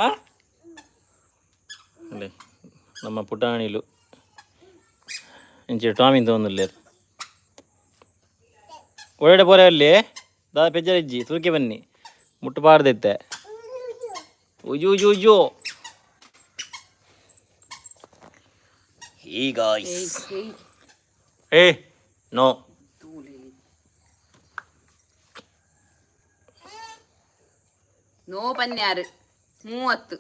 ಆ ಅಲ್ಲೇ ನಮ್ಮ ಪುಟಾಣಿಲು ಇಂಚೆ ಟಾಮಿನ್ ತಗೊಂಡುಲ್ಲೇರು. ಒಳ್ಳೆ ಪೋರೆ ಅಲ್ಲಿ ದಾದ ಪೆಜ್ಜರ ಇಜ್ಜಿ, ತೂಕೆ ಬನ್ನಿ ಮುಟ್ಟು ಪಾಡ್ದಿತ್ತೆ. ಉಯ್ಯೋ ಉಯ್ಯೋ ಉಯ್ಯೋ. ಹೀ ಗಾಯ್ಸ್, ಏ ನೋ. ನೋ ಪನ್ಯಾರು 30.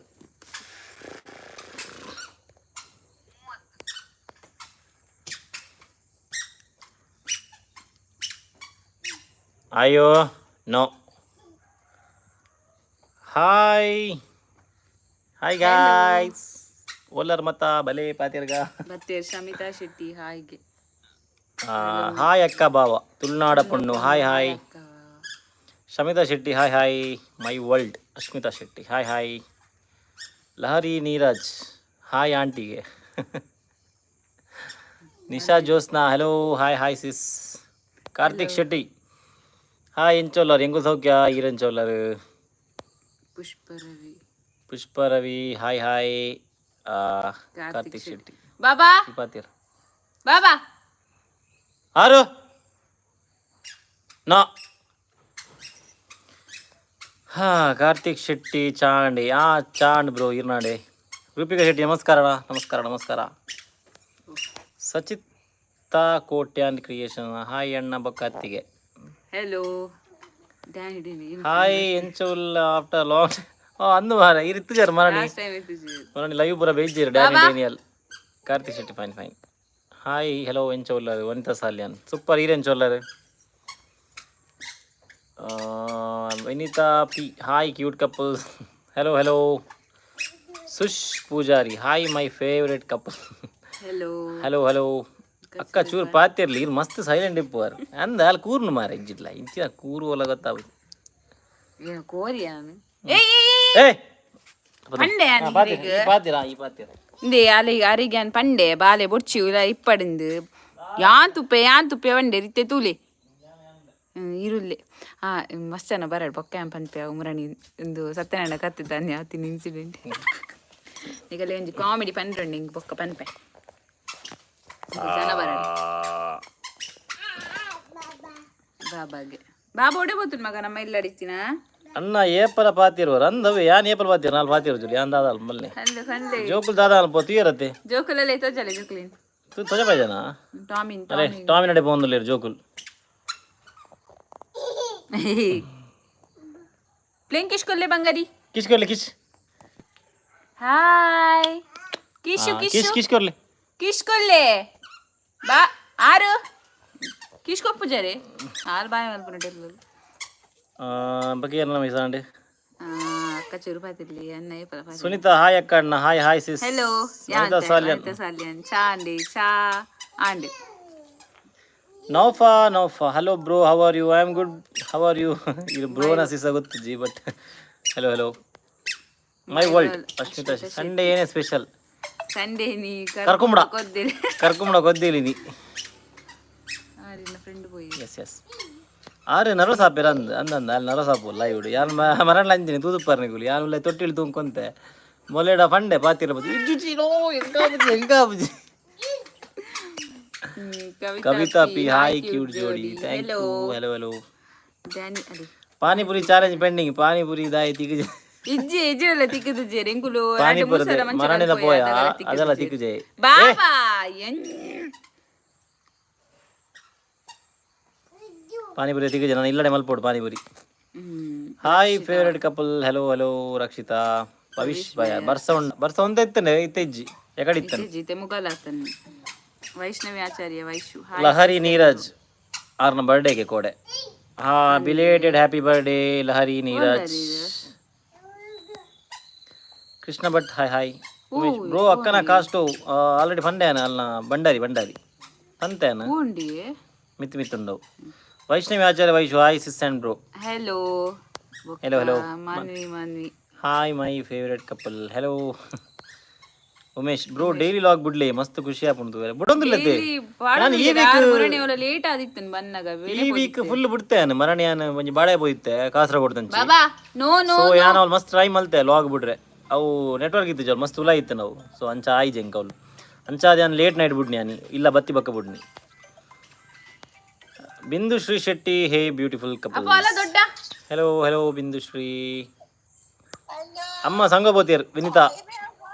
ಅಯ್ಯೋ ನೋ. ಹಾಯ್ ಹಾಯ್ ಗಾಯ್ಸ್, ಓಲರ್ ಮತ್ತ ಬಲೆ ಪಾತಿರ್ಗ. ಬತ್ತೇರ್ ಶಮಿತಾ ಶೆಟ್ಟಿ ಹಾಯ್ಗೆ. ಹಾಯ್ ಅಕ್ಕ ಬಾವ, ತುಳುನಾಡ ಪೊಣ್ಣು ಹಾಯ್ ಹಾಯ್. ಅಕ್ಕ. Shamitha Shetty hi hi. My world Ashmita Shetty hi hi. Lahari Neeraj hi ಆಂಟಿಗೆ. Nisha Jyotsna hello, hi hi sis. Karthik Shetty hi. ಎಂಚೋಲ್ಲರ್ ಎಂಗು ಸೌಖ್ಯ ಈರೆಂಚೋಲ್ಲರ್. Pushpa Ravi. Pushpa Ravi hi hi. Karthik Shetty. Baba. ಪಾತೀರ್. ಬಾಬಾ. ಆರು ನಾ. ಹಾ ಕಾರ್ತಿಕ್ ಶೆಟ್ಟಿ ಚಾಂಡಿ ಆ ಚಾಂಡ್ bro ಇರ್ನಾಡೆ. Roopika Shetty ನಮಸ್ಕಾರ, ನಮಸ್ಕಾರ ನಮಸ್ಕಾರ. ಸಚಿತಾ Kotian creation hi ಅಣ್ಣ ಬೊಕ್ಕ ಅತ್ತಿಗೆ. Hello Danny. ಹಾಯ್ ಎಂಚುಲ್ ಆಫ್ಟರ್ ಲಾಂಗ್ ಅಂದು ಮಾರ ಇರಿತ್ತು ಜರ್ ಮರಣಿ. ಲಾಸ್ಟ್ ಟೈಮ್ ಇತ್ತು. ಮರಣಿ ಲೈವ್ ಪೂರ ಬೇಜಾರು. Danny Daniel Karthik Shetty fine fine. Hi hello ಎಂಚ ಉಲ್ಲರು. ವನಿತಾ ಸಾಲ್ಯಾನ್ ಸೂಪರ್, ಈರ್ ಎಂಚ ಉಲ್ಲರು. Vinitha P hi cute couples, hello hello. Sush Poojari hi my favourite couple. Hello. Hello hello. ಅಕ್ಕ ಚೂರು ಪಾತಿರ್ಲಿ, ಇದು ಮಸ್ತ್ ಸೈಲೆಂಟ್ ಇಪ್ಪುವಾರ್ ಅಂದ ಅಲ್ಲಿ ಕೂರ್ನು ಮಾರ ಇಜ್ಜಿಡ್ಲ ಇಂಚಿನ ಕೂರು ಒಲ ಗೊತ್ತಾವು. ಏನು ಕೋರಿಯಾನು? ಏ. ಪಂಡೆ. ಪಾತಿರ ಈ ಪಾತಿರ. ಇಂದೆ ಅಲೆ ಅರಿಗ್ಯಾನ್ ಪಂಡೆ ಬಾಲೆ ಬೊಡ್ಚಿ ಉಲ ಇಪ್ಪಡಿಂದು ಯಾನ್ ತುಪ್ಪೆ ಯಾನ್ ತುಪ್ಪೆ వంಡೆ ರಿತ್ತೆ ತೂಲೆ ಇರುಲ್ಲೆ. ಆ ಮಸ್ತ್ ಜನ ಬರಡ್ ಬೊಕ್ಕ ಪನ್ಪೆ ಉಮರಣಿ ಇಂದು ಸತ್ಯನಾರಾಯಣ ಕತ್ತಿದ್ದಾನೆ ಆತಿನ ಇನ್ಸಿಡೆಂಟ್. ನಿಗಲೆ ಒಂಜಿ ಕಾಮಿಡಿ ಪನ್ರಂಡಿ ಇಂಗ್ ಬೊಕ್ಕ ಪನ್ಪೆ ಜನ ಬರಡ್. ಬಾಬಾಗೆ ಬಾಬಾ ಒಡೆ ಬೋತುನ್ ಮಗ ನಮ್ಮ ಇಲ್ಲ ಅಡಿಸ್ತೀನ. ಅಣ್ಣ ಏಪಲ ಪಾತಿರುವರು ಅಂದವೆ ಯಾನ್ ಏಪಲ ಪಾತಿರು ನಾಲ್ ಪಾತಿರು ಜುಲಿ ಯಾನ್ ದಾದ ಮಲ್ಲೆ. ಹಂದೆ ಹಂದೆ. ಜೋಕುಲ್ ದಾದ ಅಲ್ಪ ತೀರತ್ತೆ. ಜೋಕುಲಲ್ಲೇ ತೋಜಲೆ ಜೋಕುಲಿನ್. ತು ತೊಜ ಪಾಜನ. ಟಾಮಿನ್. ಅರೆ ಟಾಮಿ ನಡೆ ಪೋಂದುಲ್ಲೇರು ಜೋಕುಲ್. ಪ್ಲೇನ್ ಕಿಶ್ ಕೊಲ್ಲೆ ಬಂಗಾರಿ. ಕಿಶ್ ಕೊರ್ಲೆ ಕಿಶ್. ಹಾಯ್ ಕಿಶು. ಕಿಶ್. ಕಿಶು. ಕಿಶ್ ಕೊರ್ಲೆ. ಕಿಶ್ ಕೊಲ್ಲೆ ಬಾ ಆರು ಕಿಶ್ ಕೊಪ್ಪು ಜರೆ ಆರು ಬಾಯ್ ಮಲ್ಪುನ. ಬಗ್ಗೆ ಏನ ಮೈಸಾಂಡೆ. ಅಕ್ಕ ಚೂರು ಪಾತಿರ್ಲಿ ಅನ್ನ ಏಪಲ ಪಾತಿರ್ಲಿ. ಸುನೀತಾ ಹಾಯ್ ಅಕ್ಕ ಅಣ್ಣ hi hi sis. Hello. Sunita Salian. Salian ಚಾ ಅಂಡಿ ಚಾ Andy. Naufa Naufa hello bro, how are you? I am good, how are you? ಇದು ಬ್ರೋನ ಸಿಸ ಗೊತ್ತಿಜ್ಜಿ, but hello hello. My world Ashmita Sunday ಏನೇ ಸ್ಪೆಷಲ್? ಸಂಡೇ ನೀ ಕರ್ಕೊಂಬಿಡ. ಕೊದ್ದಿಲ್ಲ. ಕರ್ಕೊಂಬಿಡ ಗೊದ್ದಿಲ್ಲ ನೀ. ಆರಿನ friend ಪೋಯಿ. S S, ಆರು nervous ಆಪೇರ ಅಂದ್ ಅಂದಂದ ಅಲ್ಲಿ ನರ್ವಸ್ ಆಪುಲ್ಲ ಇವ್ಡು ಯಾನ್ ಮರಣ ಅಂಜಿನಿ ತೂದುಪ್ಪಾರ್ ನಿಗುಲು ಯಾನ್ ಉಲ್ಲ ತೊಟ್ಟಿಲ್ ತೂಂಕೊಂತೆ ಮೊಲೆಡ ಫಂಡೆ ಪಾತಿರ ಬತ್ತಿ ಇಜ್ಜುಜಿ ನೋ ಎಂಗಾಬುಜಿ ಎಂಗಾಬುಜಿ. ಕವಿತಾ ಪಿ ಹಾಯ್ ಕ್ಯೂಟ್ ಜೋಡಿ, thank you. Hello hello. Danny ಅಡಿ. ಪಾನಿಪುರಿ ಚಾಲೆಂಜ್ ಪೆಂಡಿಂಗ್, ಪಾನಿಪುರಿ ದಾಯಿ ತಿಗುಜೆ. ಇಜ್ಜಿ ಇಜ್ಜಿರಲ್ಲ ತಿಕ್ಕುದು ಎಂಕುಲು. ಪಾನಿಪುರಿ ಮರಣಿನ ಪೋಯ ಅದೆಲ್ಲ ತಿಕ್ಕುಜೆ. ಬಾಬಾ. ಪಾನಿಪುರಿ ತಿಕ್ಕುಜೆ, ನಾನು ಇಲ್ಲಡೆ ಮಲ್ಪೋಡು panipuri. Hi favourite couple, hello hello. Rakshita Bhavish ಭಯ ಬರ್ಸ ಉಂಡ ಬರ್ಸ ಒಂದೇ ಇತ್ತನೆ ಇತ್ತೆ ಇಜ್ಜಿ ಎಕಡೆ ಇತ್ತನೆ. ಇಜ್ಜಿ ಮುಗಲಾತನ್. ವೈಷ್ಣವಿ ಆಚಾರ್ಯ ವೈಶು ಹಾಯ್. ಲಹರಿ ನೀರಜ್ ಆರ್ನ ಬರ್ಡೇಗೆ ಕೋಡೆ. ಹಾ belated happy birthday Lahari Neeraj. Krishna Bhat hi hi. Umesh bro ಅಕ್ಕನ ಕಾಸ್ಟು ಆಲ್ರೆಡಿ ಫಂಡೇನ ಅಲ್ಲ ಭಂಡಾರಿ ಭಂಡಾರಿ ಪಂತೇನ. ಉಂಡಿ. ಮಿತ್ತು ಮಿತ್ತುಂಡವು. Vaishnavi Acharya Vaishu hi sis and bro. Hello. Hello, hello. Manvi Manvi. Hi my favourite couple, hello. Umesh bro daily log ಬಿಡ್ಲಿ ಮಸ್ತ್ ಖುಷಿ ಆಪುಂಡು ಬುಡೊಂದುಲ್ಲತೆ. ನಾನು ಈ weak late ಆದಿತ್ತನ್ ಬನ್ನಗ. ಈ ವೀಕ್ ಫುಲ್ ಬಿಡ್ತೇನೆ ಮರಣಿಯಾನ ಒಂಜಿ ಬಾಳೆ ಪೋಯಿತ್ತೆ ಕಾಸರಗೋಡು ತಂಚಿ. ಬಾಬಾ no no. So ಯಾನ್ ಅವ್ಲು ಮಸ್ತ್ ಟ್ರೈ ಮಲ್ತೆ ಲಾಗ್ ಬಿಡ್ರೆ. ಅವು ನೆಟ್ವರ್ಕ್ ಇತ್ತು ಜಲ್ ಮಸ್ತ್ ಉಲ ಇತ್ತು ನಾವು. ಸೊ ಅಂಚ ಆಯ್ಜೆ ಎಂಕ್ ಅವ್ಲು ಅಂಚ ಅದೇ ಲೇಟ್ ನೈಟ್ ಬುಡ್ನಿ ಅನಿ ಇಲ್ಲ ಬತ್ತಿ ಬಕ್ಕ ಬುಡ್ನಿ. Bindu Shri Shetty, hey beautiful couple. ಅಲ್ಲ ದೊಡ್ಡ. Hello hello Bindushree. ಅಮ್ಮ ಸಂಘ ಬೋತೀರ್. ವಿನಿತಾ,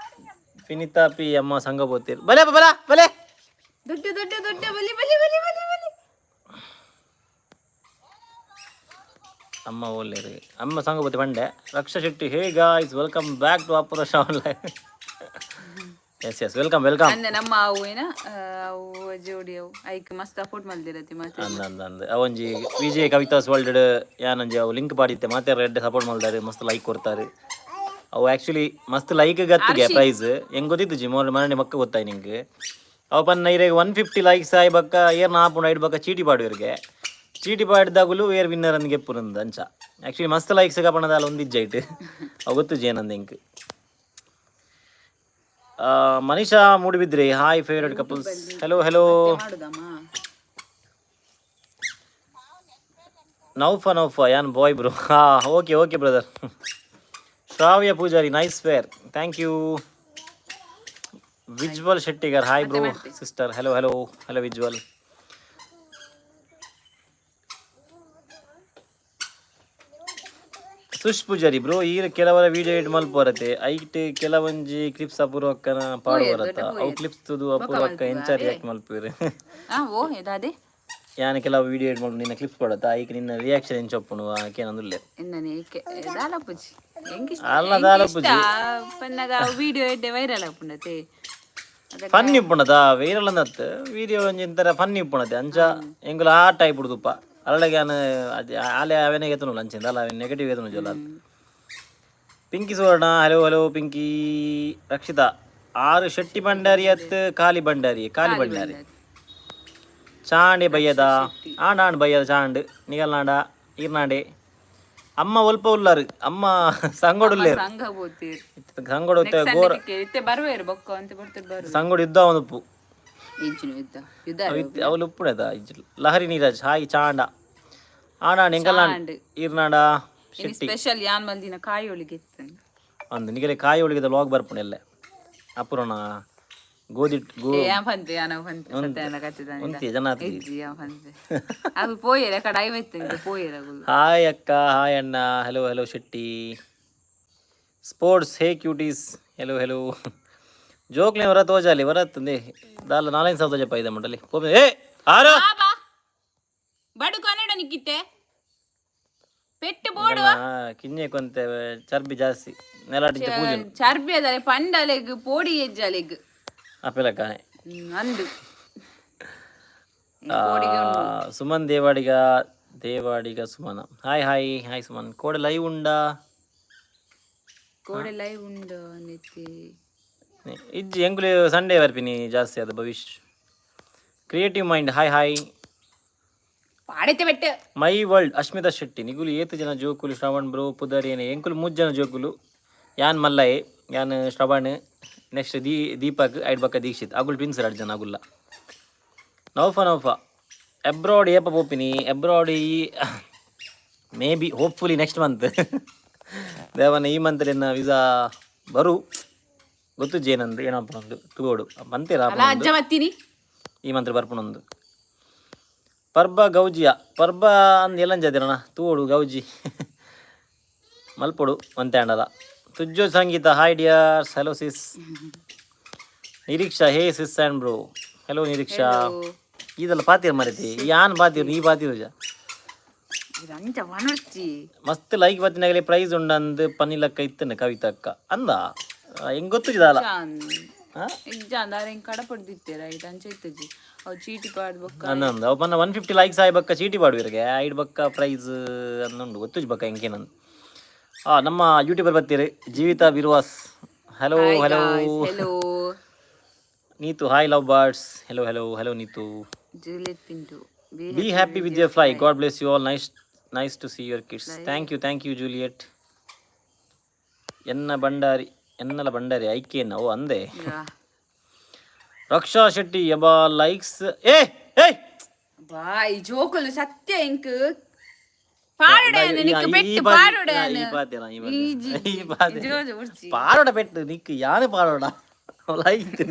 ವಿನಿತಾ ಪಿ ಅಮ್ಮ ಸಂಘ ಬೋತೀರ್. ಬಲೆ ಬಲ ಬಲೆ. ದೊಡ್ಡ ದೊಡ್ಡ ದೊಡ್ಡ, ಬಲಿ ಬಲಿ ಬಲಿ ಬಲಿ ಬಲಿ. ಅಮ್ಮ ಓಲೇರಿ, ಅಮ್ಮ ಸಂಘ ಬೋತಿ ಬಂಡೆ. Raksha Shetty, hey guys, welcome back to ಅಪುರ online. Yes yes, welcome welcome. ಅಂದೆ ನಮ್ಮ ಅವು ಏನ ಅವು ಜೋಡಿ ಅವು ಐಕ್ ಮಸ್ತ್ ಸಪೋರ್ಟ್ ಮಲ್ದಿರತಿ ಮತ್ತೆ. ಅಂದ ಅಂದ ಅಂದ ಅವೊಂಜಿ ವಿಜಯ್ ಕವಿತಾಸ್ ವರ್ಲ್ಡ್ ಯಾನೊಂಜಿ ಅವು ಲಿಂಕ್ ಪಾಡಿತ್ತೆ. ಮಾತೆ ರೆಡ್ ಸಪೋರ್ಟ್ ಮಾಡ್ತಾರೆ, ಮಸ್ತ್ ಲೈಕ್ ಕೊಡ್ತಾರೆ. ಅವು ಆಕ್ಚುಲಿ ಮಸ್ತ್ ಲೈಕ್ ಗತ್ತಿಗೆ ಪ್ರೈಸ್ ಹೆಂಗ್ ಗೊತ್ತಿತ್ತು ಜಿ ಮೋರ್ ಮನೆ ಮಕ್ಕ ಗೊತ್ತಾಯ್ ನಿಂಗೆ. ಅವು ಪನ್ನ ಇರೆಗ್ 150 ಲೈಕ್ಸ್ ಆಯ್ ಬಕ್ಕ ಏರ್ ನಾಪುಂಡು ಐಡ್ ಬಕ್ಕ ಚೀಟಿ ಪಾಡುವರಿಗೆ. ಚೀಟಿ ಪಾಡಿದಾಗಲೂ ಏರ್ ವಿನ್ನರ್ ಅಂದ್ ಗೆಪ್ಪುನಂದು. ಅಂಚ ಆಕ್ಚುಲಿ ಮಸ್ತ್ ಲೈಕ್ಸ್ ಕಪಣದಾಲ ಒಂದು ಇಜ್ಜೈಟ್ ಅವು ಗೊತ್ತು ಜಿ ಏನಂದ ಎಂಕ್. Manisha Moodbidri, hi favourite couples, hello hello. ಮಾಡುದಮ್ಮ. ನೌಫಾ ನೌಫಾ ಯಾನ್ bye bro. Ha, okay okay brother. Shravya Poojary, nice wear, thank you. Visual Shettigar, hi bro, sister, hello hello hello visual. Sush Poojary bro, ಈ ಕೆಲವರ video edit ಮಲ್ಪರತೆ ಐಟ್ ಕೆಲವೊಂಜಿ clips ಅಪೂರ್ವಕ್ಕನ ಪಾಡು ಬರತ್ತ. ಅವು clips ತುದು ಅಪೂರ್ವಕ್ಕ ಎಂಚ react ಮಲ್ಪುವಿರು? ಆ ಓ ಇದಾದೆ. ಯಾನ್ ಕೆಲವು ವಿಡಿಯೋ ಎಡಿಟ್ ಮಲ್ಪು ನಿನ್ನ ಕ್ಲಿಪ್ಸ್ ಕೊಡತ್ತ, ಐಕ್ ನಿನ್ನ ರಿಯಾಕ್ಷನ್ ಎಂಚೊಪ್ಪುನು ಆಕೇನಂದುಲ್ಲೆ. ಎಂದನೆ ಏಕೆ ದಾಲ ಪೂಜಿ ಎಂಕ್ ಇಷ್ಟ. ಅಲ್ಲ, ದಾಲ ಪೂಜಿ. ಪನ್ನಗ ವಿಡಿಯೋ ಎಡ್ಡೆ ವೈರಲ್ ಆಪುಂಡತೆ. ಫನ್ ಇಪ್ಪುಂಡದ ವೈರಲ್ ಅಂದತ್ ವಿಡಿಯೋ ಒಂಜಿ ಇಂತರ ಫನ್ ಇಪ್ಪುಂಡತೆ. ಅಂಚ ಎಂಗುಲ ಆ ಟೈಪ್ ಉಡುದುಪ್ಪ ಅಲ್ಲಗೆ ಯಾನ್ ಆಲೆ ಅವೆನೆ ಎತ್ತುನು ಅಂಚಿಂದ ಅಲ್ಲ ಅವೆ ನೆಗೆಟಿವ್ ಎತ್ತುನು ಜೊಲ್ಲ. ಪಿಂಕಿ ಸುವರ್ಣ, ಹಲೋ ಹಲೋ ಪಿಂಕಿ. ರಕ್ಷಿತಾ ಆರು ಶೆಟ್ಟಿ ಭಂಡಾರಿ ಅತ್ ಕಾಲಿ ಭಂಡಾರಿ, ಕಾಲಿ ಭಂಡಾರಿ. ಚಾಂಡೆ ಬಯ್ಯದ ಆಂಡ್ ಆಂಡ್ ಬಯ್ಯದ ಚಾಂಡ್ ನಿಗಲ್ನಾಡ ಈರ್ನಾಡೆ. ಅಮ್ಮ ಒಲ್ಪ ಉಲ್ಲಾರು, ಅಮ್ಮ ಸಂಗೋಡುಲ್ಲೇರು. ಸಂಘ ಬೋತೀರ್. ಸಂಗೋಡು ಗೋರ. ಇತ್ತೆ ಬರುವೇರು ಬೊಕ್ಕ ಅಂತ ಬರ್ತಾರೆ ಬರು. ಸಂಗೋಡು ಯುದ್ಧ ಒಂದು. ಇಂಚಿನ ಯುದ್ಧ ಯುದ್ಧ. ಅವಳು ಉಪ್ಪುಣದ. ಲಹರಿ ನೀರಜ್, ಹಾಯ್ ಚಾಂಡ ಆಂಡ ಎಂಕಲ್ನಾಡ್. ಚಾಂಡ್. ಈರ್ನಾಡ ಶೆಟ್ಟಿ. ಸ್ಪೆಷಲ್ ಯಾನ್ ಮಲ್ದಿನ ಕಾಯಿ ಒಳಿಗೆ ಇತ್ತು. ಅಂದ್ ನಿಗಲೆ ಕಾಯಿ ಒಳಗಿದ ಲಾಗ್ ಬರ್ಪುಣ ಎಲ್ಲೆ ಅಪುರಣ ಗೋಧಿ ಗೋ. ಏ ಯಾನ್ ಪನ್ಪೆ ಯಾನ ಪನ್ಪೆ ಸತ್ಯನ ಕತ್ತಿದಾನೆ. ಉಂತಿ ಜನ. ಇಜ್ಜಿ, ಯಾನ್ ಪನ್ಪೆ ಅದು ಪೋಯೆರೆ ಕಡ ಐವತ್ತು ಇದು ಪೋಯೆರೆ ಅಗುಲು. ಹಾಯ್ ಅಕ್ಕ, ಹಾಯ್ ಅಣ್ಣ, hello hello. Shetty sports, hey cuties, hello hello. ಜೋಕ್ಲೆ ಹೊರ ತೋಜಾಲಿ ಹೊರತ್ತಂದೆ ದಾಲ ನಾಲೈದು ಸಾವಿರ ತೋಜಪ್ಪ ಇದೆ ಮಂಡಲಿ ಏ ಆರು. ಬಾ ಬಡು ಕನ್ನಡ ನಿಕ್ಕಿತ್ತೆ ಪೆಟ್ಟು ಬೋಡು. ಕಿಂಜೆ ಕೊಂತೆ ಚರ್ಬಿ ಜಾಸ್ತಿ ನೆಲಾಟಿಂಚ ಪೂಜೆ. ಚರ್ಬಿ ಅದಲೆ ಪಂಡಲೆಗ್ ಪೋಡಿ ಎಜ್ಜಲೆಗ್. ಅಪೆಲಕ್ಕ. ಅಂದು. Suman Devadiga, Devadiga Sumana, hi hi hi Suman. ಕೋಡೆ ಲೈವ್ ಉಂಡಾ? ಕೋಡೆ ಲೈವ್ ಉಂಡು ಅಂದಿತ್ತಿ. ಇಜ್ಜಿ, ಎಂಕುಲು ಸಂಡೇ ಬರ್ಪಿನಿ ಜಾಸ್ತಿ ಅದು. Bhavish creative mind, hi hi. ಪಾಡೈತೆ Bettu. My world Ashmita Shetty, ನಿಗುಲು ಏತು ಜನ ಜೋಕುಲು ಶ್ರವಣ್ ಬ್ರೋ? ಪುದರ್ ಏನೆ? ಎಂಕುಲು ಮೂಜ್ ಜನ ಜೋಕುಲು. ಯಾನ್ ಮಲ್ಲಯೆ, ಯಾನ್ ಶ್ರವಣ್, ನೆಕ್ಸ್ಟ್ ದೀಪಕ್, ಐಡ್ ಬಕ್ಕ ದೀಕ್ಷಿತ್. ಅಗುಲ್ ಟ್ವಿನ್ಸ್ ಎರಡು ಜನ ಅಗುಲ್ಲ. ನೌಫಾ ನೌಫಾ, ಅಬ್ರಾಡ್ ಏಪ ಪೋಪಿನಿ? ಅಬ್ರಾಡ್ ಈ may be hopefully next month. ದೇವನ ಈ ಮಂತ್ ಎನ್ನ ವೀಸಾ ಬರು ಗೊತ್ತು ಜೇನಂದು ಏನಪ್ಪ ಒಂದು ತೂಗೋಡು ಮಂತೇರ. ಅಲ್ಲ ಅಜ್ಜ ಮತ್ತೀನಿ. ಈ ಮಂತ್ರ ಬರ್ಪುನೊಂದು ಪರ್ಬ ಗೌಜಿಯ ಪರ್ಬ ಅಂದ್ ಎಲ್ಲಂಜದಿರಣ ತೂವೋಡು ಗೌಜಿ ಮಲ್ಪೊಡು ಒಂತೆ ಅಂಡಲ. ತುಜ್ಜೋ Sangeetha, hi dears, hello sis. Niriksha, hey sis and bro, hello Niriksha. ಇದೆಲ್ಲ ಪಾತೀರ್ ಮರತಿ ಯಾನ್ ಪಾತೀರ್ ಈ ಪಾತೀರ್ ಜ. ಅಂಚ ವನರ್ಚಿ. ಮಸ್ತ್ ಲೈಕ್ ಬತ್ತಿನಾಗಲೇ ಪ್ರೈಸ್ ಉಂಡಂದು ಪನ್ನಿಲಕ್ಕ ಇತ್ತನೆ ಕವಿತಾ ಅಕ್ಕ ಅಂದ ಹೆಂಗ್ ಗೊತ್ತಿದಾಲ. ಇಜ್ಜ ಅಂದ ಹೆಂಗ್ ಕಡ ಪಡ್ದಿತ್ತೇರ ರೈಟ್ ಅಂಚ ಇತ್ತಜಿ ಅವು ಚೀಟಿ ಪಾಡ್ ಬೊಕ್ಕ. ಅಂದ ಅವು ಪನ್ನ 150 ಲೈಕ್ಸ್ ಆಯ್ ಬಕ್ಕ ಚೀಟಿ ಪಾಡುವಿರಿಗೆ ಐಡ್ ಬಕ್ಕ ಪ್ರೈಸ್ ಅಂದುಂಡು ಗೊತ್ತುಜ್ ಬಕ್ಕ ಎಂಕೇನಂದು. ಆ ನಮ್ಮ ಯೂಟ್ಯೂಬರ್ ಬರ್ತೀರಿ Jeevitha Birvas, hello hello. Hello. Neetu, hi love birds, hello hello hello Neetu. Juliet Pinto. Be happy with your fly, God bless you all, nice nice to see your kids. Thank you, thank you Juliet. ಎನ್ನ ಭಂಡಾರಿ ಎನ್ನಲ ಭಂಡಾರಿ ಐಕೇನ ಓ ಅಂದೆ. ರಕ್ಷಾ Shetty ಯಬಾ likes ಏ ಏ. Boy ಜೋಕುಲು ಸತ್ಯ ಎಂಕ್. ಪಾಡುಡೆ ನಿಕ್ಕು ಪೆಟ್ಟು ಪಾಡುಡೆ. ಈ ಪಾತೆರ, ಈ ಪಾತೆರ. ಈ ಪಾತೆರ. ಜೋಜ ಉರ್ಚಿ. ಪಾಡೋಡ ಪೆಟ್ಟು ನಿಕ್ಕು ಯಾನು ಪಾಡೋಡ ಲೈಕ್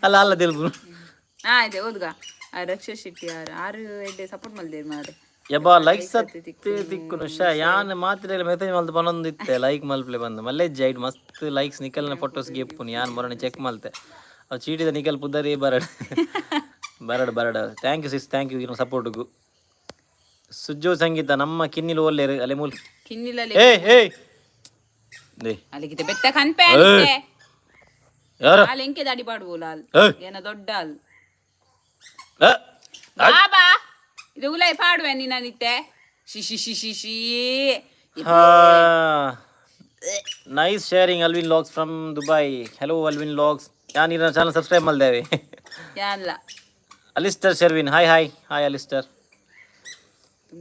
ಅಲ್ಲ ಅಲ್ಲ ತೆಲುಪು. ಹಾ ಇದೆ ಓದ್ಗ. ಆ ರಕ್ಷಾ ಶೆಟ್ಟಿ ಆರು ಆರು ಎಡ್ಡೆ ಸಪೋರ್ಟ್ ಮಲ್ದೇರ್ ಮಾರೆ. ಯಬ್ಬಾ, ಲೈಕ್ ಸತ್ತೆ ತಿಕ್ಕುನು ಶಾ. ಯಾನ್ ಮಾತ್ರ ಮೆಸೇಜ್ ಮಲ್ತು ಪನೊಂದಿತ್ತೆ, ಲೈಕ್ ಮಲ್ಪ್ಲೆ ಬಂದು ಮಲ್ಲೆ ಜೈಡ್ ಮಸ್ತ್ ಲೈಕ್ಸ್. ನಿಕಲ್ನ ಫೋಟೋಸ್ ಗೆಪ್ಪುನು ಯಾನ್ ಮೊರನೆ ಚೆಕ್ ಮಲ್ತೆ. ಅವು ಚೀಟಿದ ನಿಕಲ್ ಪುದರೇ ಬರಡ್ ಬರಡ್ ಬರಡ್. Thank you sis, thank you ಇನ್ನು ಸಪೋರ್ಟ್ಗು. ಸುಜ್ಜೋ ಸಂಗೀತ ನಮ್ಮ ಕಿನ್ನಿಲು ಒಲ್ಲೇರು ಅಲೆ ಮೂಲ್. ಕಿನ್ನಿಲಲ್ಲಿ. ಏಯ್ ಏಯ್ they. ಅಲ್ಲಿಗಿತೆ ಬೆತ್ತ ಕನ್ಪೆ ಆನಿತ್ತೆ. ಯಾರ? ಆಲ್ ಎಂಕೆ ದಾಡಿ ಪಾಡುವೋಲ ಆಲ್. ಏಯ್. ಏನ ದೊಡ್ಡ ಆಲ್. ಏ. ಬಾಬಾ, ಇದು ಉಲಾಯ್ ಪಾಡುವೆ ನೀನಿತ್ತೆ. She she she she she. Nice sharing Alvin logs from Dubai. Hello Alvin logs, ಯಾನ್ ಇರ ಚಾನಲ್ ಸಬ್ಸ್ಕ್ರೈಬ್ ಮಲ್ದೇವೆ. ಯಾನ್ಲ. Alistair Sherwin, hi hi hi Alistair.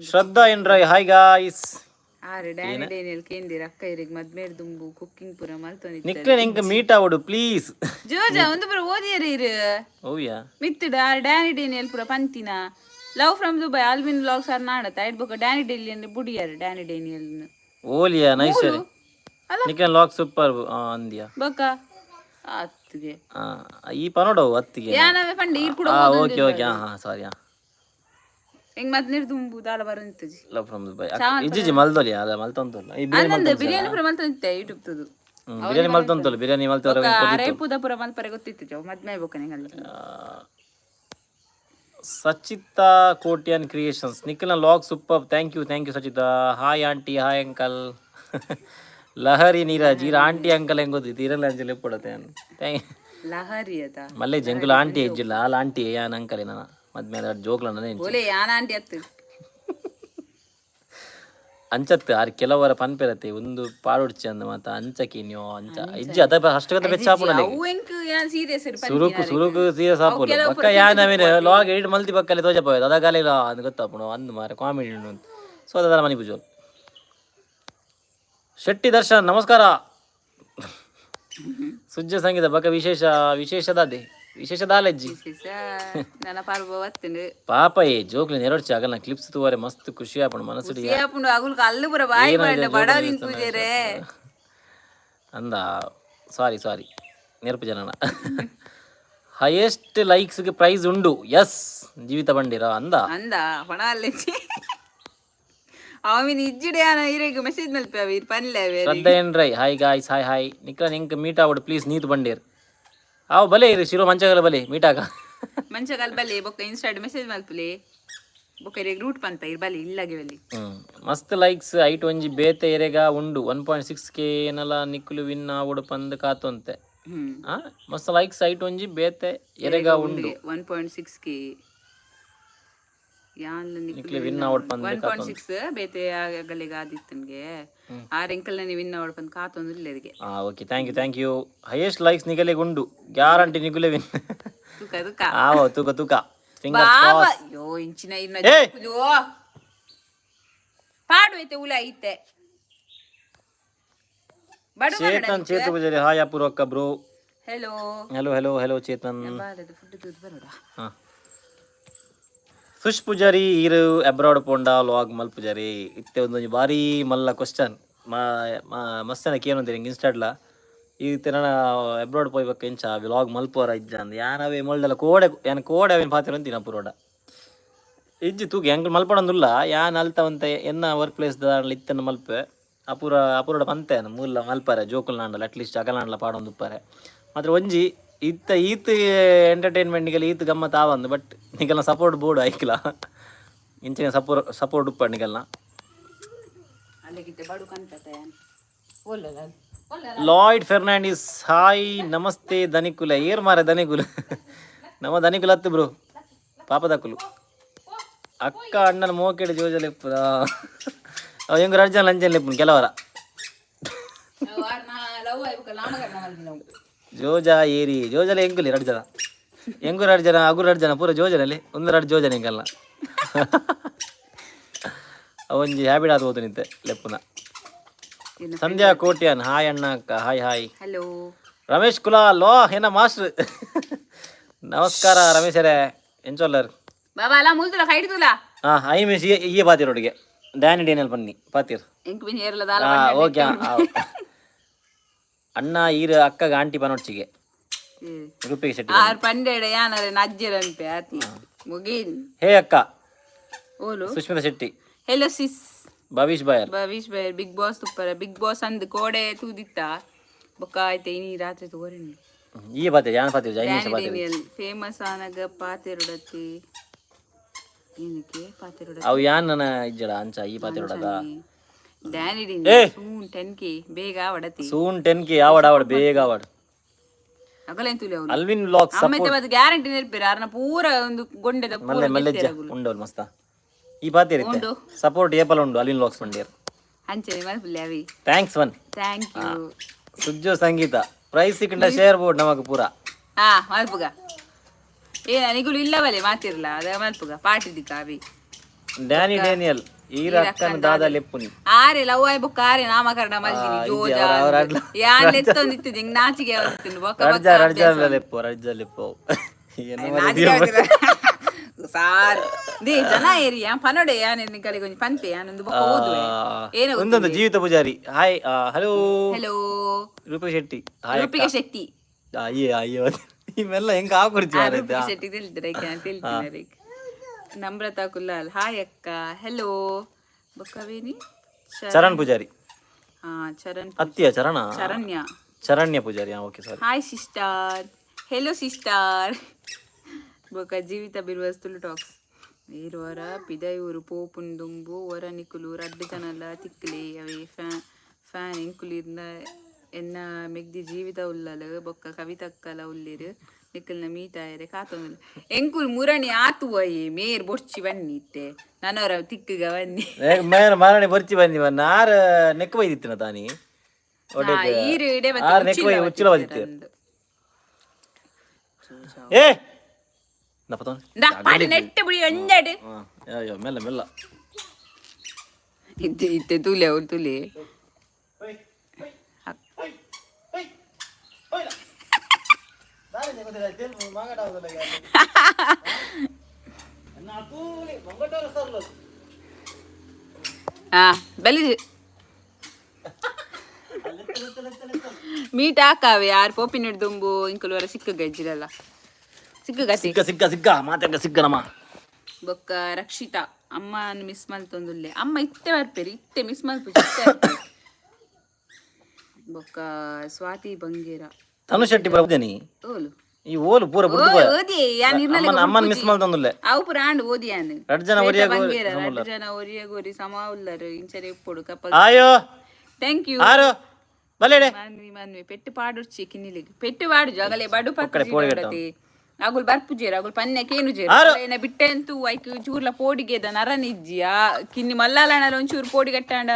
Shraddha ಎನ್ರಾಯ್, hi guys. ಆರು ಡ್ಯಾನಿ ಡೇನಿಯಲ್ ಕೇಂದಿರ ಅಕ್ಕ ಇರಿಗೆ ಮದ್ಮೇರ್ ದುಂಬು ಕುಕ್ಕಿಂಗ್ ಪೂರ ಮಲ್ತೊಂದಿತ್ತೆ. ನಿಕ್ಲೆ ಎಂಕ್ ಮೀಟ್ ಆವಡು ಪ್ಲೀಸ್. ಜೋಜ ಒಂದು ಪೂರ ಓದಿಯರಿ ಇರು. ಓಯ್ಯಾ. ಮಿತ್ತುಡು ಆರು ಡ್ಯಾನಿ ಡೇನಿಯಲ್ ಪೂರ ಪಂತಿನ love from Dubai Alvin vlogs are ನಾಡತ ಇಡ್ಬೇಕು. ಡ್ಯಾನಿ ಡೇನಿಯಲ್ ಬುಡಿಯಾರು ಡ್ಯಾನಿ ಡೇನಿಯಲ್. ಓಲಿಯಾ, ನೈಸ್ ಶೇರಿಂಗ್. ಅಲ್ಲ. ನಿಕ್ಲೆ ಲಾಗ್ ಸೂಪರ್ ಅಂದ್ಯಾ. ಬೊಕ್ಕ ಅತ್ತಿಗೆ. ಆ, ಈ ಪನೋಡವು ಅತ್ತಿಗೆ. ಯಾನವೆ ಪಂಡೆ ಈರ್ ಕೂಡ. ಹಾ, ಓಕೆ ಓಕೆ, ಹಾ ಹಾ, ಸಾರಿ, ಹಾ. ಹೆಂಗ್ ಮದ್ನೀರ್ ದುಂಬು ದಾಲ ಬರಂತಜಿ. ಲವ್ ಫ್ರಮ್ ದುಬೈ ಇಜ್ಜಿ ಮಲ್ದೊಲಿ ಅಲ್ಲ ಮಲ್ತೊಂತಲ್ಲ ಈ ಬಿರಿಯಾನಿ. ಆನಂದ್ ಬಿರಿಯಾನಿ ಪೂರ ಮಲ್ತೊಂದಿತ್ತೆ ಯೂಟ್ಯೂಬ್ ತುದು. ಬಿರಿಯಾನಿ ಮಲ್ತೊಂತಲ್ಲ, ಬಿರಿಯಾನಿ ಮಲ್ತವರ. ಅರೇಪುದ ಪೂರ ಮಲ್ಪರೆ ಗೊತ್ತಿತ್ತು ಜೋ ಮದ್ಮೆ ಬೊಕ್ಕನೆ ಅಲ್ಲಿ. ಸಚಿತಾ ಕೋಟ್ಯಾನ್ ಕ್ರಿಯೇಷನ್ಸ್, ನಿಖಿಲ್ನ log super, thank you, thank you Sachita. Hi aunty, hi uncle. Lahari Neeraj, Ira aunty uncle ಹೆಂಗ್ ಗೊತ್ತಿತ್ತು ಇರಲ್ಲ ಅಂಜಲಿ ಪಡತೆ. Thank. Lahari ಅದ. ಮಲ್ಲೆ ಜಂಗುಲ ಆಂಟಿ ಇಜ್ಜಿಲ್ಲ ಅಲ್ಲ, ಆಂಟಿ ಯಾನ್ ಅಂಕಲ್ ನನ್ನ ಮದ್ಮೇಲೆ ಜೋಕ್ಲ ನನ್ನ. ಓಲೆ ಯಾನ ಆಂಟಿ ಅತ್ತು. ಅಂಚತ್ತು ಆರ್ ಕೆಲವರ ಪನ್ಪೆರತೆ ಒಂದು ಪಾಡೊಡ್ಚಿ ಅಂದ ಮಾತ ಅಂಚಕಿನ್ಯೋ ಅಂಚ ಇಜ್ಜಿ ಅದ ಅಷ್ಟಗತ ಬೆಚ್ಚಾಪುನ. ಅವು ಎಂಕ್ ಯಾನ್ ಸೀರಿಯಸ್. ಸುರುಕು ಸುರುಕು ಸೀರಿಯಸ್ ಆಪುಲು ಬಕ್ಕ ಯಾನ್ ಅವೇನು ಲಾಗ್ ಎಡಿಟ್ ಮಲ್ತಿ ಬಕ್ಕಲ್ಲಿ ತೋಜಪ್ಪ ಅದ ಇಲ್ಲ ಅಂದ್ ಗೊತ್ತಾಪುಣು ಅಂದ್ ಮಾರೆ ಕಾಮಿಡಿ ಉಂಡು ಸೊ ಅದಲ್ಲ ಮನಿ ಪೂಜೋಲ್. ಶೆಟ್ಟಿ ದರ್ಶನ್, ನಮಸ್ಕಾರ. ಸುಜ್ಜ ಸಂಗೀತ ಬಕ್ಕ ವಿಶೇಷ ವಿಶೇಷದಾದೆ ವಿಶೇಷ ದಾಲೆಜ್ಜಿ. ನನ್ನ ಪಾರ್ವ ಬತ್ತುಂಡು. ಪಾಪ ಏ ಜೋಕ್ಲಿ ನೆರಡ್ಚಿ ಆಗಲ್ಲ ಕ್ಲಿಪ್ಸ್ ತೂವರೆ ಮಸ್ತ್ ಖುಷಿ ಆಪುಂಡು ಮನಸ್ಸು. ಸಿಯಾಪುಂಡು ಅಗುಲ್ಕ ಅಲ್ಲು ಪೂರ ಬಾಯಿ ಬರಡ ಬಡವ ಪೂಜೆರೆ. ಅಂದ ಸಾರಿ ಸಾರಿ ನೆನಪು ಜನನ. ಹೈಯೆಸ್ಟ್ ಲೈಕ್ಸ್ಗೆ ಪ್ರೈಸ್ ಉಂಡು ಎಸ್ ಜೀವಿತ ಬಂಡಿರ ಅಂದ. ಅಂದ ಪಣ ಅಲ್ಲೆಚ್ಚಿ ಅವಿನ ಇಜ್ಜಿಡೆ ಯಾನ ಇರೆಗ್ ಮೆಸೇಜ್ ಮಲ್ಪೆ ಅವಿ ಪನ್ಲೆ ಅವೆ. Shraddha N Rai, hi guys, hi hi. ನಿಕ್ಲ ನಿಂಕ್ ಮೀಟ್ ಆವಡು ಪ್ಲೀಸ್ ನೀತು ಬಂಡೀರ್. ಆವ್ ಬಲೆ ಇರು ಶಿರೋ ಮಂಚಗಲ ಬಲೆ ಮೀಟ್ ಆಗ. ಮಂಚಗಲ್ ಬಲೆ ಬೊಕ್ಕ ಇನ್ಸ್ಟಾಡ್ ಮೆಸೇಜ್ ಮಲ್ಪುಲೆ ಬೊಕ್ಕ ಇರೆಗ್ ರೂಟ್ ಪನ್ಪ ಇರ್ ಬಲೆ ಇಲ್ಲಗೆ ಬಲೆ. ಮಸ್ತ್ ಲೈಕ್ಸ್ ಐಟ್ ಒಂಜಿ ಬೇತೆ ಎರೆಗ ಉಂಡು 1.6K ಏನಲ ನಿಕ್ಕುಲು ವಿನ್ ಆವಡು ಪಂದ್ ಕಾತೊಂತೆ. ಆ ಮಸ್ತ್ ಲೈಕ್ಸ್ ಐಟ್ ಒಂಜಿ ಬೇತೆ ಎರೆಗ ಉಂಡು. 1.6K ಯಾನ್ಲ. ನಿಕ್ಲೆ ವಿನ್ ಆವಡ್ ಪಂದ್. 1.6 ಬೇತೆ ಆಗಲಿಗ ಆದಿತ್ತನ್ಗೆ ಆರ್ ಎಂಕಲ್ ವಿನ್ ಅವಡ್ ಪಂದ್ ಕಾತೊಂದು ಇಲ್ಲರಿಗೆ. ಆ okay, thank you, thank you. Highest likes ನಿಗಲೆಗ್ ಉಂಡು, ಗ್ಯಾರಂಟಿ ನಿಗುಲೆ ವಿನ್. ತುಕ ತುಕ. ಆವೋ ತೂಕ ತೂಕ, ಫಿಂಗರ್ಸ್ ಬಾಬಾ ಕ್ರಾಸ್. ಯೋ ಇಂಚಿನ ಇನ್ನ. ಏಯ್! ಪಾಡು ಐತೆ ಉಲ ಐತೆ ಬಡು. ಚೇತನ್ ಚೇತು ಪೂಜಾರಿ, ಹಾಯ್ ಅಪೂರ್ವಕ್ಕ bro. Hello. Hello hello hello Chetan. ಬಾಲದ ಫುಡ್ ತೂದು ಬರೋಡ. ಹಾ ಸುಶ್ ಪೂಜಾರಿ, ಈರು ಅಬ್ರಾಡ್ ಪೋಂಡ ಲಾಗ್ ಮಲ್ ಪೂಜಾರಿ ಇತ್ತೆ ಒಂದೊಂಜಿ ಬಾರಿ ಮಲ್ಲ ಕ್ವಶನ್ ಮಸ್ತನ ಕೇನೊಂದಿರ ಹಿಂಗೆ ಇನ್ಸ್ಟಾಡ್ಲ. ಇತ್ತೆ ನನ್ನ ಅಬ್ರಾಡ್ ಪೋಯ್ಬೇಕು ಇಂಚ ವ್ಲಾಗ್ ಮಲ್ಪೋರ ಇಜ್ಜ ಅಂದ್ ಯಾನವೇ ಮೊಳ್ದಲ್ಲ ಕೋಡೆ ಯಾನ್ ಕೋಡೆ ಅವೇನು ಪಾತಿರ ಅಂತೀನಿ ಅಪುರೋಡ ಇಜ್ಜಿ ತೂಕ ಎಂಕ್ ಮಲ್ಪಡೊಂದುಲ್ಲ. ಯಾನ್ ಅಲ್ತವಂತೆ ಎನ್ನ ವರ್ಕ್ ಪ್ಲೇಸ್ ಇತ್ತನ್ನು ಮಲ್ಪೆ ಅಪೂರ ಅಪೂರೋಡ ಪಂತೆ ಮೂಲ ಮಲ್ಪಾರೆ ಜೋಕುಲ್ ನಾಂಡಲ ಅಟ್ಲೀಸ್ಟ್ ಅಗಲಾಂಡಲ ಪಾಡೊಂದುಪ್ಪಾರೆ ಮಾತ್ರ ಒಂಜಿ ಇತ್ತ ಈತ್ ಎಂಟರ್ಟೈನ್ಮೆಂಟ್ಗೆಲ್ಲ ಈತ್ ಗಮ್ಮತ್ ಆವಂದು. ಬಟ್ ನಿಕಲ್ನ ಸಪೋರ್ಟ್ ಬೋರ್ಡ್ ಆಯ್ಕಲ ಇಂಚಿನ ಸಪೋರ್ಟ್ ಸಪೋರ್ಟ್ ಉಪ್ಪ ನಿಕಲ್ನ. ಅಲ್ಲಿಗಿತ್ತೆ ಬಡು ಕಂತತ ಯಾನ್. ಲಾಯ್ಡ್ ಫೆರ್ನಾಂಡಿಸ್, ಹಾಯ್ ನಮಸ್ತೆ ದನಿಕುಲ. ಏರ್ ಮಾರೆ ದನಿಕುಲ, ನಮ್ಮ ದನಿಕುಲ ಹತ್ತು ಬ್ರೋ ಪಾಪದಕ್ಕುಲು. ಅಕ್ಕ ಅಣ್ಣನ ಮೋಕೆಡ್ ಜೋಜಲ ಇಪ್ಪುದ ಹೆಂಗ್ ರಡ್ಜನ್ ಲಂಚನ್ ಲೆಪ್ಪುನು ಕೆಲವರ. ಜೋಜ ಏರಿ ಜೋಜಲ ಎಂಕುಲಿ ಎರಡು ಜನ ಎಂಗು ಎರಡು ಜನ ಅಗುರು ಎರಡು ಜನ ಪೂರ ಜೋಜನಲ್ಲಿ ಒಂದು ಎರಡು ಜೋಜನ ಎಂಕಲ್ನ ಒಂಜಿ ಹ್ಯಾಬಿಟ್ ಆದ್ ಹೋತು ನಿಂತೆ ಲೆಪ್ಪುನ. ಸಂಧ್ಯಾ ಕೋಟ್ಯಾನ್, ಹಾಯ್ ಅಣ್ಣ ಅಕ್ಕ, hi hi. Hello. Ramesh Kulal, ಲೋ ಏನ ಮಾಸ್ಟರ್, ನಮಸ್ಕಾರ ರಮೇಶರೇ, ಎಂಚೊಲ್ಲರ್? ಬಾಬಾ ಅಲ್ಲ ಮುಲ್ತುಲ ಕೈಡ್ತುಲ. ಹಾ 5 ನಿಮಿಷ ಈಯೆ ಪಾತಿರ್ ಒಟ್ಟಿಗೆ ಡ್ಯಾನಿ ಡೇನಿಯಲ್ ಪನ್ನಿ ಪಾತಿರ್. ಎಂಕ್ ಬಿನ್ ಏರ್ಲ ದಾಲ. ಹಾ, ಓಕೆ. ಅಣ್ಣ, ಈರ್ ಅಕ್ಕಗ ಆಂಟಿ ಪನೊಡ್ಚಿಗೆ. ರೂಪಿಗೆ ಶೆಟ್ಟಿ. ಆರ್ ಪಂಡೆಡ ಯಾನರೆ ನಜ್ಜೆರ್ ಅನ್ಪೆ ಆತಿ ಮುಗೀನ್. ಹೇ ಅಕ್ಕ. ಓಲು? Sushmita Shetty. Hello sis. Bhavish Bayar. Bhavish Bayar, big boss ತುಪ್ಪರ? ಬಿಗ್ ಬಾಸ್ ಅಂದ್ ಕೋಡೆ ತೂದಿತ್ತ ಬೊಕ್ಕ ಆಯ್ತೆ ಇನಿ ರಾತ್ರಿ ತೋರಿನಿ. ಈಯೆ ಪಾತಿರ್, ಯಾನ್ ಪಾತಿರ್, 5 ನಿಮಿಷ ಪಾತಿರ್. ಡೇನಿಯಲ್ ಫೇಮಸ್ ಆನಗ ಪಾತೆರುಡತಿ ಏನಕ್ಕೆ ಪಾತೆರುಡ? ಅವು ಯಾನ್ ನನ್ನ ಇಜ್ಜಡ ಅಂಚ ಈ ಪಾತಿರೋಡದ. ಡ್ಯಾನಿ. ಏ! ಸೂನ್ 10K ಬೇಗ ಅವಡತಿ. ಸೂನ್ 10K ಆವಡ್ ಆವಡ್, ಬೇಗ ಆವಡ್. ಅಗಲೇನ್ ತುಲಿ ಅವ್ರು. Alvin vlog. ಅಮ್ಮ ಮತ್ತೆ ಗ್ಯಾರಂಟಿ ನೆರ್ಪೇರು ಅರ್ನ ಪೂರ ಒಂದು ಗೊಂಡೆದ ಪೂರ. ಮಲ್ಲೆ ಮಲ್ಲೆಜ್ಜ ಉಂಡವಲ್ ಮಸ್ತ ಈ ಪಾತಿರ್. ಉಂಡು. ಸಪೋರ್ಟ್ ಏಪಲ ಉಂಡು ಅಲ್ವಿನ್ ವ್ಲಾಗ್ಸ್ ಮಂಡಿಯರ್. ಅಂಚನೆ ಮಲ್ಪುಲ್ಲೆ ಅವಿ. Thanks one. Thank you. Sujjo Sangeetha, price ಸಿಕ್ಕಂಡ ಶೇರ್ ಬೋರ್ಡ್ ನಮಕ್ ಪೂರ. ಹಾ, ಮಲ್ಪುಗ. ಏ, ನಿಗುಲು ಇಲ್ಲವಲೆ ಮಾತಿರ್ಲ ಅದ ಮಲ್ಪುಗ ಪಾಟಿ ದಿಕ್ಕ ಅವಿ. ಡ್ಯಾನಿ ಡೇನಿಯಲ್, ಈ ರಕ್ಕನ ದಾದ ಲೆಪ್ಪುನಿ? ಆರೆ ಲವ್ ಆಯ್ ಬೊಕ್ಕ ಆರೆ ನಾಮಕರಣ ಮಲ್ದಿನಿ ಜೋಜ. ಇಜ್ಜಿ, ಅವ್ರ ಯಾನ್ ಲೆತ್ತೊಂದಿತ್ತು ಹಿಂಗ್ ನಾಚಿಗೆ ಅವತ್ತಿನ ಬೊಕ್ಕ ರಡ್ಜ ರಡ್ಜ ಲೆಪ್ಪು, ರಡ್ಜ ಲೆಪ್ಪು ಏನು? ನಾಚಿಕೆ ಆಗುದಿಲ್ಲ. ಸಾರ್ they ಜನ ಏರಿ ಯಾನ್ ಪನೊಡೆ ಯಾನ್ ನಿಕಲಿಗೆ ಒಂಜಿ ಪನ್ಪೆ ಯಾನೊಂದು ಬೊಕ್ಕ ಓದುವೆ ಏನು? ಒಂದೊಂದು Jeevitha Poojari, hi, hello. Hello. Roopa Shetty, hi. Roopika Shetty. ಅಯ್ಯೋ ಅಯ್ಯೋ, ಇವೆಲ್ಲ ಹೆಂಗ ಹಾಕೊಡ್ತೀವಿ. ರೂಪಿಕಾ ಶೆಟ್ಟಿ ತಿಳಿದ್ರೆ ತಿಳಿತೀನಿ. ನಮ್ರತಾ ಕುಲ್ಲಾಲ್, ಹಾಯ್ ಅಕ್ಕ, ಹೆಲೋ. ಬೊಕ್ಕವೇನಿ? ಚರಣ್ ಪೂಜಾರಿ. ಹಾ, ಚರಣ್. ಅತ್ತಿಯ ಚರಣ. Charanya. Charanya Poojari, okay, sorry. Hi sister, hello sister. ಬೊಕ ಜೀವಿತ ಬಿರ್ವಸ್ ತುಳು ಟಾಕ್ಸ್ ಇರುವರ ಪಿದಯೂರು ಪೋಪುನ್ ದುಂಬು ಒರ ನಿಕುಲು ರಡ್ಡು ಜನಲ ತಿಕ್ಲೆ ಅವೆ ಫ್ಯಾನ್ ಫ್ಯಾನ್ ಎಂಕುಲಿರ್ನ ಎನ್ನ ಮೆಗ್ದಿ ಜೀವಿತ ಉಲ್ಲಲು ಬೊಕ್ಕ ಕವಿತಕ್ಕಲ ಉಲ್ಲಿರು ನಿಕಲ್ನ ಮೀಟಾಯರೆ ಕಾತೊಂದುಲ್ಲ ಎಂಕುಲು ಮುರಣಿ ಆತುವಯೇ ಮೇರ್ ಬೊಡ್ಚಿ ಬನ್ನಿ ಇತ್ತೆ ನನವರ ತಿಕ್ಕುಗ ಬನ್ನಿ. ಮಾರಣಿ ಬೊರ್ಚಿ ಬಂದಿ ನಾರ್ ನೆಕ್ ಬೈದಿತ್ತಿನ ತಾನಿ. ಈರು ಇಡೆ ಬತ್ತಿ. ಆರ್ ನೆಕ್ ಬೈ ಉಚ್ಚಿಲ ಬದಿತ್ತೆ. ಏ ನಪ್ಪತೋನ್. ಪಾಡಿ ನೆಟ್ಟ ಬುಡಿ ಒಂಜಾಡು. ಅಯ್ಯೋ, ಮೆಲ್ಲ ಮೆಲ್ಲ. ಇತ್ತೆ ಇತ್ತೆ ತುಲೆ ಅವ್ರು ತುಲೆ. ಹಾ, ಬಲಿ ಮೀಟ್ ಹಾಕಾವೆ ಯಾರು ಪೋಪಿನ ದುಂಬು ಇಂಕುಲು ವರ ಸಿಕ್ಕ ಗಜ್ಜಿರಲ್ಲ ಸಿಕ್ಕ ಗಸಿ. ಸಿಕ್ಕ ಸಿಕ್ಕ ಸಿಕ್ಕ ಮಾತಾಡ ಸಿಕ್ಕ ನಮ್ಮ. ಬೊಕ್ಕ ರಕ್ಷಿತಾ ಅಮ್ಮ ಮಿಸ್ ಮಲ್ತೊಂದುಲ್ಲೆ ಅಮ್ಮ ಇತ್ತೆ ಬರ್ಪೇರಿ ಇತ್ತೆ ಮಿಸ್ ಮಲ್ಪು ಇತ್ತೆ ಬರ್ಪೇರಿ. ಬೊಕ್ಕ ಸ್ವಾತಿ ಬಂಗೇರ. ತನು ಶೆಟ್ಟಿ ಬರ್ದೇನಿ. ಓಲು? ಈ ಓಲು ಪೂರ ಬುಡ್ದು. ಓದಿ ಯಾನ್ ಇರ್ನಲೆ. ಅಮ್ಮನ ಅಮ್ಮನ ಮಿಸ್ ಮಲ್ತೊಂದುಲ್ಲೆ. ಅವು ಪೂರ ಆಂಡ್ ಓದಿ ಯಾನ್. ರಡ್ಡ್ ಜನ ಒರಿಯಾಗ ಬಂಗೇರ ರಡ್ಡ್ ಜನ ಒರಿಯಗೋರಿ ಸಮ ಉಲ್ಲರು ಇಂಚನೆ ಇಪ್ಪೊಡು ಕಪ್ಪ. ಆಯೋ. Thank you. ಆರು ಬಲ್ಲೆಡೆ. ಮನ್ವಿ ಮನ್ವಿ ಪೆಟ್ಟು ಪಾಡುರ್ಚಿ ಕಿನ್ನಿಲಿಗ್ ಪೆಟ್ಟು ಪಾಡು ಜಗಲೆ ಬಡು ಒಕ್ಕಡೆ ಪತ್ತು ಪೋಡಿಗೆ. ಅಗುಲ್ ಬರ್ಪುಜೇರು ಅಗುಲ್ ಪನ್ನೆ ಕೇನುಜೇರು. ಆರು. ಏನ ಬಿಟ್ಟೆಂತು ಐಕ್ ಚೂರ್ಲ ಪೋಡಿಗೆದ ನರನಿಜ್ಜಿ ಆ ಕಿನ್ನಿ ಮಲ್ಲಾಲಣಲ ಒಂಚೂರು ಪೋಡಿ ಕಟ್ಟಾಂಡ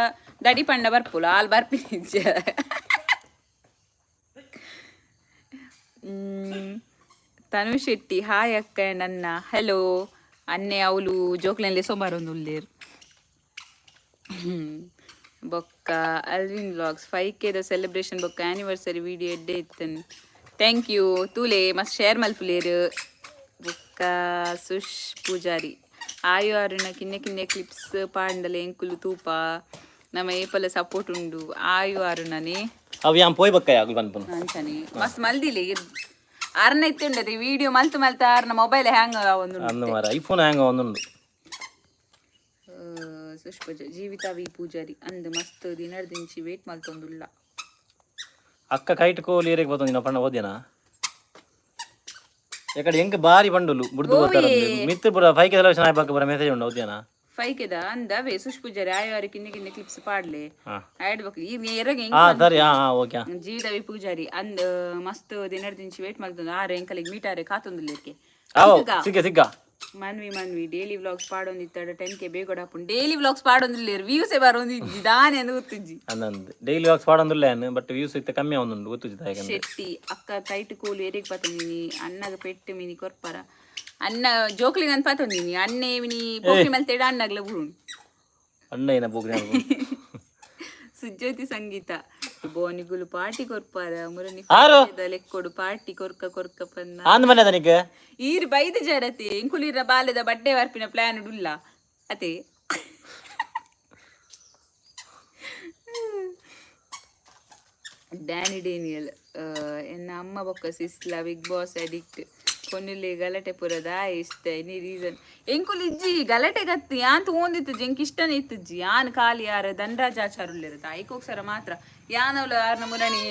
ದಡಿ ಪಂಡ ಬರ್ಪುಲ ಆಲ್ ಬರ್ಪಿನಿಜ್ಜಿ. ತನು ಶೆಟ್ಟಿ, ಹಾಯ್ ಅಕ್ಕ ನನ್ನ, ಹಲೋ ಅನ್ನೆ ಅವಳು ಜೋಕ್ಲಲ್ಲಿ ಸೋಮಾರ ಒಂದು ಉಲ್ಲೇರು. ಬೊಕ್ಕ ಅಲ್ವಿನ್ ವ್ಲಾಗ್ಸ್, 5Kದ ಸೆಲೆಬ್ರೇಷನ್ ಬೊಕ್ಕ ಆನಿವರ್ಸರಿ ವಿಡಿಯೋ ಎಡ್ಡೆ ಇತ್ತನ್, thank you. ತೂಲೆ ಮಸ್ತ್ ಶೇರ್ ಮಲ್ಪುಲೇರು. ಬೊಕ್ಕ ಸುಶ್ ಪೂಜಾರಿ, ಆಯು ಅರುಣ ಕಿನ್ನೆ ಕಿನ್ನೆ ಕ್ಲಿಪ್ಸ್ ಪಾಂಡಲೆ ಎಂಕುಲು ತೂಪ ನಮ್ಮ ಏಪಲ ಸಪೋರ್ಟ್ ಉಂಡು ಆಯು ಅರುಣನೇ. ಅವು ಯಾನ್ ಪೋಯ್ ಬಕ್ಕ ಯಾಗಲು ಪನ್ಪುನು. ಅಂಚನೆ ಮಸ್ತ್ ಮಲ್ದಿಲಿ ಅರ್ನ ಇತ್ತುಂಡದೆ ವಿಡಿಯೋ ಮಲ್ತು ಮಲ್ತ ಅರ್ನ ಮೊಬೈಲ್ ಹ್ಯಾಂಗ್ ಒಂದು. ಅಂದು ಮಾರ ಐಫೋನ್ ಹ್ಯಾಂಗ್ ಒಂದುಂಡು. ಸುಷ್ಪಜ ಜೀವಿತ ವಿ ಪೂಜಾರಿ ಅಂದ್ ಮಸ್ತ್ ದಿನರ್ದಿಂಚಿ ವೇಟ್ ಮಲ್ತೊಂದುಲ್ಲ. ಅಕ್ಕ ಕೈಟ್ ಕೋಲಿ ಏರಿಗೆ ಬತ್ತೊಂದಿನ ಪಣ್ಣ ಓದೇನಾ ಎಕಡೆ ಎಂಕ್ ಬಾರಿ ಬಂಡುಲು ಬುಡ್ದು ಬರ್ತಾರೆ ಮಿತ್ರ ಪುರ 5K celebration ಆಯ್ಪಾಕ ಪುರ ಮೆಸೇಜ್ ಉಂಡು ಓದ್ಯಾನ. 5Kದ ಅಂದವೇ ಸುಶ್ ಪೂಜಾರಿ ಆಯು ಕಿನ್ನೆ ಕಿನ್ನೆ ಕ್ಲಿಪ್ಸ್ ಪಾಡ್ಲೆ. ಹಾ. ಆಡ್ಬೇಕು ಈ ಎರಗೆ. ಹಾ, ಸರಿ, ಹಾ ಹಾ ಓಕೆ. ಜೀವಿತ ವಿ ಪೂಜಾರಿ ಅಂದ್ ಮಸ್ತ್ ದಿನರ್ದಿಂಚಿ ವೇಟ್ ಮಲ್ತೊಂದು ಆರೆ ಎಂಕಲಿಗೆ ಮೀಟಾರೆ ಕಾತೊಂದುಲ್ಲೆರ್ಕೆ. ಆವೋ, ಸಿಕ್ಕ ಸಿಕ್ಕ. Manvi Manvi, daily vlogs ಪಾಡೊಂದಿತ್ತಾಡ 10K ಬೇಗ ಹಾಪುಂಡು. ಡೈಲಿ ವ್ಲಾಗ್ಸ್ ಪಾಡೊಂದಿಲ್ಲ, ವ್ಯೂಸೇ ಬರೋಂದಿಜ್ಜಿ ದಾನೆ ಅಂದ್ ಗೊತ್ತಿಜ್ಜಿ. ಅಂದಂದು ಡೈಲಿ ವಾಕ್ಸ್ ಪಾಡೊಂದುಲ್ಲ ಬಟ್ ವ್ಯೂಸ್ ಇತ್ತೆ ಕಮ್ಮಿ ಒಂದುಂಡು ಗೊತ್ತುಜ್ಜಿ ದಾಯೆಗಂದ್. ಶೆಟ್ಟಿ ಅಕ್ಕ ಕೈಟ್ ಕೋಲು ಎರೆಗ್ ಪತ್ತೊಂದಿನಿ ಅಣ್ಣಗ ಪೆಟ್ಟು ಮಿನಿ ಕೊರ್ಪರ ಅಣ್ಣ ಜೋಕ್ಲಿಗೆ ಅಂತ ಪತ್ತೊಂದಿನಿ ಅಣ್ಣೆ ಮಿನಿ ಪೋಕ್ರಿ ಮಲ್ತೇಡ ಅಣ್ಣಗ್ಲ ಬುರುಣು. ಅಣ್ಣ ಏನ ಬೋಗ್ರಿ. ಸುಜ್ಯೋತಿ ಸಂಗೀತ ಬೋನಿಗುಲು ಪಾರ್ಟಿ ಕೊರ್ಪಾರ ಮುರನಿ. ಆರು. ಲೆಕ್ಕೊಡು ಪಾರ್ಟಿ ಕೊರ್ಕ ಕೊರ್ಕ ಪನ್ನ. ಆಂದ್ ಮನೆ ತನಿಕ್. ಈರ್ ಬೈದ ಜರತಿ ಇಂಕುಲಿರ ಬಾಲೆದ ಬಡ್ಡೆ ವರ್ಪಿನ ಪ್ಲಾನ್ ಉಡುಲ್ಲ. ಅದೇ. ಡ್ಯಾನಿ ಡೇನಿಯಲ್ ಎನ್ನ ಅಮ್ಮ ಬೊಕ್ಕ ಸಿಸ್ಲ big boss addict ಕೊನ್ನುಲಿ ಗಲಾಟೆ ಪುರದ ಇಷ್ಟ ಎನಿ ರೀಸನ್? ಎಂಕುಲು ಇಜ್ಜಿ ಗಲಾಟೆ ಗತ್ತಿ ಯಾನ್ ತೂಂದಿತ್ತುಜಿ, ಎಂಕ್ ಇಷ್ಟನೇ ಇತ್ತುಜ್ಜಿ. ಯಾನ್ ಖಾಲಿ ಯಾರು ಧನರಾಜ್ ಆಚಾರುಲ್ಲಿರುತ್ತೆ ಐಕೋಕ್ಸರ ಮಾತ್ರ ಯಾನವ್ಲು ಯಾರನ ಮುರಣಿ.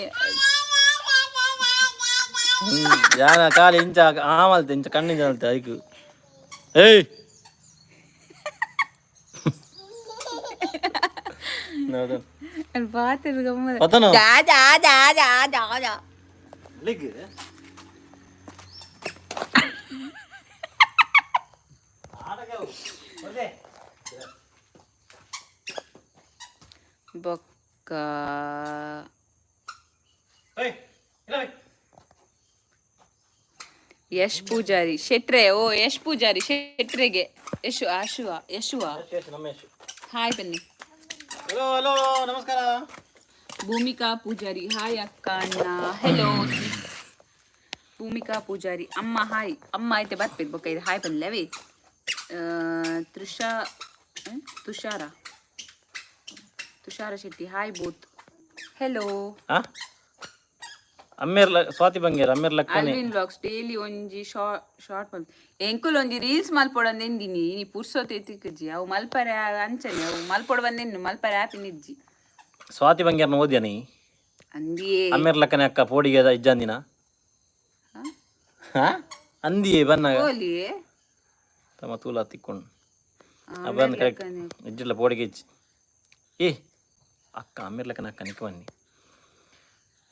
ಯಾನ ಖಾಲಿ ಇಂಚ ಆಮಲ್ತೆ, ಇಂಚ ಕಣ್ಣಿಂಚ ಅಲ್ತೆ ಐಕು. ಏಯ್ ಹೌದು. ಪಾತ್ರ ಗಮ್ಮತ್. ಪತನ. ಜಾ ಜಾ ಜಾ ಜಾ ಜಾ ಜಾ. ಬೊಕ್ಕ ಯಶ್ ಪೂಜಾರಿ ಶೆಟ್ರೆ, ಓ ಯಶ್ ಪೂಜಾರಿ ಶೆಟ್ರೆಗೆ ಯಶು ಆಶುವ ಯಶುವ ಹಾಯ್ ಬನ್ನಿ. ಹಲೋ ಹಲೋ, ನಮಸ್ಕಾರ. ಭೂಮಿಕಾ ಪೂಜಾರಿ ಹಾಯ್ ಅಕ್ಕ ಅಣ್ಣ. ಹೆಲೋ ಭೂಮಿಕಾ ಪೂಜಾರಿ ಅಮ್ಮ ಹಾಯ್ ಅಮ್ಮ. ಐತೆ ಬರ್ಪೇರು ಬೊಕ್ಕ ಇದು ಹಾಯ್ ಬನ್ನಿ. ತೃಷಾ ಹ್ಮ್? Tushar Tushar Shetty hi both. Hello. ಆ ಅಮ್ಮೇರ್ ಸ್ವಾತಿ ಬಂಗೇರ್ ಅಮ್ಮೇರ್ ಲಕ್ಕನೆ. Alvin blogs daily ಒಂಜಿ ಶಾರ್ಟ್ ಮಲ್ ಎಂಕುಲು ಒಂಜಿ ರೀಲ್ಸ್ ಮಲ್ಪೊಡಂದು ಎಂದಿನಿ ನೀ ಪುರ್ಸೊತ್ತು ಎತ್ತಿಕ್ಕಜ್ಜಿ ಅವು ಮಲ್ಪರೆ ಅಂಚನೆ ಅವು ಮಲ್ಪೊಡು ಬಂದೆನ್ನು ಮಲ್ಪರೆ ಆಪಿನಿಜ್ಜಿ. ಸ್ವಾತಿ ಬಂಗೇರ್ನ ಓದ್ಯಾ ನೀ? ಅಂದಿಯೇ. ಅಮ್ಮೇರ್ ಲಕ್ಕನೆ ಅಕ್ಕ ಪೋಡಿಗೆ ಇಜ್ಜಂದಿನ. ಹಾ ಅಂದಿಯೇ ಬನ್ನಾಗ. ಓಲಿಯೇ. ತಮ್ಮ ತೂಲ ತಿಕ್ಕೊಂಡು ಬಂದು ಕರೆಕ್ಟ್ ಇಜ್ಜಿಲ್ಲ ಪೋಡಿಗೆ ಇಜ್ಜಿ. ಏ ಅಕ್ಕ ಅಮ್ಮೇರ್ ಲಕ್ಕನ ಅಕ್ಕ ನಿಕ್ಕ ಬನ್ನಿ.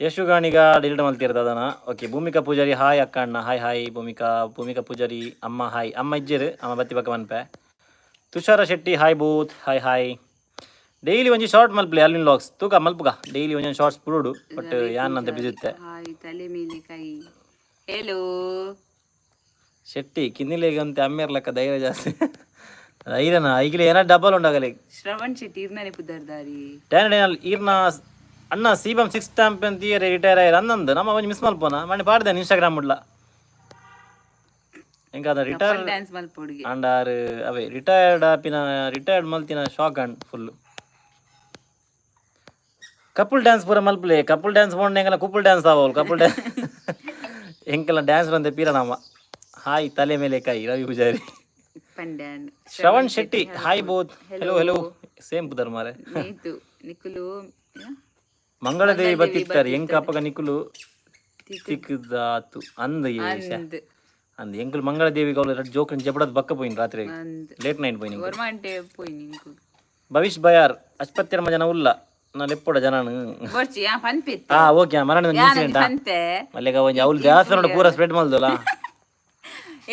ಯಶು ಗಾಣಿಗ ಡಿಲೀಟ್ ಮಲ್ತಿರ್ದ ಅದನ. ಓಕೆ, ಭೂಮಿಕಾ ಪೂಜಾರಿ ಹಾಯ್ ಅಕ್ಕ ಅಣ್ಣ. Hi hi Bhoomika. Bhoomika Poojary ಅಮ್ಮ ಹಾಯ್. ಅಮ್ಮ ಇಜ್ಜೆರು, ಅಮ್ಮ ಬತ್ತಿ ಬಕ್ಕ ಮನ್ಪೆ. Tushara Shetty hi both. Hi hi. Daily ಒಂಜಿ ಶಾರ್ಟ್ ಮಲ್ಪಲೆ ಅಲ್ವಿನ್ ಲಾಗ್ಸ್. ತೂಕ ಮಲ್ಪುಗ ಡೈಲಿ ಒಂಜೊಂದು ಶಾರ್ಟ್ಸ್ ಪುರುಡು ಬಟ್ ಯಾನ್ ಅಂತ ಬಿಜುತ್ತೆ. ಹಾಯ್ ತಲೆ ಮೇಲೆ ಕೈ. ಹೆಲೋ. ಶೆಟ್ಟಿ ಕಿನ್ನಿಲೇಗೆ ಅಂತೆ ಅಮ್ಮೇರ್ ಲೆಕ್ಕ ಧೈರ್ಯ ಜಾಸ್ತಿ. ಧೈರ್ಯನ ಈಗಲೇ ಏನೋ ಡಬಲ್ ಉಂಡಾಗಲಿ. ಶ್ರವಣ್ ಶೆಟ್ಟಿ ಇರ್ನನೆ ಪುದರ್ದಾರಿ. ಟ್ಯಾನ್ ಈರ್ನ ಅಣ್ಣ ಸೀಬಮ್ ಸಿಕ್ಸ್ ಚಾಂಪಿಯನ್ ತೀಯರೆ ರಿಟೈರ್ ಆಯ್ರ ಅಂದಂದು ನಮ್ಮ ಒಂಜಿ ಮಿಸ್ ಮಲ್ಪೋನ ಮನೆ ಪಾಡ್ದೇನೆ ಇನ್ಸ್ಟಾಗ್ರಾಮ್ ಉಡ್ಲ ಎಂಕಾದ ರಿಟೈರ್ ಡ್ಯಾನ್ಸ್ ಮಲ್ಪೊಡುಗೆ. ಅಂಡ್ ಆರ್ ಅವೇ ರಿಟೈರ್ಡ್ ಆಪಿನ ರಿಟೈರ್ಡ್ ಮಲ್ತಿನ shock and full couple dance ಪೂರ ಮಲ್ಪಲೆ. ಕಪಲ್ ಡ್ಯಾನ್ಸ್ ಪೋಂಡ ಎಂಕಲ ಕುಪ್ಪುಲ್ ಡ್ಯಾನ್ಸ್ ಆವಲ್. ಕಪಲ್ ಡ್ಯಾನ್ಸ್ ಎಂಕಲ ಡ್ಯಾನ್ಸ್ ಬಂದೆ ಪೀರ ನಮ್ಮ. ಹಾಯ್ ತಲೆ ಮೇಲೆ ಕೈ ರವಿ Poojary. ಪಂಡ್ಯಾನ್. Shravan Shetty hi both. Hello hello, same ಪುದರ್ ಮಾರೆ. ನೀತು ನಿಕುಲು. ಮಂಗಳದೇವಿ ಬತ್ತಿತ್ತಾರೆ ಎಂಕ ಅಪ್ಪಗ ನಿಕುಲು ತಿಕ್ಕದಾತು ಅಂದ ಅಂದ್. ಅಂದ್ ಎಂಕುಲು ಮಂಗಳದೇವಿ ಗೌಲ ರಡ್ಡ್ ಜೋಕುನ್ ಜಬಡದ್ ಬಕ್ಕ ಪೋಯಿನ್ ರಾತ್ರಿ. ಅಂದ್. ಲೇಟ್ ನೈಟ್ ಪೋಯಿನ್ ಎಂಕುಲು. ಒರ್ಮಾಂಟೆ ಪೋಯಿ ನಿಂಕು. ಭವಿಷ್ ಬಯಾರ್ ಅಸ್ಪತ್ರೆ ಜನ ಉಲ್ಲ ನಾ ಲೆಪ್ಪೊಡ ಜನನು. ಬರ್ಚಿ ಯಾ ಪನ್ಪಿತ್ತು. ಹಾ ಓಕೆ, ಮರಣ ಇನ್ಸಿಡೆಂಟ್. ಪಂತೆ. ಮಲ್ಲೆಗ ಒಂಜಿ ಅವ್ಲು ದೇವಸ್ಥಾನ ಪೂರ ಸ್ಪ್ರೆಡ್ ಮಲ್ದಲ್ಲ.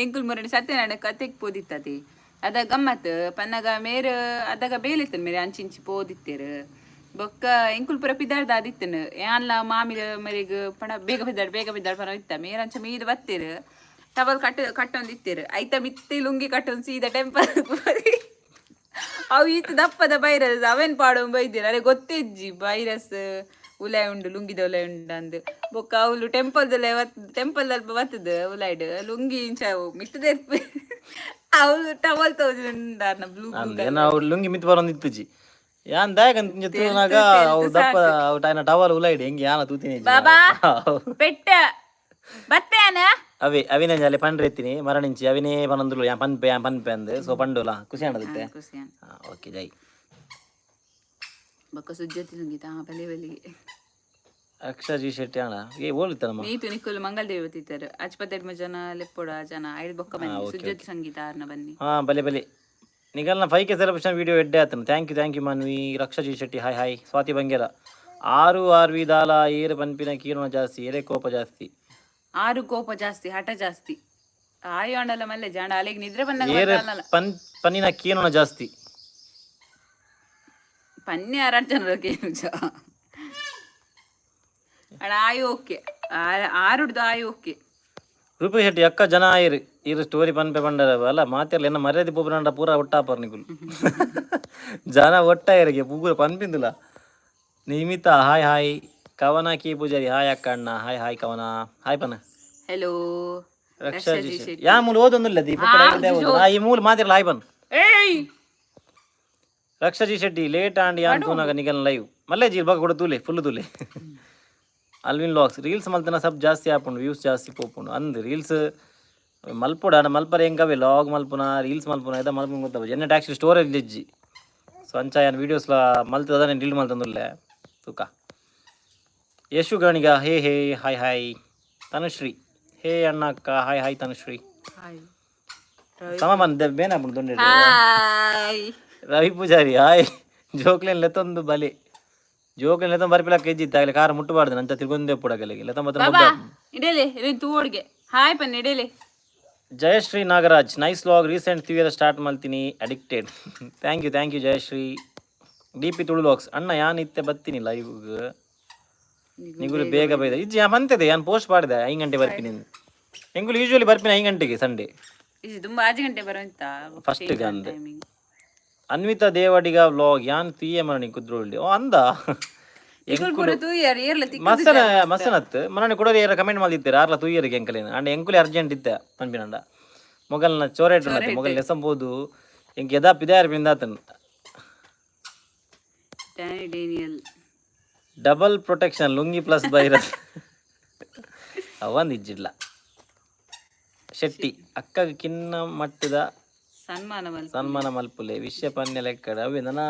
ಎಂಕುಲ್ ಮುರಡಿ ಸತ್ಯನಾರಾಯಣ ಕತೆಕ್ ಪೋದಿತ್ತತಿ ಅದ ಗಮ್ಮತ್ ಪನ್ನಗ ಮೇರ್ ಅದಾಗ ಬೇಲಿತ್ತನ್ ಮೇರೆ ಅಂಚಿಂಚಿ ಪೋದಿತ್ತೇರು. ಬೊಕ್ಕ ಎಂಕುಲ್ ಪೂರ ಪಿದಾರ್ದ ಆದಿತ್ತನು ಯಾನ್ಲ ಮಾಮಿದ ಮೇರೆಗ್ ಪಣ ಬೇಗ ಬಿದ್ದಾಡ್ ಬೇಗ ಬಿದ್ದಾಡ್ ಪನ ಇತ್ತ. ಮೇರ್ ಅಂಚ ಮೀದ್ ಬತ್ತೀರು, ಟವಲ್ ಕಟ್ಟು ಕಟ್ಟೊಂದಿತ್ತೀರು. ಐತ ಮಿತ್ತಿ ಲುಂಗಿ ಕಟ್ಟೊಂದು ಸೀದಾ ಟೆಂಪಲ್. ಅವು ಈತ ದಪ್ಪದ ಬೈರಸ್ ಅವೇನ್ ಪಾಡೊಂದು ಬೈದಿರ ಅರೆ ಗೊತ್ತಿಜ್ಜಿ ಬೈರಸ್ ಉಲಾಯ್ ಉಂಡು ಲುಂಗಿದ ಉಲಾಯ್ ಉಂಡು ಅಂದ್. ಬೊಕ್ಕ ಅವ್ಲು ಟೆಂಪಲ್ ಟೆಂಪಲ್ ಅಲ್ಪ ಬತ್ತದ ಉಲಾಯ್ಡ್ ಲುಂಗಿ ಇಂಚ ಮಿತ್ತದೆ ಅವ್ಲು ಟವಲ್ ತೋಜುಂಡಾರ್ನ ಬ್ಲೂ. ಅಂದ್ ಏನ ಅವ್ರು ಲುಂಗಿ ಮಿತ್ ಬರೋಂದು ಇತ್ತುಜಿ ಯಾನ್ ದಾಯಕ ತೂನಾಗ ಅವು ದಪ್ಪ ಅವು ಟೈನ ಟವಲ್ ಉಲೈಡ್ ಹೆಂಗೆ ಯಾನ ತೂತಿನಿ. ಬಾಬಾ ಪೆಟ್ಟ ಬತ್ತೇನ. ಅವೇ ಅವಿನ ಜಾಲೆ ಪಂಡ್ರೆ ಎತ್ತೀನಿ ಮರಣಿಂಚಿ ಅವಿನೇ ಪನಂದುಲು ಯಾನ್ ಪನ್ಪೆ ಯಾನ್ ಪನ್ಪೆ ಅಂದ್ ಸೊ ಪಂಡುಲ ಖುಷಿ ಆಣದಿತ್ತೆ. ಖುಷಿ. ಓಕೆ ಜೈ. ಬೊಕ್ಕ ಸುಜ್ಜತಿ ಸಂಗೀತ ಹಾ ಬಲೆ ಬಲಿಗೆ. ಅಕ್ಷರ ಜಿ ಶೆಟ್ಟಿ ಅಣ್ಣ ಏ ಓಲಿತ್ತ ನಮ್ಮ. ನೀತು ನಿಕ್ಕುಲು ಮಂಗಲ್ ದೇವಿ ಬತ್ತಿತ್ತಾರೆ ಅಜ್ಪತ್ತೆಡ್ಮ ಜನ ಲೆಪ್ಪೊಡ ಜನ ಐದು ಬೊಕ್ಕ ಬನ್ನಿ ಸುಜ್ಜತಿ ಸಂಗೀತ ಆರ್ನ ಬನ್ನಿ. ಹಾ ಬಲೆ ಬಲೆ ನಿಗಲ್ನ 5K celebration video ಎಡ್ಡೆ ಆತನು. Thank you thank you Manvi. Raksha G Shetty hi hi. Swati Bangera ಆರು ಆರ್ ವಿ ದಾಲ ಏರು ಪನ್ಪಿನ ಕೀರ್ಣ ಜಾಸ್ತಿ ಏರೆ ಕೋಪ ಜಾಸ್ತಿ. ಆರು ಕೋಪ ಜಾಸ್ತಿ ಹಠ ಜಾಸ್ತಿ ಆಯೋ ಅಂಡಲ ಮಲ್ಲೆ ಜಾಂಡ ಅಲೆಗ್ ನಿದ್ರೆ ಬಂದಾಗ ಏರು ಬತ್ತಾಲಲ್ಲ. ಪನ್ ಪನ್ನಿನ ಕೀರ್ಣ ಜಾಸ್ತಿ. ಪನ್ನೆ ಆರಾಟ್ ಜನರಿಗೆ ಅಣ್ಣ ಆಯ್ ಓಕೆ ಆರುಡ್ದು ಆಯ್ ಓಕೆ. ರೂಪಿ ಶೆಟ್ಟಿ ಅಕ್ಕ ಜನ ಆಯಿರು ಇರು ಸ್ಟೋರಿ ಪನ್ಪೆ ಪಂಡರ ಅಲ್ಲ ಮಾತಿರ್ಲ ಎನ್ನ ಮರ್ಯಾದೆ ಪೋಪುನಂಡ ಪೂರ ಒಟ್ಟಾಪರ್ ನಿಕುಲು ಜನ ಒಟ್ಟಾಯರಿಗೆ ಪೂರ ಪನ್ಪಿಂದುಲ. ನಿಮಿತಾ ಹಾಯ್ ಹಾಯ್. ಕವನ ಕಿ ಪೂಜಾರಿ ಹಾಯ್ ಅಕ್ಕ ಅಣ್ಣ. ಹಾಯ್ ಹಾಯ್ ಕವನ ಹಾಯ್ ಪನ. ಹೆಲೋ. ರಕ್ಷಾ ಜಿ ಶೆಟ್ಟಿ ಯಾ ಮೂಲ ಓದೊಂದಿಲ್ಲ ದೀಪ ಈ ಮೂಲ ಮಾತಿರ್ಲ ಹಾಯ್ ಪನ್. ಏಯ್. ರಕ್ಷಾ ಜಿ ಶೆಟ್ಟಿ, ಲೇಟ್ ಆಂಡ್ ಯಾನ್ ತೂನಾಗ ನಿಗಲ್ ಲೈವ್. ಮಲ್ಲೆ ಜಿ ಬಗ ಕೂಡ ತೂಲೆ, ಫುಲ್ ತೂಲೆ. ಅಲ್ವಿನ್ ವ್ಲಾಗ್ಸ್, ರೀಲ್ಸ್ ಮಲ್ತನ ಸಬ್ ಜಾಸ್ತಿ ಆಪುಂಡು, ವ್ಯೂಸ್ ಜಾಸ್ತಿ ಪೋಪುಂಡು ಅಂದ್. ರೀಲ್ಸ್ ಮಲ್ಪೊಡು ಆಂಡ ಮಲ್ಪರೆ ಎಂಕವೇ ವ್ಲಾಗ್ ಮಲ್ಪುನ, ರೀಲ್ಸ್ ಮಲ್ಪುನ ಇದ ಮಲ್ಪುನ ಗೊತ್ತಾಪುಜಿ. ಎನ್ನ ಆಕ್ಚುಲಿ ಸ್ಟೋರೇಜ್ ಇಜ್ಜಿ. ಸೊ ಅಂಚ ಯಾನ್ ವೀಡಿಯೋಸ್ಲ ಮಲ್ತದ ಡಿಲೀಟ್ ಮಲ್ತೊಂದುಲ್ಲೆ, ತೂಕ. Yashu Ganiga, hey hey, hi hi. Tanushree, hey ಅಣ್ಣ ಅಕ್ಕ, ಹಾಯ್ ಹಾಯ್ ತನುಶ್ರೀ. ಹಾಯ್. ಸಮ ಬಂದ ಬೇನಾಪುಂಡು ದೊಂಡೆ. ಹಾಯ್. ರವಿ ಪೂಜಾರಿ, ಹಾಯ್. ಜೋಕ್ಲೇನ್ ಲೆತ್ತೊಂದು ಬಲಿ, ಜೋಕ್ಲೇನ್ ಲೆತ್ತೊಂದು ಬರ್ಪಿಲಕ್ಕ ಇಜ್ಜಿತ್ತು ಆಗಲಿ, ಕಾರ್ ಮುಟ್ಟಬಾರ್ದು ನಂತ ತಿರ್ಗೊಂದೇ ಪುಡಗಲಿಗೆ ಲೆತ್ತೊಂಬತ್ತ. ಬಾಬಾ, ಇಡೇಲೆ ಇರೇನ್ ತೂವಡ್ಗೆ ಹಾಯ್ ಪನ್ ಇಡೇಲೆ. Jayashree Nagaraj, nice vlog. Recent ತಿವಿಯರ ಸ್ಟಾರ್ಟ್ ಮಲ್ತೀನಿ, addicted. Thank you, thank you Jayashree. D P Tulu vlogs, ಅಣ್ಣ ಯಾನ್ ಇತ್ತೆ ಬತ್ತೀನಿ ಲೈವ್, ನಿಗುಲು ಬೇಗ ಬೈದ ಇಜ್ಜಿ. ಯಾ ಬಂತಿದೆ, ಯಾನ್ ಪೋಸ್ಟ್ ಮಾಡಿದೆ 5 ಗಂಟೆ ಬರ್ತೀನಿ. ಎಂಗುಲು ಯೂಶುವಲಿ ಬರ್ಪಿನ 5 ಗಂಟೆಗೆ ಸಂಡೇ. ಇದು ತುಂಬಾ ಆಜು ಗಂಟೆ ಬರುವಂತ. First ಗೆ ಅಂದೆ. ಅನ್ವಿತಾ ದೇವಡಿಗ ವ್ಲಾಗ್, ಯಾನ್ ತೀಯೆ ಮರಣಿ ಕುದ್ರೋಳ್ಳಿ. ಓ ಅಂದ. ಪೂರ ತೂಯರ್ ಏರ್ಲ ತಿಕ್. ಮಸ್ತನ ಮಸ್ತನತ್ ಮನನಿ ಕೂಡ ಏರ ಕಮೆಂಟ್ ಮಲ್ದಿತ್ತಾರೆ ಆರ್ಲ ತೂಯರಿಗೆ ಎಂಕಲೇನು. ಅಂಡ ಎಂಕುಲಿ ಅರ್ಜೆಂಟ್ ಇತ್ತೆ ಪನ್ಪಿನಂಡ ಮೊಗಲ್ನ ಚೋರೇಟ್ ಉನ್ನತೆ ಮೊಗಲ್ ನೆಸಂಬೋದು ಎಂಕ್ ಯದಾ ಪಿದಾರ್ ಪಿಂದಾತನ್. Danny Daniel. Double protection, lungi plus Byrus ಅವಂದು ಇಜ್ಜಿಡ್ಲ. ಶೆಟ್ಟಿ ಅಕ್ಕಗೆ ಕಿನ್ನ ಮಟ್ಟದ ಸನ್ಮಾನ ಮಲ್ಪ. ಸನ್ಮಾನ ಮಲ್ಪುಲೆ ವಿಷಯ ಪನ್ಯ ಲೆಕ್ಕಡ ಅವೆ ನನ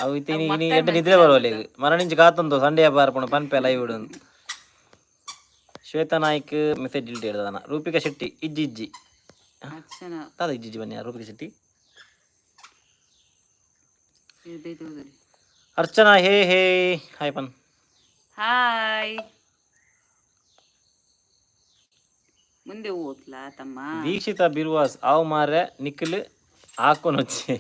ಅವು ಇತ್ತೆ ಇನಿ ಎಡ್ಡೆ ನಿದ್ರೆ ಬರುವಲ್ಲ. ಮರಣಿಂಚಿ ಕಾತುಂದು ಸಂಡೇ ಬಾರ್ಪುಣ ಪನ್ಪೆ ಲೈವ್ ಇಡು. ಶ್ವೇತಾ ನಾಯ್ಕ್ ಮೆಸೇಜ್ ಡಿಲೀಟ್ ಹೇಳ್ದನ. ರೂಪಿಕಾ ಶೆಟ್ಟಿ, ಇಜ್ಜಿ ಇಜ್ಜಿ. ಅರ್ಚನಾ. ತಾದ ಇಜ್ಜಿ ಇಜ್ಜಿ ಬನ್ನಿ ರೂಪಿಕಾ ಶೆಟ್ಟಿ. ಇರ್ಬೇಕು ಹೋದ್ರಿ. ಅರ್ಚನಾ, ಹೇ ಹೇ, ಹಾಯ್ ಪನ್. ಹಾಯ್. ಮುಂದೆ ಓದ್ಲಾ ತಮ್ಮ? ದೀಕ್ಷಿತಾ ಬಿರ್ವಾಸ್, ಆವ್ ಮಾರೆ ನಿಖಿಲ್ ಹಾಕೊನೊಚ್ಚಿ.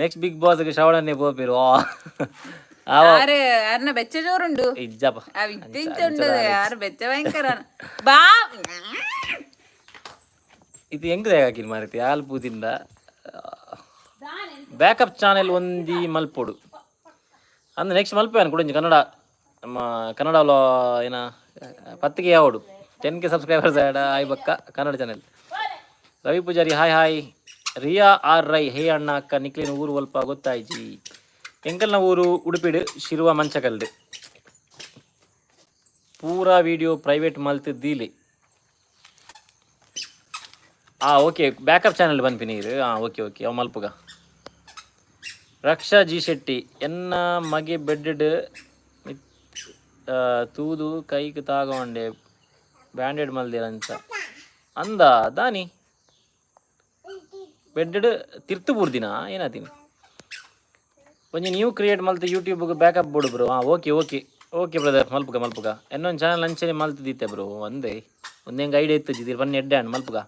ನೆಕ್ಸ್ಟ್ ಬಿಗ್ ಬಾಸ್ ಶ್ರವಣನೇ ಪೋಪಿರು ಆವ. ಆರೆ ಅರ್ನ ಬೆಚ್ಚ ಜೋರುಂಡು. ಇಜ್ಜಪ್ಪ. ಅವ್ ಇತ್ತೆ ಇಂಚ ಉಂಡು, ಯಾರು ಬೆಚ್ಚ ಭಯಂಕರ ಬಾ. ಇದು ಹೆಂಗ್ ಹಾಕಿನ ಮಾರೈತಿ ಹಾಲು ಪೂತಿಂದ. ಬ್ಯಾಕಪ್ ಚಾನೆಲ್ ಒಂದಿ ಮಲ್ಪೊಡು ಅಂದ್. ನೆಕ್ಸ್ಟ್ ಮಲ್ಪೆ ಕುಡಿಂಜಿ ಕನ್ನಡ, ನಮ್ಮ ಕನ್ನಡ ಏನ ಪತ್ತಿಗೆ ಯಾವಡು 10K subscribers ಆಯ್ ಬಕ್ಕ ಕನ್ನಡ ಚಾನೆಲ್. ರವಿ ಪೂಜಾರಿ, ಹಾಯ್ ಹಾಯ್. ರಿಯಾ ಆರ್ ರೈ, ಹೇ ಅಣ್ಣ ಅಕ್ಕ, ನಿಕ್ಲಿನ ಊರು ಒಲ್ಪ ಗೊತ್ತಾಯ್ಜಿ. ಎಂಕಲ್ನ ಊರು ಉಡುಪಿಡು ಶಿರುವ ಮಂಚಕಲ್ಡು. ಪೂರಾ ವಿಡಿಯೋ ಪ್ರೈವೇಟ್ ಮಲ್ತ್ ದೀಲಿ. ಓಕೆ, ಬ್ಯಾಕಪ್ ಚಾನೆಲ್ ಬನ್ಪಿ ನೀರು. ಹಾಂ, ಓಕೆ ಓಕೆ, ಅವು ಮಲ್ಪುಗ. ರಕ್ಷಾ ಜಿ ಶೆಟ್ಟಿ, ಎನ್ನ ಮಗೆ ಬೆಡ್ ತೂದು ಕೈಕ್ ತಾಗೊಂಡೆ ಬ್ಯಾಂಡೇಡ್ ಮಲ್ದಿರಂಚ ಅಂದ. ದಾನಿ ಬೆಡ್ ತಿರ್ತು ಬೂರ್ದಿನ ಏನಾತೀನಿ? ಒಂಜಿ ನ್ಯೂ ಕ್ರಿಯೇಟ್ ಮಲ್ತು ಯೂಟ್ಯೂಬ್ಗೆ ಬ್ಯಾಕಪ್ ಬೋಡು ಬ್ರೋ. ಹಾಂ, ಓಕೆ ಓಕೆ ಓಕೆ ಬ್ರದರ್, ಮಲ್ಪುಗ ಮಲ್ಪುಗ. ಎನ್ನೊಂದು ಚಾನಲ್ ಅಂಚನೆ ಮಲ್ತದಿತ್ತೆ ಬ್ರೋ. ಒಂದೇ ಒಂದೇ ಹೆಂಗೆ ಐಡಿಯಾ ಇತ್ತು ಜಿದಿರ್ ಬನ್ನಿ ಎಡ್ಡೆ ಹಣ್ಣು ಮಲ್ಪುಗ.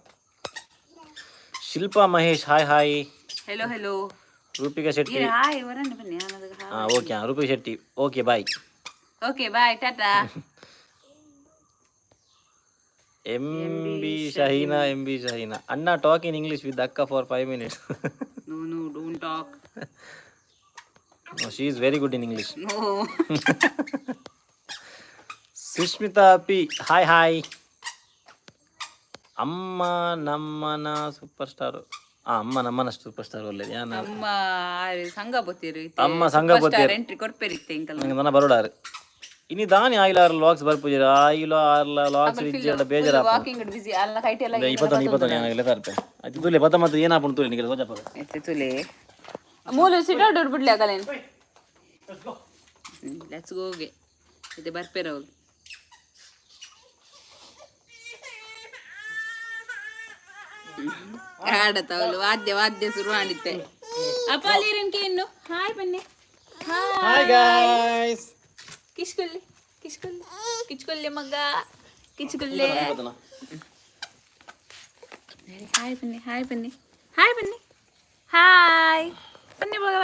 Shilpa Mahesh, hi hi. Hello hello. Roopika Shetty. Hi ವರಣ್ಣ ಬನ್ನಿ. ಹಾಂ, ಓಕೆ. ಹಾಂ, Roopika Shetty, okay bye. Okay bye, Tata. M B Shaheena, M B Shaheena, ಅಣ್ಣ ಟಾಕ್ ಇನ್ ಇಂಗ್ಲೀಷ್ ವಿತ್ ಅಕ್ಕ for 5 minutes. No no, don't talk. She is very good in English. No. Sushmita P, hi hi. ಅಮ್ಮ ನಮ್ಮನ super star. ಅಮ್ಮ ನಮ್ಮನ super star ಒಳ್ಳೆ ಯಾನ. ಅಮ್ಮ ಸಂಘ ಬತ್ತೀರು. ಅಮ್ಮ ಸಂಘ ಬತ್ತೀರು. ಎಂಟ್ರಿ ಕೊರ್ಪೇರಿತ್ತೆ ಇಂಕಲ್. ನಂಗೆ ನನ್ನ ಬರೋಡಾರು ಇನಿ ದಾನಿ ಆಯ್ಲಾರ ಲಾಕ್ಸ್ ಬರ್ಪುಜಿ ಆಯ್ಲ ಆರ್ಲ ಲಾಕ್ಸ್ ಇಜ್ಜಡ ಬೇಜಾರ. ವಾಕಿಂಗ್ ಬಿಸಿ ಅಲ್ಲ, ಕೈಟಿ ಎಲ್ಲ. 21 21 ಏನಾಗಲ್ಲ ತರ್ಪೆ ಅದು ತುಲೆ ಪತ್ತ ಮತ್ತು ಏನಾಪುಂಡು ತುಲೆ ನಿಗಲ ಸೋಜಪ್ಪ. ಎತ್ತೆ ತುಲೆ ಮೂಲು ಸಿಟೌಟ್ ಬಿಡ್ಲಿ ಆಗಲೇನು. Let's ಗೋಗೆ ಇದು ಬರ್ಪೇರ ಅವ್ರು. ಆಡತಾವಲು ವಾದ್ಯ ವಾದ್ಯ ಶುರು ಮಾಡಿತ್ತೆ. ಅಪ್ಪ ಅಲ್ಲಿರನ್ಕೆ ಇನ್ನು ಹಾಯ್ ಬನ್ನಿ. ಹಾಯ್. Hi guys. ಕಿಶ್ಕೊಲ್ಲಿ ಕಿಶ್ಕೊಲ್ಲಿ ಕಿಚ್ಕೊಲ್ಲೆ ಮಗ ಕಿಚ್ಕೊಲ್ಲೆ. ಹಾಯ್ ಬನ್ನಿ, ಹಾಯ್ ಬನ್ನಿ, ಹಾಯ್ ಬನ್ನಿ, ಹಾಯ್ ಬನ್ನಿ ಮಗ,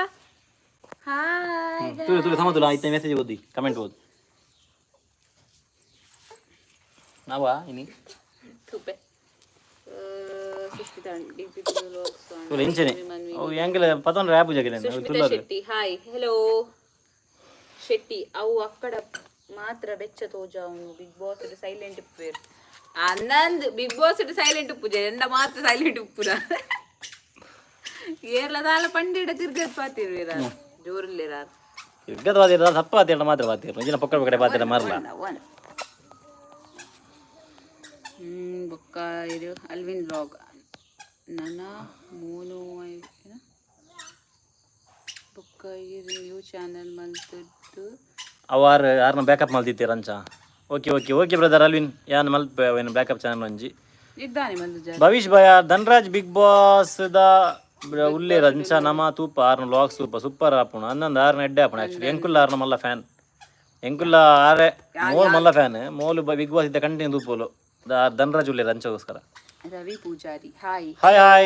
ಹಾಯ್. ತುಲೆ ತುಲೆ ಸಮತುಲ ಆಯ್ತು. ಮೆಸೇಜ್ ಓದಿ, ಕಮೆಂಟ್ ಓದು ನಾವಾ ಇನಿ. ತುಪ್ಪೆ ಸುಷ್ಮಿತಾ ಡಿ ಪಿ. ತುಲೆ ಇಂಚನೆ ಅವು ಎಂಗಲ ಪತೊಂಡ ರ್ಯಾಪ್ ಜಗಲೆ. Sushmita Shetty, hi hello. ಶೆಟ್ಟಿ ಅವು ಅಕ್ಕಡ ಮಾತ್ರ ಬೆಚ್ಚ ತೋಜ. ಅವನು ಬಿಗ್ ಬಾಸ್ ಸೈಲೆಂಟ್ ಉಪ್ಪೇರು ಅನ್ನಂದ್. ಬಿಗ್ ಬಾಸ್ ಸೈಲೆಂಟ್ ಉಪ್ಪು ಎಂಡ ಮಾತ್ರ ಸೈಲೆಂಟ್ ಉಪ್ಪುನ. ಏರ್ಲ ದಾಲ ಪಂಡಿಡ ತಿರ್ಗತ್ ಪಾತಿರ್ವೇರ ಜೋರುಲ್ಲೇರ. ತಿರ್ಗದ ಬಾತಿರ ಸಪ್ಪ ಬಾತಿರ ಮಾತ್ರ ಬಾತಿರ ನಿಜನ ಪೊಕ್ಕಡ ಪೊಕ್ಕಡೆ ಬಾತಿರ ಮರಲ. ಬೊಕ್ಕ ಇದು ಅಲ್ವಿನ್ ಬ್ಲಾಗ್ ನನ್ನ ಮೂನು ಏನ? ಬೊಕ್ಕ ಇದು ನ್ಯೂ ಚಾನಲ್ ಮಲ್ತದ್ದು. ಅವು ಆರು ಆರ್ನ ಬ್ಯಾಕಪ್ ಮಲ್ತಿತ್ತೀರ ಅಂಚ. Okay okay okay brother Alvin, ಯಾನ್ ಮಲ್ಪ ಏನು ಬ್ಯಾಕಪ್ ಚಾನಲ್ ಒಂಜಿ. ಇದ್ದಾನೆ ಮಲ್ದು. ಭವಿಷ್ ಭಯ ಧನ್ರಾಜ್ ಬಿಗ್ ಬಾಸ್ the ಉಲ್ಲೇರ್ ಅಂಚ ನಮ ತೂಪ ಆರ್ನ ವ್ಲಾಗ್ಸ್ ತೂಪ ಸೂಪರ್ ಆಪುಂಡು ಅಂದಂದು ಆರ್ನ ಎಡ್ಡೆ ಆಪುಂಡು. ಆಕ್ಚುಲಿ ಎಂಕುಲ್ಲ ಆರ್ನ ಮಲ್ಲ ಫ್ಯಾನ್, ಎಂಕುಲ್ಲ ಆರೆ ಮೋಲ್ ಮಲ್ಲ ಫ್ಯಾನ್. ಮೋಲು ಬಿಗ್ ಬಾಸ್ ಇದ್ದ ಕಂಟಿನ್ಯೂ ತೂಪೋಲು. ಧನ್ರಾಜ್ ಉಲ್ಲೇರ್ ಅಂಚಗೋಸ್ಕರ. Ravi Poojary, hi. Hi hi.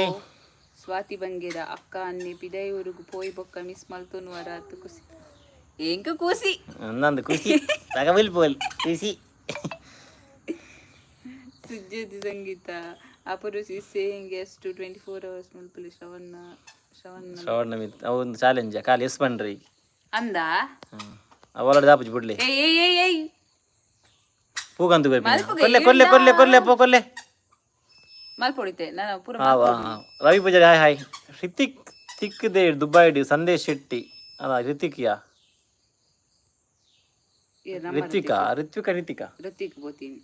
Swathi Bangera ಅಕ್ಕ ಅನ್ನೆ ಪಿದಯೂರುಗು ಪೋಯಿ ಬೊಕ್ಕ ಮಿಸ್ ಮಲ್ತೊನುವರ ಅತ್ತು ಕುಸಿ ಎಂಕ ಕೂಸಿ. ಅಂದಂದು ಖುಷಿ ತಗಬಿಲ್ ಪೋಲ್ ಖುಷಿ. Sujjyoti Sangeetha Aparu is saying yes to 24 hours ಮಲ್ಪುಲಿ ಶ್ರವಣ ಶ್ರವಣ. ಶ್ರವಣ ಮಿತ್ ಅವು ಒಂದು ಚಾಲೆಂಜ್ ಖಾಲಿ ಎಸ್ ಪನ್ರಿ. ಅಂದ. ಅವು ದಾಪುಜಿ ಬಿಡ್ಲಿ. ಏಯ್ ಏಯ್ ಏಯ್ ಏಯ್. ಪೂಗಂತು ಕೊಲ್ಲೆ ಕೊಲ್ಲೆ ಕೊಲ್ಲೆ ಕೊಲ್ಲೆ ಪೋ ಕೊಲ್ಲೆ. ಮಲ್ಪೊಡಿತೆ ನಾನು ಪೂರ. ಹಾ ವಾ ಹಾ. ರವಿ ಪೂಜಾರಿ ಹಾಯ್ ಹಾಯ್. ಹೃತಿಕ್ ತಿಕ್ they Dubai Sandesh Shetty ಅಲ್ಲ ಹೃತಿಕ್ ಯಾ. ಏ, ನಮ್ಮ ರಿತ್ವಿಕಾ ರಿತ್ವಿಕಾ ರಿತಿಕಾ. ಋತಿಕ್ ಬೋತೀನಿ.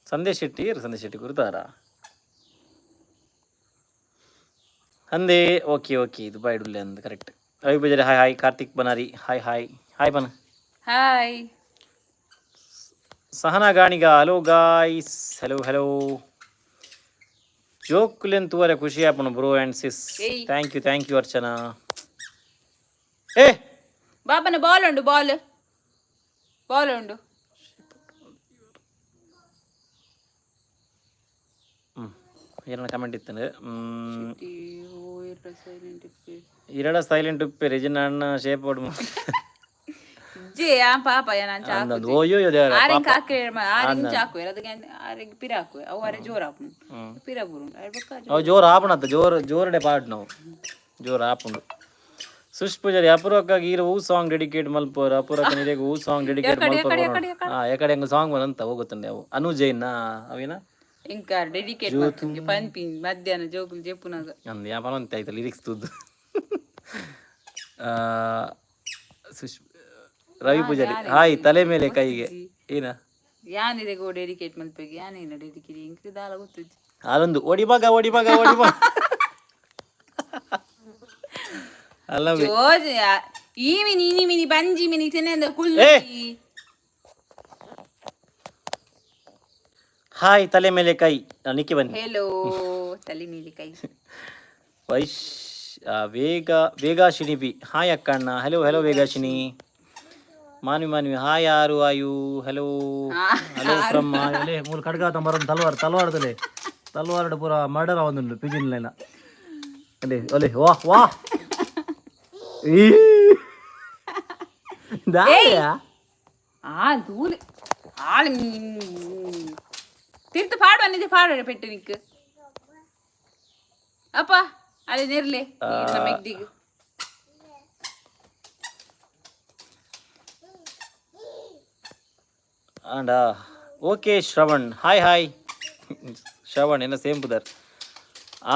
ಸಂದೇಶ್ ಶೆಟ್ಟಿ ಇರು ಸಂದೇಶ್ ಶೆಟ್ಟಿ ಗುರುತಾರ ಅಂದೇ. ಓಕೆ ಓಕೆ, ದುಬೈ ಡುಲ್ಲೆ ಅಂದ್ correct. Ravi Poojari hi hi. Karthik Banari hi hi hi ಬನ. Hi. Sahana Ganiga hello guys, hello hello. ಜೋಕುಲೆನ್ ತೂವರೆ ಖುಷಿ ಆಪುಂಡು ಬ್ರೋ ಆ್ಯಂಡ್ ಸಿಸ್. ಏಯ್. Thank you thank you Archana. ಏ. ಬಾಬನ ಬಾಲ್ ಉಂಡು, ಬಾಲ್ ಬಾಲ್ ಉಂಡು. ಹ್ಞೂ ಏನ ಕಮೆಂಟ್ ಇತ್ತು? ಸೈಲೆಂಟ್. ಇರಡ ಸೈಲೆಂಟ್ ಉಪ್ಪೆ ರೆಜಿನ ಅಣ್ಣ ಶೇಪ್ ಓಡ್. ಜೆ ಆ ಪಾಪ ಏನ. ಅಂದಂದು ಓಯ್ಯೋ ದೇವರ. ಆರೆಂಗ್ ಕಾಕ್ರೆ ಆರೆಂಗ್ ಚಾಕುವೆ ಅದಕ್ಕೆ ಆರೆಗ್ ಪಿರ ಹಾಕುವೆ ಅವು ಅರೆ ಜೋರ್ ಆಪುಂಡು ಪಿರ ಬುರುಂಡು ಅರೆ ಬೊಕ್ಕ. ಅವು ಜೋರು ಆಪುಣತ್ತ ಜೋರು ಜೋರಡೆ ಪಾಡ್ ನಾವು ಜೋರು ಆಪುಂಡು. ಸುಶ್ ಪೂಜಾರಿ ಅಪೂರ್ವಕ್ಕ ಈರ್ ಹೂ ಸಾಂಗ್ ಡೆಡಿಕೇಟ್ ಮಲ್ಪೋರ್ ಅಪೂರ್ವಕ್ಕ ನಿರೆಗ್ ಹೂ ಸಾಂಗ್ ಡೆಡಿಕೇಟ್ ಮಲ್ಪೋರ್. ಹಾ ಯಾಕಡೆ ಹಂಗ ಸಾಂಗ್ ಬಂತ ಹೋಗುತ್ತಂಡೆ ಅವು ಅನು ಜೈನ್ ಅವೇನ. ಇಂಕ ಡೆಡಿಕೇಟ್ ಮಲ್ಪುಂಗೆ ಪನ್ಪಿ ಮಧ್ಯಾಹ್ನ ಜೋಕುಲು ಜೆಪ್ಪುನಾಗ. ಅಂದ್ ಯಾ ಪನಂತೆ ಆಯ್ತು ಲಿರಿಕ್ಸ್ ತುದ್ದು. ಸುಶ್ ರವಿ ಪೂಜಾರಿ ಹಾಯ್. ತಲೆ ಮೇಲೆ ಕೈಗೆ ಏನ? ಯಾನಿದೆ ಗೋ ಡೆಡಿಕೇಟ್ ಮಲ್ಪೆಗೆ ಯಾನೇನ ಡೆಡಿಕೇಟ್ ಇಂಕ್ ದಾಲ ಗೊತ್ತುಜ್ಜಿ. ಅಲ್ಲೊಂದು ಓಡಿ ಮಗ ಓಡಿ ಮಗ ಓಡಿ ಮಗ ಅಲ್ಲ. ಜೋಜ್ ಈ ಮಿನಿ ಇನಿ ಮಿನಿ ಬಂಜಿ ಮಿನಿ ತಿನ್ನೆಂದ ಕುಳ್ಳು. ಏ! ಹಾಯ್ ತಲೆ ಮೇಲೆ ಕೈ ನಿಕ್ಕಿ ಬನ್ನಿ. ಹೆಲೋ ತಲೆ ಮೇಲೆ ಕೈ. ವೈಶ್ ವೇಗ ವೇಗಾಶಿನಿ ಬಿ ಹಾಯ್ ಅಕ್ಕಣ್ಣ. Hello hello Vegashini. Manvi Manvi hi. ಆರು ಆಯು ಹಲೋ ಹಲೋ ಫ್ರಮ್ ಅಲೆ ಮೂಲ ಖಡ್ಗ ತಂಬರ ತಲ್ವಾರ್ ತಲ್ವಾರದಲೆ ತಲ್ವಾರಡ್ ಪೂರ ಮರ್ಡರ್ ಆವೊಂದುಂಡು ಪಿಜಿನ್ ಲೈನ ಅಲೆ ಒಲೆ ವಾಹ್ ವಾಹ್ ಈ ದಾಯ. ಆ ದೂಲೆ ಆಳು ತಿರ್ತು ಪಾಡುವ ನಿಜ ಪಾಡುವ ಪೆಟ್ಟು ನಿಕ್ ಅಪ್ಪ ಅಲ್ಲಿ ನೆರ್ಲೆ ಮೆಗ್ದಿಗ್. ಆಂಡ okay Shravan hi hi Shravan ಏನ ಸೇಮ್ ಪುದರ್.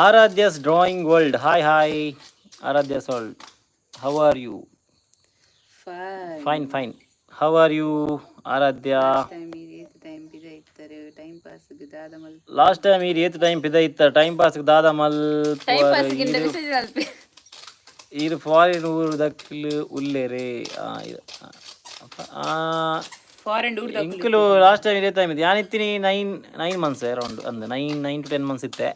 Aradhya's drawing world hi hi. Aradhya's world, how are you? Fine. Fine fine, how are you Aradhya? Time time ಪಿದ ಇತ್ತಾರೆ ಟೈಮ್ ಪಾಸ್ ದಾದ ಮಲ್. ಲಾಸ್ಟ್ ಟೈಮ್ ಈ ಏತ್ ಟೈಮ್ ಪಿದ ಇತ್ತ ಟೈಮ್ ಪಾಸ್ ದಾದ ಮಲ್. ಟೈಮ್ ಪಾಸ್ ಗಿಂತ ಮೆಸೇಜ್ ಅಲ್ಪೆ. ಈರ್ ಫಾರಿನ್ ಊರು ದಕ್ಲು ಉಲ್ಲೇರೆ ಆ, ಇದು, ಆ, ಫಾರಿನ್ ಊರ್ದ. ಎಂಕುಲು ಲಾಸ್ಟ್ ಟೈಮ್ ಇದೇ ಟೈಮ್ ಇದೆ ಯಾನಿತ್ತೀನಿ ನೈನ್ ನೈನ್ ಮಂತ್ಸ್ ಅರೌಂಡ್ ಅಂದ್ 9 to 10 months ಇತ್ತೆ.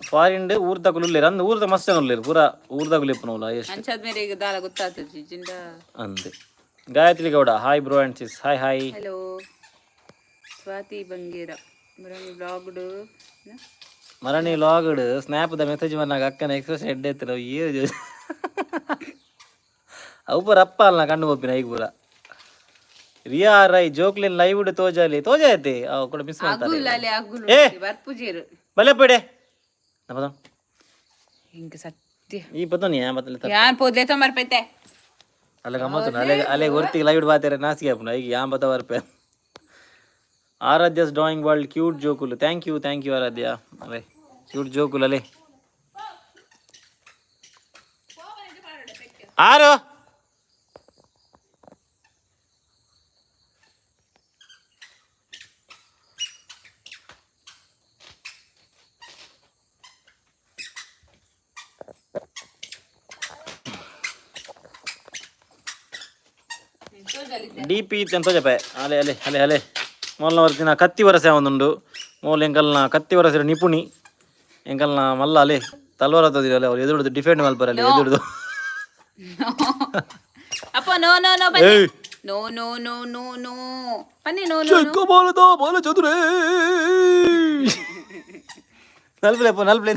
ಫಾರಿನ್ ಊರ್ ತಕುಲು ಉಲ್ಲೇರು ಅಂದ್ ಊರ್ದ ಮಸ್ತ್ ಜನ ಉಲ್ಲೇರು ಪೂರ ಊರ್ದಕುಲು ಇಪ್ಪುನವುಲ ಎಷ್ಟು. ಅಂಚಾದ ಮೇಲೆ ಈಗ ದಾಲ ಗೊತ್ತಾಗ್ತದೆ ಜಿಂದ. ಅಂದೆ Gayathri Gowda hi bro and sis hi hi. Hello. Swathi Bangera ಮುರನಿ ಬ್ಲಾಗ್ಡ್. ಮರಣಿ ಲಾಗ್ಡ್ ಸ್ನ್ಯಾಪ್ದ ಮೆಸೇಜ್ ಬಂದಾಗ ಅಕ್ಕನ ಎಕ್ಸ್ಪ್ರೆಷನ್ ಎಡ್ಡೆ ಎತ್ತಿನ ಏನು ಅವು ಪೂರ ಅಪ್ಪ ಅಲ್ಲ ಕಣ್ಣು ಒಪ್ಪಿನ ಈಗ ಪೂರ ರಿಯಾ ರೈ ಜೋಕ್ಲಿನ್ ಲೈವ್ ತೋಜಾಲಿ ತೋಜಾಯ್ತಿ ಅವು ಕೂಡ ಮಿಸ್ ಮಾಡ್ತಾರೆ. ಅಗುಲ್ ಅಲ್ಲಿ ಅಗುಲ್. ಏ! ಬರ್ಪುಜೇರು. ಬಲೆ ಪಡೆ ನಮ್ಮ ಹಿಂಗ ಸತ್ಯ. ಈ ಪತೋನಿ ಬತ್ತಲೆ. ಯಾನ್ ಪೋದ್ಲೆ ತೊಂಬರ್ಪೈತೆ. ಅಲ್ಲ ಗಮ್ಮತ್ತು ಅಲೆ ಅಲೆ ಒರ್ತಿಗೆ ಲೈವ್ ಬಾತೇರೆ ನಾಸಿಗೆ ಆಪುಂಡು ಈಗ ಯಾನ್ ಬತ್ತ ಬರ್ಪೆ. ಆರಾಧ್ಯಸ್ ಡ್ರಾಯಿಂಗ್ ವರ್ಲ್ಡ್ ಕ್ಯೂಟ್ ಜೋಕುಲು thank you thank you ಆರಾಧ್ಯ. ಅಲೆ ಕ್ಯೂಟ್ ಜೋಕುಲು ಅಲೆ. ಆರು. ಡಿ ಪಿ ಎಂತ ಜಪೆ ಅಲೆ ಅಲೆ ಅಲೆ ಅಲೆ ಮೊದಲ ವರ್ತಿನ ಕತ್ತಿ ವರಸೆ ಒಂದುಂಡು. ಮೋಲ್ ಎಂಕಲ್ನ ಕತ್ತಿ ವರಸೆ ನಿಪುಣಿ ಎಂಕಲ್ನ ಮಲ್ಲ ಅಲೆ ತಲ್ವಾರ ತೋದಿರ ಅಲೆ ಅವ್ರು ಎದುರುದು ಡಿಫೆಂಡ್ ಮಲ್ಪರಲ್ಲಿ ಎದುರುದು. ಅಪ್ಪ, ನೋ ನೋ ನೋ, ಬನ್ನಿ. ಏಯ್. No no no no no, ಬನ್ನಿ, ನೋ ನೋ. ಚೆಕ್ಕ ಬಾಲದ ಬಾಲ ಚದುರೇ ನಲ್ಪ್ಲೆ ಅಪ್ಪ ನಲ್ಪ್ಲೆ.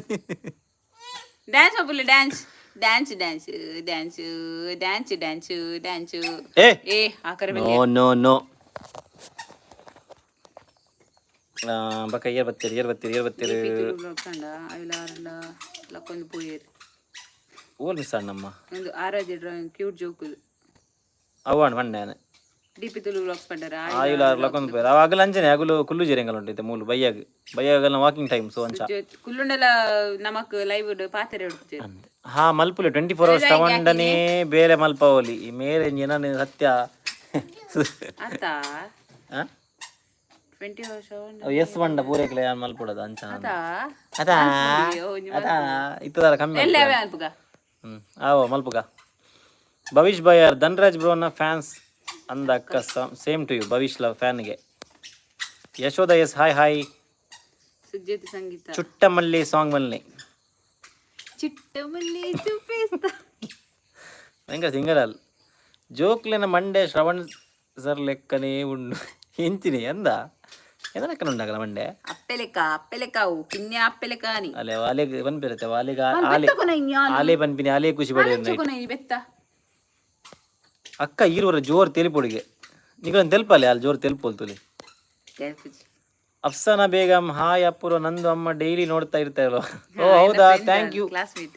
ಡ್ಯಾನ್ಸ್ ಅಪ್ಪುಲಿ, dance dance dance dance dance dance dance. ಏ. ಏ, ಆಕರೆ. No no no. ಬಕ್ಕ ಏರ್ ಬತ್ತೀರಿ ಏರ್ ಬತ್ತೀರಿ ಏರ್ ಬತ್ತೀರಿ. ಕಂಡ ಐಲಾರ್ಲ ಲಕ್ಕೊಂದು ಪೋಯೇರು. ಓಲ್ ಮಿಸ್ ಅಣ್ಣಮ್ಮ. ಒಂದು ಆರಾಧ್ಯ ಡ್ರಾಯಿಂಗ್ ಕ್ಯೂಟ್ ಜೋಕುಲು. ಅವ್ವಾಣ್ ಮಣ್ಣೆ. ಡಿ ಪಿ ತುಳು ವ್ಲಾಗ್ಸ್ ಪಂಡರ. ಆಯುಲ ಲಕೊಂದು ಪೇರು ಅವ ಅಗಲ ಅಂಚನೆ ಅಗುಲು ಕುಲ್ಲು ಜೇರಿಂಗಲ್ ಉಂಟು ಮೂಲು ಬೈಯಾಗ ಬೈಯಾಗಲ್ಲ ವಾಕಿಂಗ್ ಟೈಮ್ ಸೊ ಅಂಚ. ಕುಲ್ಲುಂಡಲ ನಮಕ್ ಲೈವ್ ಪಾತ್ರೆ ಉಡ್ಪುಜೆರ್. ಹಾ, ಮಲ್ಪುಲೆ 24 ಅವರ್ಸ್ ತಗೊಂಡನೇ ಬೇರೆ ಮಲ್ಪವಲಿ ಈ ಮೇರೆ ಏನ ಸತ್ಯ. ಅತ್ತ. ಆ? 20 ಅವರ್ಸ್. ಅವ್ ಎಸ್ ಬಂಡ ಪೂರೈಕ್ಲೆ ಯಾನ್ ಮಲ್ಪುಡದ ಅಂಚ. ಅತ್ತ. ಅದಾ ಅದಾ ಇತ್ತದಾರ ಕಮ್ಮಿ. ಎಲ್ಲ ಅನ್ಪುಗ. ಹ್ಮ್ ಆವೋ ಮಲ್ಪುಗ. ಭವಿಷ್ ಬಯ್ಯಾರ್ ಧನ್ರಾಜ್ ಬ್ರೋನ ಫ್ಯಾನ್ಸ್ ಅಂದ ಅಕ್ಕ. ಸೇಮ್ ಟು you Bhavish love ಫ್ಯಾನ್ಗೆ. Yashoda S, hi hi. Sujyothi Sangeetha. ಚುಟ್ಟಮಲ್ಲಿ song ಮಲ್ನಿ. ಚಿಟ್ಟ ಮಲ್ಲಿ ಚುಪ್ಪಿಸ್ತ. ಭಯಂಕರ ಸಿಂಗರ್ ಅಲ್ ಜೋಕ್ಲೆನ ಮಂಡೆ ಶ್ರವಣ್ ಸರ್ ಲೆಕ್ಕನೇ ಉಂಡು ಎಂಚಿನಿ ಎಂದ ಎಂದ ಲೆಕ್ಕನ ಉಂಡಾಗಲ ಮಂಡೆ. ಅಪ್ಪೆಲೆಕ್ಕ ಅಪ್ಪೆಲೆಕ್ಕ ಅವು ಕಿನ್ಯ ಅಪ್ಪೆಲೆಕ್ಕ ಅನಿ. ಅಲೆ ವಾಲೆಗ್ ಬನ್ಪಿರತ್ತೆ ವಾಲೆಗ ಆಲೆ ಆಲೆ ಬನ್ಪಿನಿ ಆಲೆ ಖುಷಿ ಪಡೆಯ. ಬೆತ್ತ. ಅಕ್ಕ ಈರುವರ ಜೋರ್ ತೆಲಿಪೊಡಿಗೆ ನಿಗನ್ ತೆಲ್ಪಲೆ ಅಲ್ಲಿ ಜೋರ್ ತೆಲ್ಪೋಲ್ತುಲಿ. ಅಫ್ಸಾನಾ ಬೇಗಂ ಹಾಯ್ ಅಪ್ಪುರು ನಂದು ಅಮ್ಮ ಡೈಲಿ ನೋಡ್ತಾ ಇರ್ತಾರಲ್ವ. ಓ ಹೌದಾ, thank you. Classmate.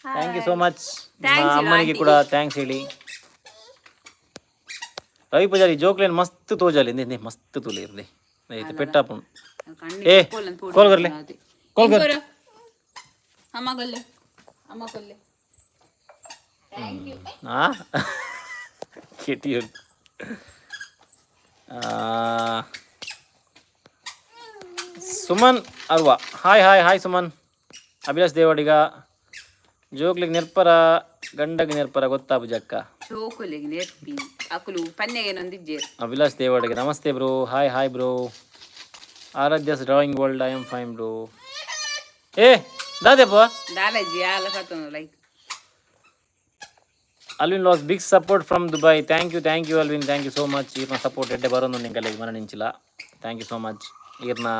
Thank you so much. ಅಮ್ಮನಿಗೆ ಕೂಡ thanks ಹೇಳಿ. ರವಿ ಪೂಜಾರಿ ಜೋಕ್ಲೇನ್ ಮಸ್ತ್ ತೋಜಾಲಿ ನೇ ಮಸ್ತ್ ತೂಲಿ ಇರ್ಲಿ ಐತೆ ಪೆಟ್ಟಾಪುಣ್. ಏ, ಕೋಲ್ ಬರ್ಲೆ ಕೋಲ್ ಬರ್. ಅಮ್ಮ ಕೊಲ್ಲೆ ಅಮ್ಮ ಕೊಲ್ಲೆ. ಆ ಕೆಟಿ. ಸುಮನ್ ಅರ್ವಾ, hi hi hi Suman. Abhilash Devadiga ಜೋಕ್ಲಿಗೆ ನೆರ್ಪರ ಗಂಡಗ್ ನೆರ್ಪರ ಗೊತ್ತಾ ಪೂಜಕ್ಕ. ಚೋಕುಲೆಗ್ ನೆರ್ಪಿ ಅಕುಲು ಪನ್ನೆಗೆ ನೊಂದಿಜ್ಜೇರು. Abhilash Devadiga namaste bro, hi hi bro. Aaradhya's drawing world, I am fine bro. ಏ ದಾದೆಪ್ಪ. ದಾಲಜಿ ಆಲ ಸತ್ತೊಂದು like. Alvin was big support from Dubai. Thank you, thank you Alvin, thank you so much. ಈರ್ನ support ಎಡ್ಡೆ ಬರೋದು ನಿಂಕಲೆ ಮನ ನಿಂಚಿಲ್ಲ. Thank you so much. ಈರ್ನ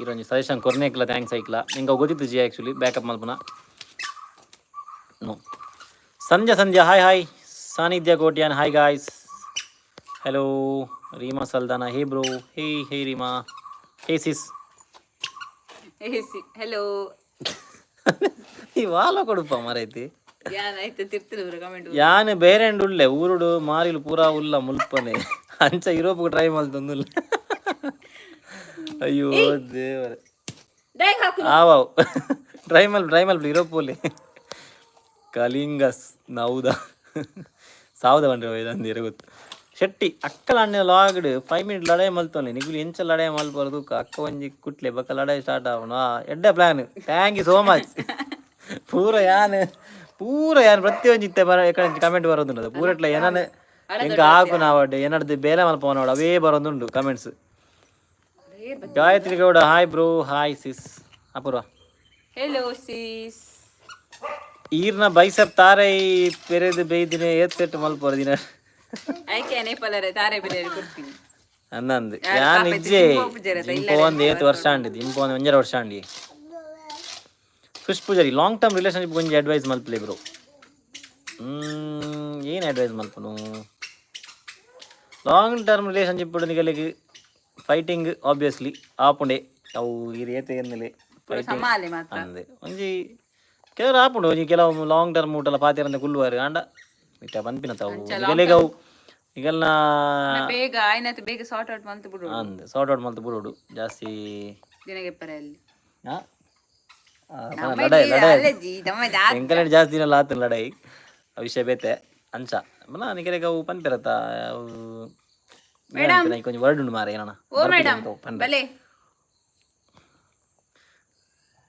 ಈರೊಂಜಿ suggestion ಕೊರ್ನೇಕ್ಲ thanks ಐಕ್ಲ. ನಿಂಗೆ ಗೊತ್ತಿತ್ತು G actually backup ಮಲ್ಪುನ. No Sandhya Sandhya hi hi. Sanidhya Kotian hi guys, hello. Reema Saldanha, hey bro, hey hey Reema, hey sis. Hello. ಈ ವಾಲ ಕೊಡುಪ ಮರೈತಿ. ಯಾನ್ ಐತೆ ತಿರ್ತಿನ ಕಮೆಂಟ್. ಯಾನ್ ಬೇರೆಂಡ್ ಉಳ್ಳೆ ಊರುಡು ಮಾರಿಲು ಪೂರಾ ಉಲ್ಲ ಮುಲ್ಪನೆ ಅಂಚ ಯುರೋಪ್ಗೆ ಟ್ರೈ ಮಲ್ತೊಂದುಲ್ಲ. ಅಯ್ಯೋ ದೇವರೇ. ಡೈಗ್ ಹಾಕು. ಆವಾವ್ ಟ್ರೈ ಮಲ್ ಟ್ರೈ ಮಲ್ಪ ಯುರೋಪ್ ಅಲ್ಲಿ ಕಲಿಂಗಸ್ ನೌದ ಸಾವುದ ಬಂದ್ರೆ ಅಂದಿರ ಗೊತ್ತು. ಶೆಟ್ಟಿ ಅಕ್ಕಲ ಅಣ್ಣ ಲಾಗ್ಡ್ 5 ಮಿನಿಟ್ ಲಡಾಯಿ ಮಲ್ತೊನ್ಲೆ ನಿಗುಲು ಎಂಚ ಲಡಾಯಿ ಮಲ್ಪರದು ಅಕ್ಕ ಒಂಜಿ ಕುಟ್ಲೆ ಬಕ್ಕ ಲಡಾಯಿ ಸ್ಟಾರ್ಟ್ ಆವಣ ಎಡ್ಡೆ plan. Thank you so much. ಪೂರ ಯಾನ್ ಪೂರ ಯಾನ್ ಪ್ರತಿಯೊಂಜಿ ಇತ್ತೆ ಬರ ಕಮೆಂಟ್ ಬರೋದುಂಡು ಪೂರಟ್ಲ ಏನನ ಎಂಕ ಆಕು ನಾವಡ್ ಏನಡ್ದು ಬೇಲೆ ಮಲ್ಪವನವಡ್ ಅವೇ ಬರೋದುಂಡು comments. Gayatri Gowda hi bro, hi sis Apoorva. Hello sis. ಈರ್ನ ಬೈಸಪ್ ತಾರೆ ಪೆರೆದು ಬೇಯ್ದಿನ ಏತ್ ಸೆಟ್ ಮಲ್ಪೊರ ದಿನ. ಐಕೆ ನೇಪಲರೆ ತಾರೆ ಬೇರೆ ಕೊಡ್ತೀನಿ. ಅಂದಂದು ಯಾನ್ ಇಜ್ಜೆ ಜಿಂಪೋ ಒಂದು ಏತ್ ವರ್ಷ ಅಂಡಿ ಜಿಂಪೋ ಒಂದು ಒಂಜರ ವರ್ಷ ಅಂಡಿ. Sush Poojary long term relationship ಒಂಜಿ ಅಡ್ವೈಸ್ ಮಲ್ಪಲೆ ಬ್ರೋ. ಏನು ಅಡ್ವೈಸ್ ಮಲ್ಪನು? ಲಾಂಗ್ ಟರ್ಮ್ ರಿಲೇಷನ್ಶಿಪ್ ನಿಗಲಿಗೆ ಫೈಟಿಂಗ್ ಆಬ್ವಿಯಸ್ಲಿ ಆಪುಂಡೆ ಅವು ಈ ಏತೆ ಎನ್ನಲೆ ಫೈಟಿಂಗ್. ಸಮಾಲೆ ಮಾತ್ರ. ಅಂದೆ ಒಂಜಿ ಕೆಲವರು ಆಪುಂಡು ಒಂಜಿ ಕೆಲವು ಲಾಂಗ್ ಟರ್ಮ್ ಊಟಲ ಪಾತಿರಂದ ಕುಲ್ಲುವಾರು ಆಂಡ ಇಟ್ಟ ಪನ್ಪಿನ ತಾವು ನಿಗಲಿಗೆ ಅವು ನಿಗಲ್ನ. ಬೇಗ ಆಯ್ನತ್ ಬೇಗ ಸಾರ್ಟ್ ಔಟ್ ಮಂತ್ ಬಿಡು. ಅಂದ್ ಸಾರ್ಟ್ ಔಟ್ ಮಲ್ತು ಬಿಡೋಡು ಜಾಸ್ತಿ. ದಿನಗೆಪ್ಪರೆ ಅಲ್ಲಿ. ಆ? ಆ, ಲಡಾಯಿ ಲಡಾಯಿ ಎಂಕಲೆಡ್ ಜಾಸ್ತಿ ದಿನ ಆತು ಲಡಾಯಿ. ಆ ವಿಷಯ ಬೇತೆ ಅಂಚ ಮನ ನಿಕಲೆಗ್ ಅವು ಪನ್ಪೆರತ್ತ ಅವು. ಮೇಡಮ್. ಕೊಂಚ ವರ್ಡ್ ಉಂಡು ಮಾರೆ ಏನನ. ಓ ಮೇಡಮ್, ಬಲೆ.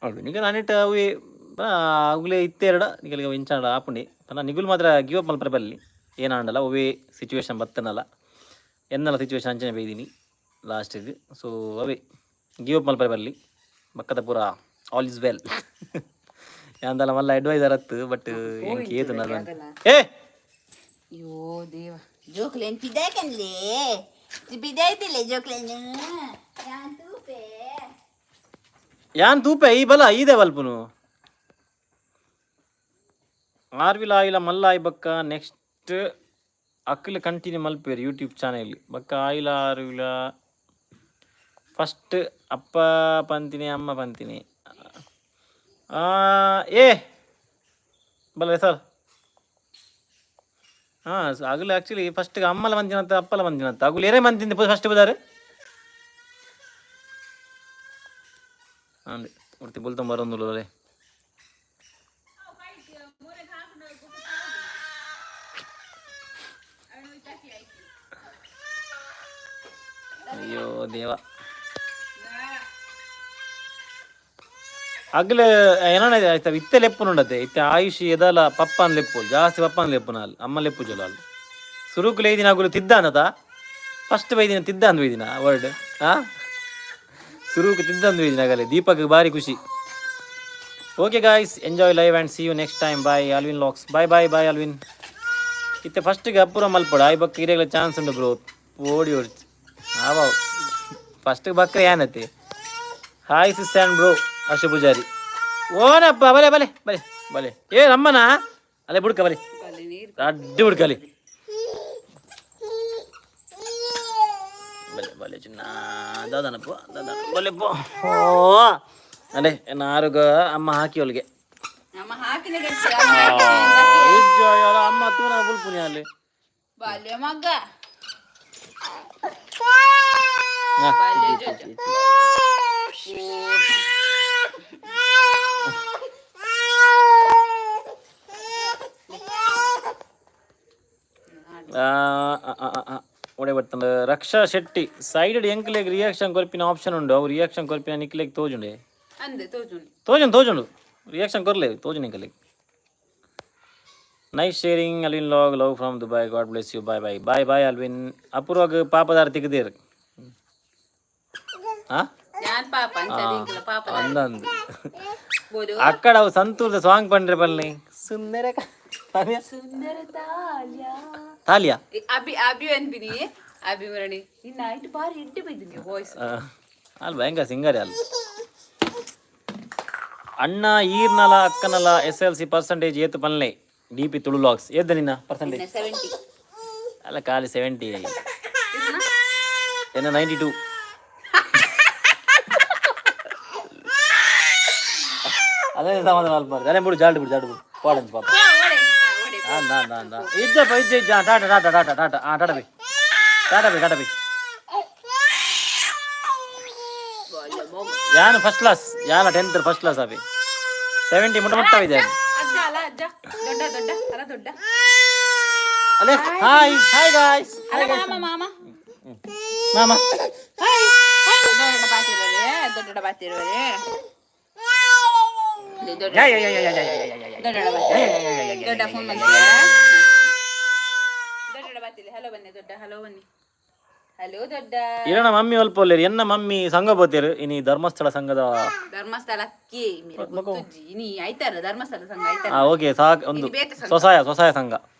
ಹೌದು, ನಿಗ ನಾನಿಟ್ಟ ಅವು ಅವುಲೇ ಇತ್ತೆ ಎರಡ ನಿಕಲಿಗೆ ಇಂಚಾಂಡ ಆಪುಂಡಿ ಪಂಡ ನಿಗುಲು ಮಾತ್ರ ಗಿವ್ ಅಪ್ ಮಲ್ಪರೆ ಬಲ್ಲಿ. ಏನಾಂಡಲ ಒವೇ ಸಿಚುವೇಶನ್ ಬತ್ತನಲ್ಲ, ಎನ್ನಲ ಸಿಚುವೇಶನ್ ಅಂಚನೆ ಬೈದೀನಿ ಲಾಸ್ಟಿಗೆ. ಸೊ ಅವೇ ಗಿವ್ ಅಪ್ ಮಲ್ಪರೆ ಬಲ್ಲಿ. ಬಕ್ಕದ ಪೂರ ಆಲ್ is well. ಯಾಂದಲ ಮಲ್ಲ ಅಡ್ವೈಸರ್ ಅತ್ತು, ಬಟ್ ಎಂಕ್ ಏತು ಏ. ಅಯ್ಯೋ ದೇವ. ಜೋಕ್ಲೆನ್ ಪಿದಾಯ್ಕನ್ಲೆ ಪಿದಾಯ್ತಿಲ್ಲ ಜೋಕ್ಲೆನ್ ಯಾನ್ ತೂಪೆ. ಯಾನ್ ತೂಪೆ ಈ ಬಲ ಈದೆ ಬಲ್ಪುನು ಆರ್ವಿಲ ಆಯಿಲ ಮಲ್ಲ ಆಯ್ ಬಕ್ಕ ನೆಕ್ಸ್ಟ್ ಅಕ್ಲ್ ಕಂಟಿನ್ಯೂ ಮಲ್ಪೇರು ಯೂಟ್ಯೂಬ್ ಚಾನೆಲ್ ಬಕ್ಕ ಆಯಿಲ ಆರ್ವಿಲ. ಫಸ್ಟ್ ಅಪ್ಪ ಪಂತಿನಿ, ಅಮ್ಮ ಪಂತಿನಿ. ಏ ಬಲ್ಲ ಸರ್. ಹಾಂ, ಅಗಲು ಆ್ಯಕ್ಚುಲಿ ಫಸ್ಟ್ ಅಮ್ಮಲ ಮಂದಿನತ್ತ ಅಪ್ಪಲ ಮಂದಿನತ್ತ ಅಗುಲು ಏರೇ ಮಂತಿಂದ ಫಸ್ಟ್ ಬದಾರೆ ಹಾಂ ಉರ್ತಿ ಬೊಲ್ತೊಂಬರೊಂದುಲ್ಲ. ಅಯ್ಯೋ ದೇವ. ಅಗ್ಲ ಏನಾನ ಆಯ್ತಾ ಇತ್ತೆ ಲೆಪ್ಪುನುಂಡತೆ. ಇತ್ತೆ ಆಯುಷ್ ಎದಲ ಪಪ್ಪನ್ ಲೆಪ್ಪು, ಜಾಸ್ತಿ ಪಪ್ಪನ್ ಲೆಪ್ಪು ನಾಲ್ ಅಮ್ಮ ಲೆಪ್ಪು ಜೊಲಾಲ್. ಸುರುಕುಲು ಐದಿನ ಅಗುಲು ತಿದ್ದ ಅಂದತ ಫಸ್ಟ್ ಬೈದಿನ ತಿದ್ದ ಅಂದ್ ಬೈದಿನ ವರ್ಡ್. ಆ ಸುರುಕು ತಿದ್ದ ಅಂದ್ ಬೈದಿನ ಆಗಲೆ ದೀಪಕ್ ಬಾರಿ ಖುಷಿ. Okay guys, enjoy live and see you next time. Bye Alvin locks. Bye bye bye Alvin. ಇತ್ತೆ ಫಸ್ಟ್ಗೆ ಅಪ್ಪುರ ಮಲ್ಪಡ ಆಯ್ ಬಕ್ಕ ಇರೆಗ್ಲ ಚಾನ್ಸ್ ಉಂಡು ಬ್ರೋ. ಓಡಿ ಓಡಿ ಆವ ಫಸ್ಟ್ ಬಕ್ರೆ ಏನತ್ತೆ. Hi sis and bro Harsha Pujari. ಓನಪ್ಪ, ಬಲೆ ಬಲೆ ಬಲೆ ಬಲೆ. ಏ ರಮ್ಮನ ಅಲ್ಲೇ ಬುಡ್ಕ ಬಲೆ, ಅಡ್ಡಿ ಬುಡ್ಕಲಿ. ಬಲೆ ಬಲೆ ಚಿನ್ನ ದಾದನಪ್ಪ ದಾದ ಬಲೆ ಪೋ. ಓ ಅಲ್ಲೇ ನಾರುಗ ಅಮ್ಮ ಹಾಕಿ ಒಳಗೆ. ಅಮ್ಮ ಹಾಕಿನ. ಅಮ್ಮ ತೂನ ಬುಲ್ಪುನಿ ಅಲ್ಲಿ. ಬಾಲ್ಯ ಮಗ್ಗ. ಹಾ. ಬಾಲ್ಯ ಜೋಜ. ಒಡೆ ಬರ್ತಂಡ ರಕ್ಷಾ ಶೆಟ್ಟಿ ಸೈಡ್ ಎಂಕ್ಲೆಗ್ ರಿಯಾಕ್ಷನ್ ಕೊರ್ಪಿನ ಆಪ್ಷನ್ ಉಂಡು. ಅವು ರಿಯಾಕ್ಷನ್ ಕೊರ್ಪಿನ ನಿಕ್ಲೆಗ್ ತೋಜುಂಡೆ? ಅಂದೆ ತೋಜುಂಡು. ತೋಜುಂಡು, ತೋಜುಂಡು. ರಿಯಾಕ್ಷನ್ ಕೊರ್ಲೆ ತೋಜುಂಡು ಎಂಕಲೆಗ್. Nice sharing Alvin vlog. Love from Dubai. God bless you. Bye bye bye bye Alvin. ಅಪೂರ್ವಾಗ ಪಾಪದಾರ ತಿಕ್ಕದೇರು ಹಾ. ಯಾನ್ ಪಾಪ ಅಂಚ ಎಂಕಲ ಪಾಪ. ಅಂದ ಅಂದ್. ಬೋದು. ಅಕ್ಕಡ ಅವು ಸಂತೂರ್ದ ಸಾಂಗ್ ಪಂಡ್ರೆ ಬಲ್ನಿ ಸುಂದರ ಸುಂದರ ತಾಲ್ಯ. ತಾಲಿಯಾ. ಅಭಿ ಅಭಿ ಅನ್ಬಿನಿ ಅಭಿ ಮುರಣಿ ನಿನ್ನ ಐಟ್ ಬಾರಿ ಎಡ್ಡೆ ಬೈದಿನಿ ವಾಯ್ಸ್. ಅಲ್ಲಿ ಭಯಂಕರ ಸಿಂಗರ್ ಅಲ್ಲಿ. ಅಣ್ಣ ಈರ್ನಲ ಅಕ್ಕನಲ ಎಸ್ ಎಲ್ ಸಿ ಪರ್ಸೆಂಟೇಜ್ ಏತು ಪನ್ಲೆ. D P Tulu vlogs. ಏದ್ದ ನಿನ್ನ ಪರ್ಸೆಂಟೇಜ್? 70. ಅಲ್ಲ, ಖಾಲಿ 70 ಏನ? 92. ಅದೇ ಸಮಾಧಾನ ಅಲ್ಪ. ಅದೇ ಬಿಡು, ಜಾಲ್ಡು ಬಿಡು, ಜಾಲ್ಡು ಬಿಡು. ಪಾಡಂಚ್ ಪಾಪ. ಹಾಂ ನಾ ನಾ ನಾ ಇಜ್ಜಪ್ಪ, ಇಜ್ಜ ಇಜ್ಜ. ಟಾಟಾ ಟಾಟಾ ಟಾಟಾ ಟಾಟಾ. ಹಾಂ, Tata bye, Tata bye, tata bye. ಯಾನು ಫಸ್ಟ್ ಕ್ಲಾಸ್, ಯಾನ 10th first class ಅಭಿ. 70 ಮುಟ್ಟ ಮುಟ್ಟ ಇದೆ. ಅಜ್ಜ ಅಲ್ಲ, ಅಜ್ಜ ದೊಡ್ಡ ದೊಡ್ಡ ಅಲ್ಲ ದೊಡ್ಡ. ಅಲ್ಲೇ ಹಾಯ್ ಹಾಯ್ ಗಾಯ್ಸ್. ಅಲ್ಲ ಮಾಮ ಮಾಮ. ಮಾಮ. ದೊಡ್ಡ ಬಾತಿರೋರೆ, ದೊಡ್ಡ ಬಾತಿರೋರೆ, ದೊಡ್ಡ ಯಾ ಯಾ ಯಾ ಯಾ ಯಾ ಯಾ ಯಾ ಯಾ ಯಾ. ದೊಡ್ಡ ಬಾತಿ ದೊಡ್ಡ ಫೋನ್ ಬಂದಿದೆ. ದೊಡ್ಡ ಬಾತಿಲಿ ಹಲೋ ಬನ್ನಿ, ದೊಡ್ಡ ಹಲೋ ಬನ್ನಿ, ಹಲೋ ದೊಡ್ಡ. ಇರಣ ಮಮ್ಮಿ ಅಲ್ಪ ಒಲ್ಲೇರು. ಎನ್ನ ಮಮ್ಮಿ ಸಂಘ ಬೋತೇರು ಇನಿ ಧರ್ಮಸ್ಥಳ ಸಂಘದ. ಧರ್ಮಸ್ಥಳಕ್ಕೆ ಮೇರೆ ಗೊತ್ತುಜ್ಜಿ ಇನಿ ಐತಾರ ಧರ್ಮಸ್ಥಳ ಸಂಘ ಐತಾರ. ಆ ಓಕೆ ಸಾಕ್ ಒಂದು. ಇನಿ ಬೇತೆ ಸಂಘ. ಸ್ವಸಹಾಯ ಸ್ವಸಹಾಯ ಸಂಘ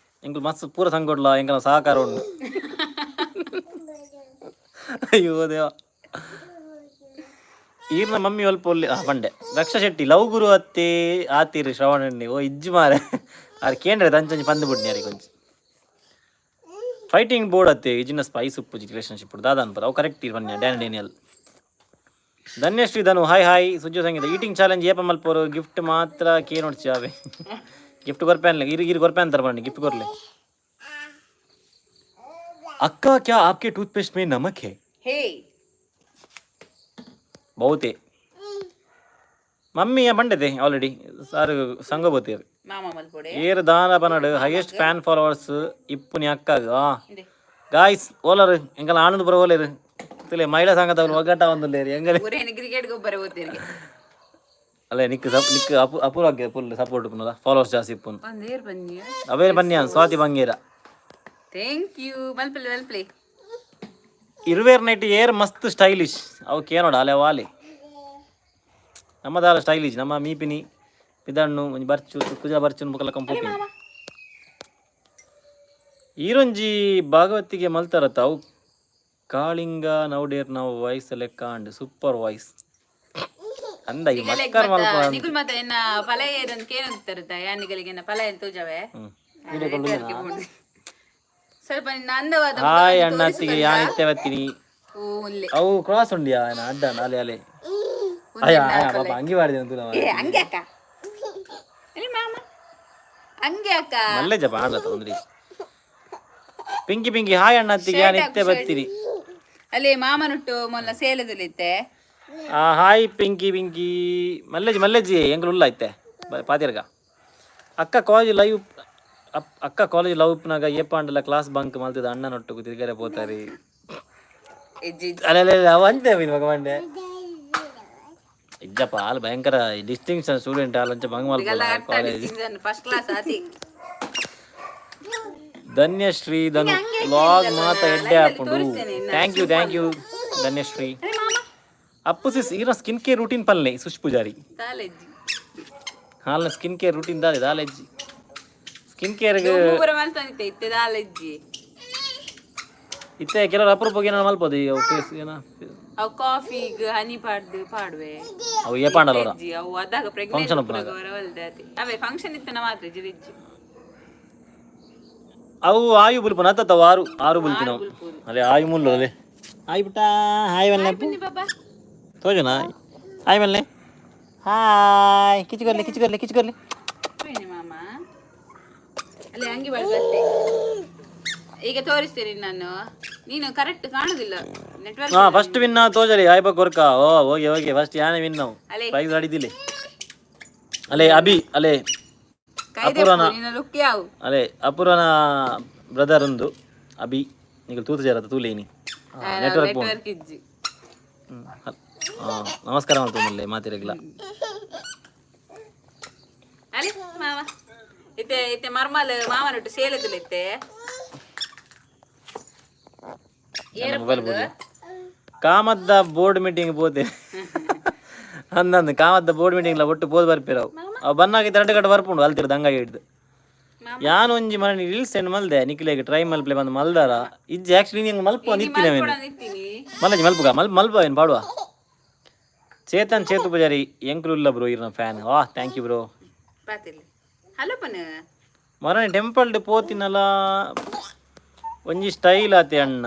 ಎಂಕುಲು ಮಸ್ತ್ ಪೂರ ಸಂಘ ಉಡ್ಲ ಎಂಕಲ ಸಹಕಾರ ಉಂಡು. ಅಯ್ಯೋ ದೇವ. ಈರ್ನ ಮಮ್ಮಿ ಅಲ್ಪ ಒಲ್ಲೆ. ಆ ಪಂಡೆ ರಕ್ಷಾ ಶೆಟ್ಟಿ ಲವ್ ಗುರು ಅತ್ತಿ ಆತೀರಿ ಶ್ರವಣಣ್ಣಿ. ಓ ಇಜ್ಜಿ ಮಾರೆ, ಆರ್ ಕೇಂದ್ರ ತಂಚಂಚಿ ಪಂದು ಬುಡ್ನಿ ಅರಿ ಕೊಂಚ ಫೈಟಿಂಗ್ ಬೋರ್ಡ್ ಅತ್ತೆ. ಇಜಿನ ಸ್ಪೈಸ್ ಉಪ್ಪು ರಿಲೇಶನ್ಶಿಪ್ ದಾದ ಅನ್ಪದ ಅವು ಕರೆಕ್ಟ್ ಇರ್ ಬನ್ನಿ. ಡ್ಯಾನ್ ಡೇನಿಯಲ್ ಧನ್ಯಶ್ರೀ ಧನು ಹಾಯ್ ಹಾಯ್. ಸುಜ್ಜು ಸಂಗೀತ ಈಟಿಂಗ್ ಚಾಲೆಂಜ್ ಏಪ ಮಲ್ಪೋರು? ಗಿಫ್ಟ್ ಮಾತ್ರ ಕೇ ನೋಡ್ಚಿ ಅವೆ ಗಿಫ್ಟ್ ಕೊರ್ಪೆ ಅನ್ಲೆ. ಇರು ಇರು ಕೊರ್ಪೆ ಅಂತಾರೆ ಬನ್ನಿ ಗಿಫ್ಟ್ ಕೊರ್ಲೆ. ಅಕ್ಕ, ಕ್ಯಾ ಆಪ್ಕೆ ಟೂತ್ಪೇಸ್ಟ್ ಮೇ ನಮಕ್ ಹೇ? ಹೇ. ಬಹುತೆ ಮಮ್ಮಿ ಬಂಡದೆ ಆಲ್ರೆಡಿ ಸಾರು ಸಂಘ ಬೋತೇರು. ಮಾಮ ಮಲ್ಪೊಡೆ. ಏರ್ ದಾನ ಪನಡು ಹೈಯೆಸ್ಟ್ ಫ್ಯಾನ್ ಫಾಲೋವರ್ಸ್ ಇಪ್ಪುನಿ ಅಕ್ಕಾಗ. ಇಂದೆ. ಗಾಯ್ಸ್, ಓಲರು ಎಂಕಲ್ ಆನಂದ್ ಪುರ ಓಲೇರು ತುಲೆ ಮಹಿಳಾ ಸಂಘದವ್ರು ಒಗ್ಗಟ್ಟ ಒಂದುಲ್ಲೇರು ಎಂಗಲೆ. ಊರೇನು ಕ್ರಿಕೆಟ್ ಗೊಬ್ಬರ ಓದ್ತಿರಿಗೆ. ಅಲ್ಲ, ನಿಕ್ ಸಪ್ ನಿಕ್ ಅಪು ಅಪೂರ್ವಕ್ಕೆ ಫುಲ್ ಸಪೋರ್ಟ್ ಉಪ್ಪುನಲ್ಲ, ಫಾಲೋವರ್ಸ್ ಜಾಸ್ತಿ ಇಪ್ಪುನು. ಒಂದು ಏರ್ ಬನ್ನಿ. ಅವೇ ಬನ್ನಿ ಸ್ವಾತಿ ಬಂಗೇರ. Thank you. ಮಲ್ಪಲೆ ಮಲ್ಪಲೆ. ಇರುವೇರ್ ನೈಟ್ ಏರ್ ಮಸ್ತ್ ಸ್ಟೈಲಿಶ್ ಅವು ಕೇನೋಡ ಅಲೆ ವಾಲೆ. ನಮ್ಮದಾಲ ಸ್ಟೈಲಿಶ್ ನಮ್ಮ ಮೀಪಿನಿ ಪಿದಣ್ಣು ಒಂಜಿ ಬರ್ಚು ಕುಜ ಬರ್ಚು ಮುಕಲ ಕಂಪೋಪಿನಿ. ಈರೊಂಜಿ ಭಾಗವತಿಗೆ ಮಲ್ತಾರತ್ತ ಅವು ಕಾಳಿಂಗ ನೌಡೇರ್ ನಾವು ವಾಯ್ಸ್ ಲೆಕ್ಕ ಅಂಡ್ ಸೂಪರ್ ವಾಯ್ಸ್ ಅಂದ ಈ ಮಕ್ಕರ್ ಮಲ್ಪ. ನಿಗುಲ್ ಮತ್ತೆ ಎನ್ನ ಫಲ ಏರಂತ ಕೇನಂತಾರತ್ತ ಯಾನಿಗಳಿಗೆ ಎನ್ನ ಫಲ ಏನು ತೋಜವೆ. ಸ್ವಲ್ಪ ನಿನ್ನ ಅಂದವಾದ ಹಾಯ್ ಅಣ್ಣತ್ತಿಗೆ ಯಾನಿತ್ತೆ ಬತ್ತೀನಿ. ಓ ಉಲ್ಲೆ. ಅವು ಕ್ರಾಸ್ ಉಂಡಿಯಾ ಏನ ಅಡ್ಡ ಅಲೆ ಅಲೆ ಅಯ್ಯ ಅಯ್ಯ ಪಾಪ ಅಂಗಿ ಮಾಡಿದೆ ಅಂತ. ಏ, ಹಂಗೆ ಅಕ್ಕ, ಎಲ್ಲಿ ಮಾಮ, ಹಂಗೆ ಅಕ್ಕ. ಮಲ್ಲೆ ಜಪ ಆಡ್ಲತ್ತ ಒಂದ್ರಿ. ಪಿಂಕಿ ಪಿಂಕಿ ಹಾಯ್ ಅಣ್ಣತ್ತಿಗೆ ಯಾನಿತ್ತೆ ಬತ್ತೀರಿ. ಅಲ್ಲಿ ಮಾಮನುಟ್ಟು ಮೊಲ್ಲ ಸೇಲದಲ್ಲಿತ್ತೆ. ಆ ಹಾಯ್ ಪಿಂಕಿ ಪಿಂಕಿ ಮಲ್ಲೆಜಿ ಮಲ್ಲೆಜಿ ಎಂಗ್ಲು ಉಲ್ಲ ಐತೆ ಪಾತಿರ್ಗ. ಅಕ್ಕ ಕಾಲೇಜ್ ಲೈವ್ ಅಕ್ಕ ಕಾಲೇಜ್ ಲವ್ ಉಪ್ಪನಾಗ ಏಪಾಂಡಲ ಕ್ಲಾಸ್ ಬಂಕ್ ಮಲ್ತಿದ ಅಣ್ಣನೊಟ್ಟುಗು ತಿರ್ಗರೆ ಪೋತಾರೆ. ಇಜ್ಜಿ. ಅಲ್ಲ ಅಲ್ಲ ಅಲ್ಲ, ಅವ ಅಂತೆ ಮಗ ಮಂಡೆ ಇಜ್ಜಪ್ಪ ಆಲ್ ಭಯಂಕರ ಡಿಸ್ಟಿಂಕ್ಷನ್ ಸ್ಟೂಡೆಂಟ್ ಆಲ್ ಅಂಚ ಬಂಗ್ ಮಲ್ಪಲ್ಲ ಕಾಲೇಜ್. ಫಸ್ಟ್ ಕ್ಲಾಸ್ ಆತಿ. ಧನ್ಯಶ್ರೀ ಧನು ವ್ಲಾಗ್ ಮಾತ ಎಡ್ಡೆ ಹಾಕೊಂಡು. Thank you, thank you Dhanyashree. ಅರೆ ಮಾಮ. ಅಪ್ಪು ಸಿಸ್ ಈರ ಸ್ಕಿನ್ ಕೇರ್ ರೂಟೀನ್ ಪಲ್ಲೆ ಸುಶ್ ಪೂಜಾರಿ. ತಾಲೆಜ್ಜಿ. ಹಾಲ್ನ ಸ್ಕಿನ್ ಕೇರ್ ರೂಟೀನ್ ದಾದೆ ದಾಲೆಜ್ಜಿ ಸ್ಕಿನ್ ಕೇರ್ಗೆ. ಮೂವರ ಮಲ್ತಂದಿತ್ತೆ ಇತ್ತೆ ದಾಲೆಜ್ಜಿ. ಇತ್ತೆ ಕೆಲವರು ಅಪರೂಪಕ್ಕೆ ಏನೋ ಮಲ್ಪೋದು ಈ ಅವು ಫೇಸ್ ಏನ. ಅವು ಕಾಫಿಗ್ ಹನಿ ಪಾಡ್ದು ಪಾಡುವೆ. ಅವು ಏಪಾಂಡಲ್ಲ ಅವರ. ಇಜ್ಜಿ, ಅವು ಅದಾಗ Function pregnant ಉಪ್ಪುನಾಗ. ಅವಲ್ದೆ ಅವೇ ಫಂಕ್ಷನ್ ಇತ್ತನ ಮಾತ್ರ ಜಿರಿಜ್ಜಿ. ಅವು ಆಯು ಬುಲ್ಪುನ ಅತ್ತವ ಆರು ಆರು ಬುಲ್ಪಿನವು ಅದೇ ಆಯು ಮುಲ್ಲು ಅದೇ ಆಯ್ ಪುಟ್ಟ ಹಾಯ್ ಬಲ್ಲೆ. ಬನ್ನಿ ಬಾಬಾ. ತೋಜನಾ ಹಾಯ್ ಬಲ್ಲೆ ಹಾಯ್ ಕಿಚುಕೊರ್ಲಿ ಕಿಚುಕೊರ್ಲಿ ಕಿಚುಕೊರ್ಲಿ. ಬನ್ನಿ ಮಾಮ. ಅಲ್ಲಿ ಅಂಗಿ ಬರ್ತೇ ಈಗ ತೋರಿಸ್ತೇನೆ ನಾನು, ನೀನು ಕರೆಕ್ಟ್ ಕಾಣುದಿಲ್ಲ ನೆಟ್ವರ್ಕ್. ಹಾ, ಫಸ್ಟ್ ವಿನ್ ತೋಜಲಿ ಹಾಯ್ ಬಾ ಕೊರ್ಕ ಓ ಹೋಗಿ ಹೋಗಿ ಫಸ್ಟ್ ಯಾನೆ ವಿನ್ ನಾವು. ಅಲೆ. ಪ್ರೈಸ್ ಆಡಿದ್ದಿಲ್ಲ ಅಲೆ ಅಭಿ ಅಲೆ. ಅಪೂರ್ವನ. ನಿನ್ನ ಲುಕ್ ಯಾವು. ಅಲೆ ಅಪೂರ್ವನ ಬ್ರದರ್ ಒಂದು ಅಭಿ ನೀವು ತೂತು ಜರ ತೂಲೇನಿ ನೆಟ್ವರ್ಕ್ ಬೋನ್. ನೆಟ್ವರ್ಕ್ ಇಜ್ಜಿ. ನಮಸ್ಕಾರ ಮಾಡ್ಕೊಂಬಲ್ಲೆ ಮಾತಿರಗಿಲ್ಲ. ಅಲ್ಲಿ ಮಾಮ ಇತ್ತೆ ಇತ್ತೆ ಮರ್ಮಲ್ ಮಾಮನೊಟ್ಟು ಸೇಲದಿಲ್ಲ ಇತ್ತೆ. ಮೊಬೈಲ್ ಬೋರ್ಡ್ ಕಾಮದ್ದ ಬೋರ್ಡ್ ಮೀಟಿಂಗ್ ಪೋತೆ ಅಂದಂದು ಕಾಮದ್ದ ಬೋರ್ಡ್ ಮೀಟಿಂಗ್ ಒಟ್ಟು ಪೋದು ಬರ್ಪಿರವು ಅವು ಬನ್ನಾಗಿ ಎರಡು ಗಂಟೆ ಬರ್ಪುಂಡು ಅಲ್ತಿರ ದಂಗ ಹಿಡ್ದು. ಯಾನ್ ಒಂಜಿ ಮನೆ ರೀಲ್ಸ್ ಸೆಂಡ್ ಮಲ್ದೆ ನಿಕ್ಲೆಗ್ ಟ್ರೈ ಮಲ್ಪ್ಲೆ ಬಂದು ಮಲ್ದಾರ ಇಜ್ಜಿ. ಆಕ್ಚುಲಿ ನಿಂಗೆ ಮಲ್ಪ ನಿತ್ತಿನ. ನಿಂತೀನಿ. ಮಲ್ಲಜಿ ಮಲ್ಪುಗ ಮಲ್ ಮಲ್ಪ ಏನು ಪಾಡುವ. ಚೇತನ್ ಚೇತು ಪೂಜಾರಿ ಎಂಕ್ಲು ಬ್ರೋ ಇರ್ನ ಫ್ಯಾನ್ ವಾ thank you bro. ಪಾತಿರ್ಲಿ hello ಪನ. ಮರಣ ಟೆಂಪಲ್ ಪೋತಿನಲ್ಲ ಒಂಜಿ ಸ್ಟೈಲ್ ಆತೆ ಅಣ್ಣ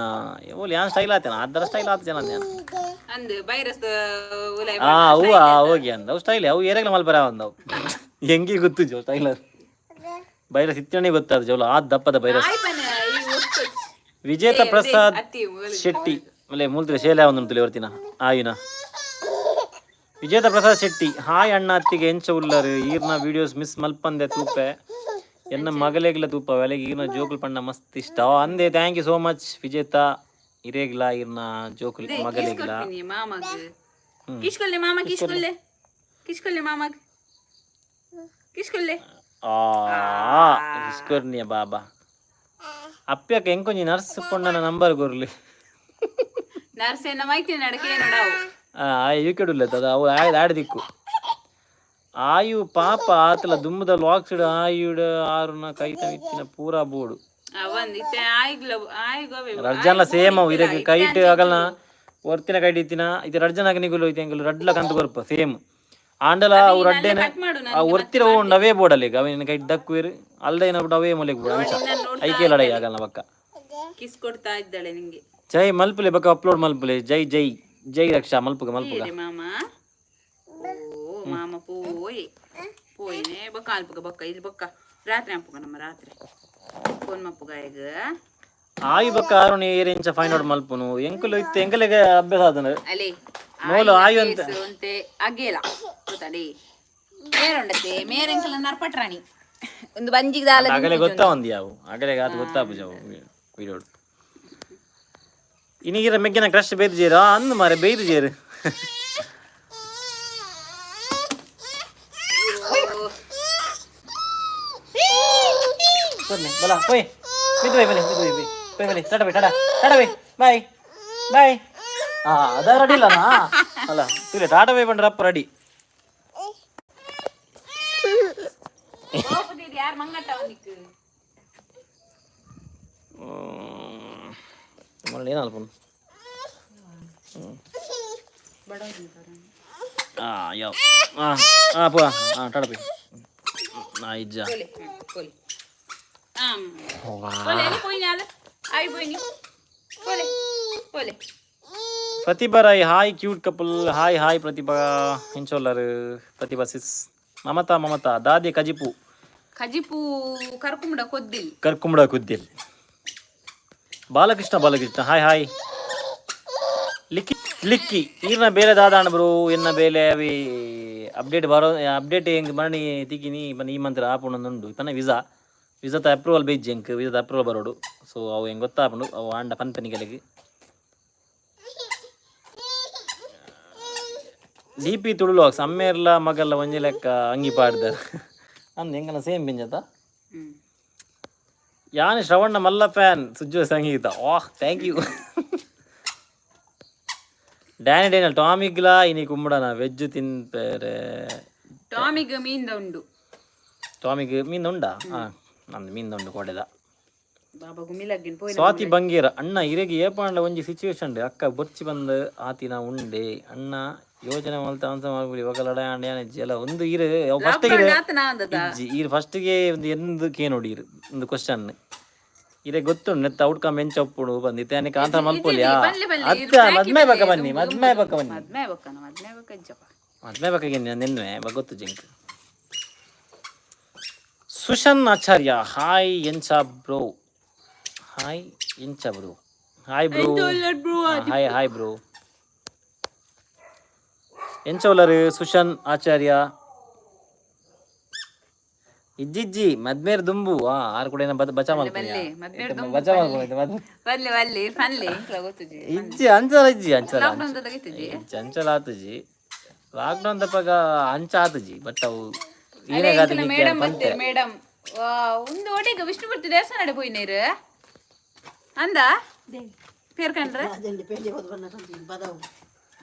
ಓಲ್ ಯಾನ್ ಸ್ಟೈಲ್ ಆತೇನ ಅದರ ಸ್ಟೈಲ್ ಆತ ಜನ ಅಂದೆ. ಅಂದ್ ಬೈರಸ್ ಉಲೈ. ಆ ಅವು ಆ ಹೋಗಿ ಅಂದ ಅವು ಸ್ಟೈಲ್ ಅವು ಏರಾಗ್ಲ ಮಲ್ಪರ ಅಂದವು ಹೆಂಗೆ ಗೊತ್ತು ಜೋ ಸ್ಟೈಲ್ ಅದು ಬೈರಸ್ ಇತ್ತಣೆ ಗೊತ್ತಾದ ಜೋಲ ಆ ದಪ್ಪದ ಬೈರಸ್. ಆಯ್ ಪನ ಈ ಒತ್ತು. ವಿಜೇತ ಪ್ರಸಾದ್ ಅತ್ತಿ ಮೂಲ. ಶೆಟ್ಟಿ ಮಲೆ ಮೂಲ್ತಿರ ಶೇಲೆ ಒಂದು ತುಲಿ ಬರ್ತೀನ ಆಯುನ. ವಿಜೇತ ಪ್ರಸಾದ್ ಶೆಟ್ಟಿ ಹಾಯ್ ಅಣ್ಣ ಅತ್ತಿಗೆ ಎಂಚ ಉಲ್ಲರು ಈರ್ನ ವಿಡಿಯೋಸ್ ಮಿಸ್ ಮಲ್ಪಂದೆ ತೂಪೆ ಎನ್ನ ಮಗಲೆಗ್ಲ ತೂಪ ವೆಲೆಗೆ ಈರ್ನ ಜೋಕುಲ್ ಪಂಡ ಮಸ್ತ್ ಇಷ್ಟ ಅಂದೆ. Thank you so much Vijetha ಇರೇಗ್ಲ ಈರ್ನ ಜೋಕುಲ್ ಮಗಲೆಗ್ಲ. ಕೊಡ್ತೀನಿ ಮಾಮಗ್ ಕಿಶ್ಕೊಲ್ಲೆ ಮಾಮ ಕಿಶ್ಕೊಲ್ಲೆ ಕಿಶ್ಕೊಲ್ಲೆ ಮಾಮಗ್ ಕಿಶ್ಕೊಲ್ಲೆ. ಆ ಇಸ್ಕೊರ್ನಿಯ ಬಾಬಾ ಅಪ್ಪ್ಯಕ್ಕ ಎಂಕೊಂಜಿ ನರ್ಸ್ ಪೊಣ್ಣನ ನಂಬರ್ ಕೊರ್ಲಿ. ನರ್ಸೇನ ಮೈತಿ ನಡಕೆ ನೋಡವು. ಆ ಯುಕೆಡ್ ಉಲ್ಲತ್ತ ಅದು ಅವು ಆಯ್ದು ಆಡ್ ದಿಕ್ಕು ಆಯು ಪಾಪ ಆತಲ ದುಮ್ಮದ ಲಾಕ್ಸ್ಡ್ ಆಯುಡ್ ಆರುನ ಕೈತ ಇತ್ತಿನ ಪೂರಾ ಬೋರ್ಡು. ಅವಂದ್ ಇತ್ತೆ ಆಯ್ಗ್ಲ ಆಯ್ಗೋವೆ. ರಡ್ಜನ್ಲ ಸೇಮ್ ಅವು ಇರಗೆ ಕೈಟ್ ಆಗಲ್ನ ಒರ್ತಿನ ಕೈಟ್ ಇತ್ತಿನ ಇದು ರಡ್ಜನ್ ಆಗ ನಿಗುಲು ಐತೆ ಎಂಗುಲು ರಡ್ಲ ಕಂತು ಕೊರ್ಪ ಸೇಮ್ ಆಂಡಲ ಅವು ರಡ್ಡೇನೆ. ಕಟ್ ಮಾಡು. ಆ ಒರ್ತಿರ ಉಂಡು ಅವೇ ಬೋರ್ಡ್ ಈಗ ಅವೇನ ಕೈಟ್ ದಕ್ಕುವೇರು ಅಲ್ದ ಏನ ಅವೇ ಮೊಲೆಗ್ ಬೋರ್ಡ್ ಅಂಚ ಐಕೆ ಲಡೈ ಆಗಲ್ನ ಬಕ್ಕ. ಕಿಸ್ ಕೊಡ್ತಾ ಇದ್ದಾಳೆ ನಿಂಗೆ. ಜೈ ಮಲ್ಪುಲೆ ಬಕ್ಕ ಅಪ್ಲೋಡ್ ಮಲ್ಪುಲೆ ಜೈ ಜೈ ಜೈ ರಕ್ಷಾ ಮಲ್ಪುಗ ಮಲ್ಪುಗ. ಏರಿ ಮಾಮ ಓ ಮಾಮ ಪೋಯ್ ಪೋಯಿನೆ ಬೊಕ್ಕ ಅಲ್ಪುಗ ಬೊಕ್ಕ ಇಲ್ಲಿ ಬೊಕ್ಕ ರಾತ್ರಿ ಅಪ್ಪುಗ ನಮ್ಮ ರಾತ್ರಿ ಫೋನ್ ಮಪ್ಪುಗ ಈಗ. ಆಯು ಬಕ್ಕ ಆರುಣಿ ಏರಿಂಚ ಫೈಂಡ್ ಔಟ್ ಮಲ್ಪುನು ಎಂಕುಲು ಇತ್ತು ಎಂಕಲೆಗೆ ಅಭ್ಯಾಸ ಆದನ. ಅಲೆ. ಮೂಲು ಆಯು ಅಂತ. ಅಂತೆ ಅಗೇಲ ಗೊತ್ತಲೇ ಮೇರುಂಡತೆ ಮೇರೆಂಕಲ ನರ್ಪಟ್ರಾಣಿ. ಒಂದು ಬಂಜಿಗೆ ದಾಲ. ಅಗಲೆ ಗೊತ್ತಾ ಒಂದು ಯಾವು ಅಗಲೆ ಆತು ಗೊತ್ತಾಪುಜ ಅವು ವಿಡಿಯೋಡು. ಇನಿಗಿರ ಮೆಗ್ಗಿನ ಕ್ರಶ್ ಬೇಯ್ದು ಜೇರು ಅಂದು ಮಾರೆ ಬೇಯ್ದು ಜೇರು. ಬಲ ಪೋಯ್ ಮಿದ್ದು ಬೈ ಬಲೆ ಮಿದ್ದು ಬೈ ಬೈ ಬಲೆ tata bye tata tata bye bye bye. ಹಾ, ಅದ ರೆಡಿ ಇಲ್ಲನಾ? ಅಲ್ಲ ತುಲೆ ಟಾಟಾ ಬೈ ಬಂದ್ರೆ ಅಪ್ಪ ರೆಡಿ. ಯಾರು ಮಂಗಟ್ಟ ಅವನಿಗೆ? ಮರಳಿ ಏನಲ್ಲ. ಹಾಂ ಯಾವ ಹಾಂ ಹಾಂ ಪೋ ಹಾಂ ಟಾಟಾ ಬೈ ನಾ ಇಜ್ಜ. ಕೋಲೆ ಕೋಲೆ ಕೋಲೆ ಎಲ್ಲಿ ಪೋಯಿನಿ ಅಲ್ಲ ಆಯ್ ಪೋಯಿನಿ ಕೋಲೆ ಕೋಲೆ. Pratibha Rai, hi cute couple. Hi hi Pratibha. ಇಂಚೋಲ್ಲರು ಪ್ರತಿಭಾ ಸಿಸ್. ಮಮತಾ ಮಮತಾ ದಾದಿ ಕಜಿಪು? ಕಜಿಪು ಕರ್ಕುಂಬಡ ಕೊದ್ದಿಲ್. ಕರ್ಕುಂಬಡ ಕುದ್ದಿಲ್. Balakrishna Balakrishna hi hi. ಲಿಕ್ಕಿ ಲಿಕ್ಕಿ ಈರ್ನ ಬೇಲೆ ದಾದಾಣ ಬ್ರೋ? ಎನ್ನ ಬೇಲೆ ಅವಿ ಅಪ್ಡೇಟ್ ಬರೋ ಅಪ್ಡೇಟ್ ಹೆಂಗ್ ಮರಣಿ ತಿಕ್ಕಿನಿ ಪನ್ನ ಈ ಮಂತ್ರ ಆಪುಂಡು ಪನ್ನ ವೀಸಾ ವೀಸಾದ ಅಪ್ರೂವಲ್ ಬೇಜ್ ಎಂಕ್ ವೀಸಾದ ಅಪ್ರೂವಲ್ ಬರೋಡು. ಸೊ ಅವು ಹೆಂಗೆ ಗೊತ್ತಾಪುಂಡು ಅವು ಆಂಡ ಪನ್ಪನಿಗಳಿಗೆ. ಡಿ ಪಿ ತುಳು ಅಮ್ಮೇರ್ಲ ಮಗಲ್ಲ ಒಂಜಿ ಲೆಕ್ಕ ಅಂಗಿ ಪಾಡ್ದಾರ ಅಂದ್ ಎಂಕನ ಸೇಮ್ ಪಿಂಜತ. ಯಾನ್ ಶ್ರವಣ್ಣ ಮಲ್ಲ ಫ್ಯಾನ್ ಸುಜ್ಜು ಸಂಗೀತ. ವಾಹ್, thank you. Danny Daniel ಟಾಮಿಗ್ಲಾ ಇನಿ ಕುಂಬಡನ ವೆಜ್ ತಿನ್ಪೇರೆ? ಟಾಮಿಗ್ ಮೀನ್ದ ಉಂಡು. ಟಾಮಿಗ್ ಮೀನ್ ಉಂಡಾ? ಹಾ, ನಂದು ಮೀನ್ ಉಂಡು ಕೊಡೆದ. ಬಾಬಾ ಗುಮಿಲಗ್ಗಿನ ಪೋಯಿನ. ಸ್ವಾತಿ ಬಂಗೇರ ಅಣ್ಣ ಇರೆಗೆ ಏಪಾಂಡ ಒಂಜಿ ಸಿಚುವೇಶನ್ ಅಕ್ಕ ಬೊರ್ಚಿ ಬಂದು ಆತಿನ ಉಂಡೆ ಅಣ್ಣ ಯೋಚನೆ ಮಲ್ತ ಅನ್ಸ ಮಾಡ್ಬಿಡಿ ఒక ಲಡ ಅಂಡ ಜಲ ಒಂದು ಇರು ಫಸ್ಟ್ ಇರು. ಆತನ ಅಂದದ. ಇಜ್ಜಿ ಈರ್ ಫಸ್ಟ್ಗೆ ಒಂದು ಎಂದು ಕೇ ನೋಡಿ ಇರು ಒಂದು ಕ್ವಶನ್ ಇರೆ ಗೊತ್ತುಂಡು ನೆತ್ತ ಔಟ್ಕಮ್ ಎಂಚ ಒಪ್ಪುಡು ಬಂದಿತ್ತೆ ಅನಿಕ ಆಂತರ ಮಲ್ಪೊಲಿಯಾ? ಬನ್ನಿ ಬನ್ನಿ. ಅತ್ತ ಮದ್ಮೆ ಬಕ್ಕ ಬನ್ನಿ, ಮದ್ಮೆ ಬಕ್ಕ ಬನ್ನಿ. ಮದ್ಮೆ ಬಕ್ಕನ ಮದ್ಮೆ ಬಕ್ಕ ಇಜ್ಜಪ್ಪ. ಮದ್ಮೆ ಬಕ್ಕ ನಿನ್ನೆ ಗೊತ್ತು ಜಿಂಕ್. ಸುಶನ್ ಆಚಾರ್ಯ ಹಾಯ್ ಎಂಚ ಬ್ರೋ? ಹಾಯ್ ಎಂಚ bro? Hi bro, hi hi bro. ಎಂಚ ಉಲ್ಲರು ಸುಶನ್ ಆಚಾರ್ಯ? ಇಜ್ಜಿಜ್ಜಿ ಮದ್ಮೇರ್ ದುಂಬು ಆ ಆರು ಕೂಡ ಏನ ಬಚಾ ಮಲ್ಪುನಿಯಾ? ಮದ್ಮೇರ್. ಬಚಾ ಮಲ್ಪುನಿ ಮದ್ಮೆ. ಬಲ್ಲೆ ಬಲ್ಲೆ ಪನ್ಲೆ ಇಂಕ್ಲ ಗೊತ್ತುಜಿ. ಇಜ್ಜಿ ಅಂಚಲ ಇಜ್ಜಿ ಅಂಚಲ. ಲಾಕ್ಡೌನ್ ತಗಿತುಜಿ. ಇಜ್ಜಿ ಅಂಚಲ ಆತುಜಿ. ಲಾಕ್ಡೌನ್ ತಪ್ಪಾಗ ಅಂಚ ಆತುಜಿ ಬಟ್ ಅವು ಏನಾಗಾತ. ಮೇಡಮ್ ಬತ್ತೇರ್ ಮೇಡಮ್ ಒಂದು ಒಡೆಗೆ ವಿಷ್ಣುಮೂರ್ತಿ ದೇವಸ್ಥಾನ ಪೋಯಿನೇರು ಅಂದ ಪೇರ್ ಕಂಡ್ರೆ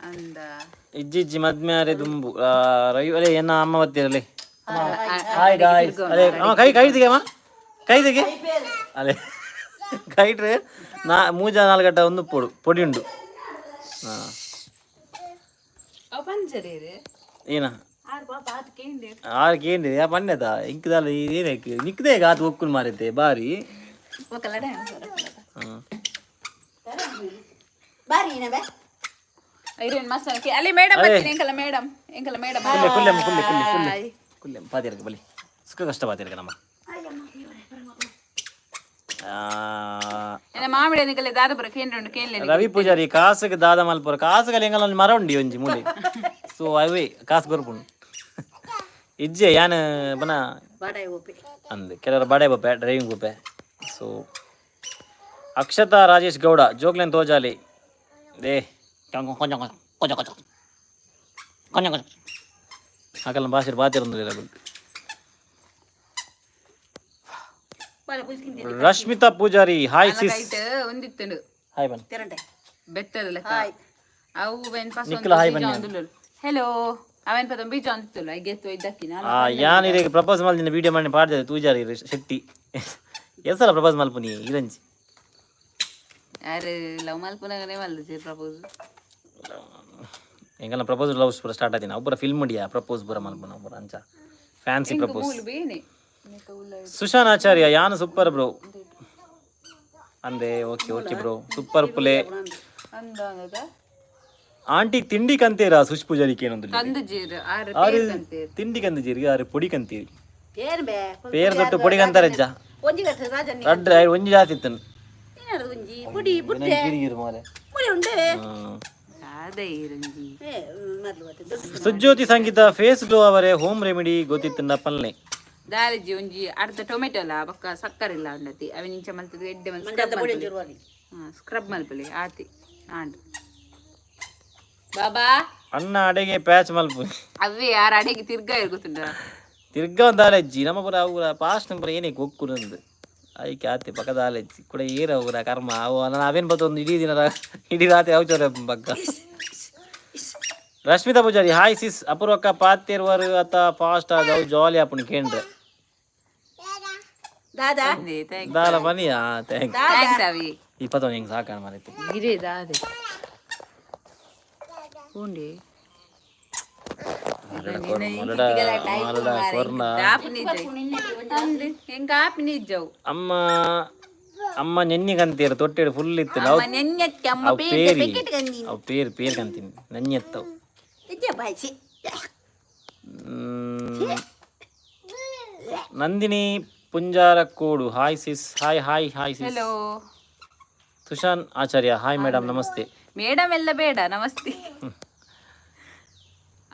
ಅಂದ. ಇಜ್ಜಿ ಇಜ್ಜಿ ಮದ್ಮೆ ಅರೆ ದುಂಬು. ಆ, ರವಿ ಅಲೆ ಏನ ಅಮ್ಮ ಬತ್ತೀರಲೆ. ಹಾಯ್ ಗಾಯ್ಸ್ ಅಲೆ ಅಮ್ಮ ಕೈ ಕೈ ದಿಗೆ ಅಮ್ಮ ಕೈ ದಿಗೆ ಅಲೆ ಕೈಟ್ರೆ ನಾ ಮೂಜ ನಾಲ್ಕು ಗಂಟೆ ಒಂದು ಪೊಡು ಪೊಡಿ ಉಂಡು. ಹಾ. ಅವು ಪಂಚರೇರು. ಏನ? ಆರು ಪಾಪ ಆತು ಕೇಂದ್ರ. ಆರು ಕೇಂದ್ರ ಯಾ ಪಣ್ಣೆದ ಇಂಕದಾಲ ಏನಕ್ಕೆ ನಿಕ್ಕದೇ ಆತು ಒಕ್ಕುಲ್ ಮಾರೈತೆ ಬಾರಿ. ಒಕಲಡ. ಹ್ಮ್. ಬಾರಿ ಬೇ. ಐರೇನ್ ಮಸ್ತ್ ಅಲ್ಲಿ ಮೇಡಮ್ ಬರ್ತೀನಿ ಎಂಕಲ್ಲ ಮೇಡಮ್ ಎಂಕಲ್ಲ ಮೇಡಮ್. ಕುಲ್ಲೆ ಕುಲ್ಲೆ ಅಮ್ಮ, ಕುಲ್ಲೆ ಕುಲ್ಲೆ ಕುಲ್ಲೆ ಕುಲ್ಲೆ ಪಾತಿರಕ್ಕೆ ಬಲಿ ಸುಖ ಕಷ್ಟ ಪಾತಿರಕ್ಕೆ ನಮ್ಮ ಆ, ಎನ್ನ ಮಾಮಿಡ ನಿಕಲೆ ದಾದಪುರ ಕೇಂದ್ರ ಉಂಡು ಕೇಂದ್ರ. ರವಿ ಪೂಜಾರಿ ಕಾಸುಗೆ ದಾದ ಮಲ್ಪುರ ಕಾಸುಗಲ್ಲಿ ಎಂಗಲ ಒಂಜಿ ಮರ ಉಂಡಿ ಒಂಜಿ ಮೂಲೆ ಸೊ ಅವೇ ಕಾಸು ಕೊರ್ಪುಂಡು. ಇಜ್ಜೆ ಯಾನ್ ಬನ ಬಾಡಾಯಿ ಓಪೆ. ಅಂದ್ ಕೆಲವರು ಬಾಡೆ ಬಪ್ಪೆ ಡ್ರೈವಿಂಗ್ ಬಪ್ಪೆ. ಸೊ ಅಕ್ಷತಾ ರಾಜೇಶ್ ಗೌಡ ಜೋಗ್ಲೆನ್ ತೋಜಾಲಿ they ಕೊಂಚ ಕೊಂಚ ಕೊಂಚ ಕೊಂಚ ಕೊಂಚ ಕೊಂಚ ಅಕಲ್ನ ಭಾಷೆ ಬಾತಿರೊಂದಿಲ್ಲ. ರಶ್ಮಿತಾ ಪೂಜಾರಿ ಹಾಯ್ ಸಿಸ್. ಕೈಟ್ ಒಂದಿತ್ತುಂಡು. ಹಾಯ್ ಬನ್. ತಿರಂಡೆ. ಬೆತ್ತದ ಲೆಕ್ಕ ಅವು when ಪಸ. ನಿಖಿಲ ಹಾಯ್ ಬನ್ನಿ. ಹೆಲೋ ಅವೇನ್ ಪದ ಬೀಜ ಅಂತಿತ್ತಲ್ಲ ಐಗೆತ್ತು ಇದ್ದಕ್ಕಿನ. ಆ ಯಾನ್ ಇರೆಗ್ ಪ್ರಪೋಸ್ ಮಲ್ದಿನ ವಿಡಿಯೋ ಮಾಡಿ ಪಾಡ್ದೆ ತೂಜಾರಿ ಶೆಟ್ಟಿ ಎಸಲ ಪ್ರಪೋಸ್ ಮಲ್ಪುನಿ ಇರಂಜಿ. ಯಾರು ಲವ್ ಮಲ್ಪುನಗನೇ ಮಲ್ದಿಜಿ ಪ್ರಪೋಸ್. ಎಂಕಲ್ನ ಪ್ರಪೋಸ್ ಲವ್ಸ್ ಪೂರ ಸ್ಟಾರ್ಟ್ ಆತಿನ ಒಬ್ಬರ ಫಿಲ್ಮ್ ಉಂಡಿಯಾ ಪ್ರಪೋಸ್ ಪೂರ ಮಲ್ಪುನ ಒಬ್ಬರ ಅಂಚ ಫ್ಯಾನ್ಸಿ ಪ್ರಪೋಸ್. ಮೂಲು ಬೇನೆ. ಸುಶಾನ್ ಆಚಾರ್ಯ ಯಾನ್ ಸೂಪರ್ ಬ್ರೋ ಅಂದೆ. Okay okay bro super Phule. ಅಂದ ಅಂದದ. ಆಂಟಿ ತಿಂಡಿ ಕಂತೀರಾ ಸುಶ್ ಪೂಜಾರಿ ಏನೊಂದು. ಕಂದು ಜೀರು ಆರು. ಆರು. ಕಂತೀರು. ತಿಂಡಿ ಕಂದು ಜೀರಿಗೆ ಆರು ಪೊಡಿ ಕಂತೀರಿ. ಪೇರ್ ಬೇ. ಪೇರ್ ದೊಟ್ಟು ಪೊಡಿ ಕಂತಾರಜ್ಜ. ಒಂಜಿ ಗಟ್ಟ ರಾಜನ್. ರಡ್ಡ್ ಒಂಜಿ ಜಾತಿ ಇತ್ತನು. ಏನಾರು ಒಂಜಿ ಪುಡಿ ಬುಡ್ಡೆ. ಮಾರೆ. ಪುಡಿ ಉಂಡೆ. ಅದೇ ಇರಂಜಿ. ಏ ಮರ್ಲು ಬತ್ತೆ ದೊಡ್ಡ. ಸುಜ್ಯೋತಿ ಸಂಗೀತ ಫೇಸ್ ಗ್ಲೋ ಅವರೇ ಹೋಮ್ ರೆಮಿಡಿ ಗೊತ್ತಿತ್ತಂಡ ಪಲ್ನೆ. ದಾಲಜಿ ಒಂಜಿ ಅರ್ಧ ಟೊಮೆಟೊ ಅಲ್ಲ ಬೊಕ್ಕ ಸಕ್ಕರೆ ಇಲ್ಲ ಉಂಡತಿ ಅವೆ ನಿಂಚ ಮಲ್ತದ ಎಡ್ಡೆ ಮಲ್ತ್ ಮಂಜದ ಪುಡಿ ಒಂಚೂರು ಬರಲಿ. ಸ್ಕ್ರಬ್ ಮಲ್ಪಲೆ ಆತಿ ಆಂಡ್ ಬಾಬಾ. ಅಣ್ಣ ಅಡೆಗೆ ಪ್ಯಾಚ್ ಮಲ್ಪು. ಅವೇ ಯಾರ ಅಡೆಗೆ ತಿರ್ಗಾ ಇರ್ಗೊತ್ತುಂಡ. ತಿರ್ಗ ಒಂದು ಆಲೆಜ್ಜಿ ನಮ್ಮ ಪುರ ಅವು ಪಾಸ್ಟ್ ನಂಬರ್ ಏನಕ್ಕೆ ಒಕ್ಕುನಂದು ಐಕೆ ಆತಿ ಪಕ್ಕದ ಆಲೆಜ್ಜಿ ಕೂಡ ಏರ ಅವರ ಕರ್ಮ ಅವು ನಾನು ಅವೇನು ಬತ್ತ ಒಂದು ಇಡೀ ದಿನ ಇಡೀ ರಾತ್ರಿ ಅವಚೋರೆ ಪಕ್ಕ. ರಶ್ಮಿತಾ ಪೂಜಾರಿ, ಹಾಯ್ ಸಿಸ್. ಅಪೂರ್ವಕ್ಕ ಪಾತಿರುವರು ಅತ್ತ ಫಾಸ್ಟ್ ಆದವು ಜಾಲಿ ಆಪುಣಿ ಕೇಂದ್ರ. ದಾದಾ. ದಾಲ ಬನ್ನಿಯಾ, thank. Thanks ಅವಿ. ಇಪ್ಪತ್ತೊಂದು ಹೆಂಗೆ ಸಾಕಣ ಮರೈತಿ. ಗಿರೇ ದಾದೆ ಉಂಡಿ. ಮರಡ ಮರಡ ಕೊರ್ನ. ಹೆಂಗ ಆಪಿನ ಇಜ್ಜವು. ಅಮ್ಮ ಅಮ್ಮ ನೆನ್ನಿಗಂತೀರ ತೊಟ್ಟೆಡು ಫುಲ್ ಇತ್ತು ನಾವು. ನೆನ್ನೆಕ್ಕೆ ಅಮ್ಮ. ಅವು ಪೇರಿ ಅವು ಪೇರು ಪೇರು ಕಂತೀನಿ ನೆನ್ನೆತ್ತವು. ಇಜ್ಜೆ ಬಾಯ್ಸಿ. Nandini Punjarakodu, hi sis. Hi hi hi sis. Hello. Tushan Acharya, hi madam, namaste. Madam ಎಲ್ಲ ಬೇಡ, ನಮಸ್ತೆ.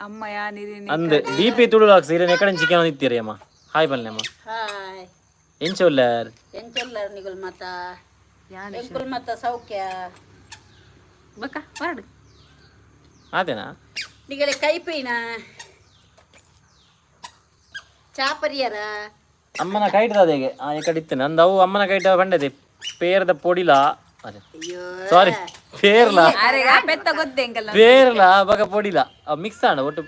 ಅಮ್ಮ ಯಾನಿರಿ? ಅಂದ್ ಡಿ ಪಿ ತುಳು ಹಾಕ್ಸಿ ಇರೇನು ಎಕಡೆ ಚಿಕನ್ ಇತ್ತೀರಿ ಅಮ್ಮ. ಹಾಯ್ ಬನ್ನಿ ಅಮ್ಮ. ಹಾಯ್. ಎಂಚ ಉಲ್ಲಾರ್? ಎಂಚೊಲ್ಲಾರ್ ನಿಗುಲ್ ಮಾತ? ಎಂಕುಲ್ ಮಾತ ಸೌಖ್ಯ. ಬಕ್ಕ ಹೊರಡು. ಆತೇನಾ? ನಿಗಲೆ ಕೈಪೈನ ಚಾಪರಿಯರ. ಅಮ್ಮನ ಕೈಟ್ ಅದೇಗೆ ಆ ಎಕಡೆ ಇತ್ತು ನಂದು ಅವು ಅಮ್ಮನ ಕೈಟ ಬಂಡದೆ ಪೇರ್ದ ಪೊಡಿಲ ಅದೇ. ಅಯ್ಯೋ. ಸಾರಿ, ಪೇರ್ಲ. ಅರೆ ಪೆತ್ತ ಗೊತ್ತೆ ಎಂಕಲ್ಲ. ಪೇರ್ಲ ಬಗ ಪೊಡಿಲ ಮಿಕ್ಸ್ ಆಂಡ ಒಟ್ಟು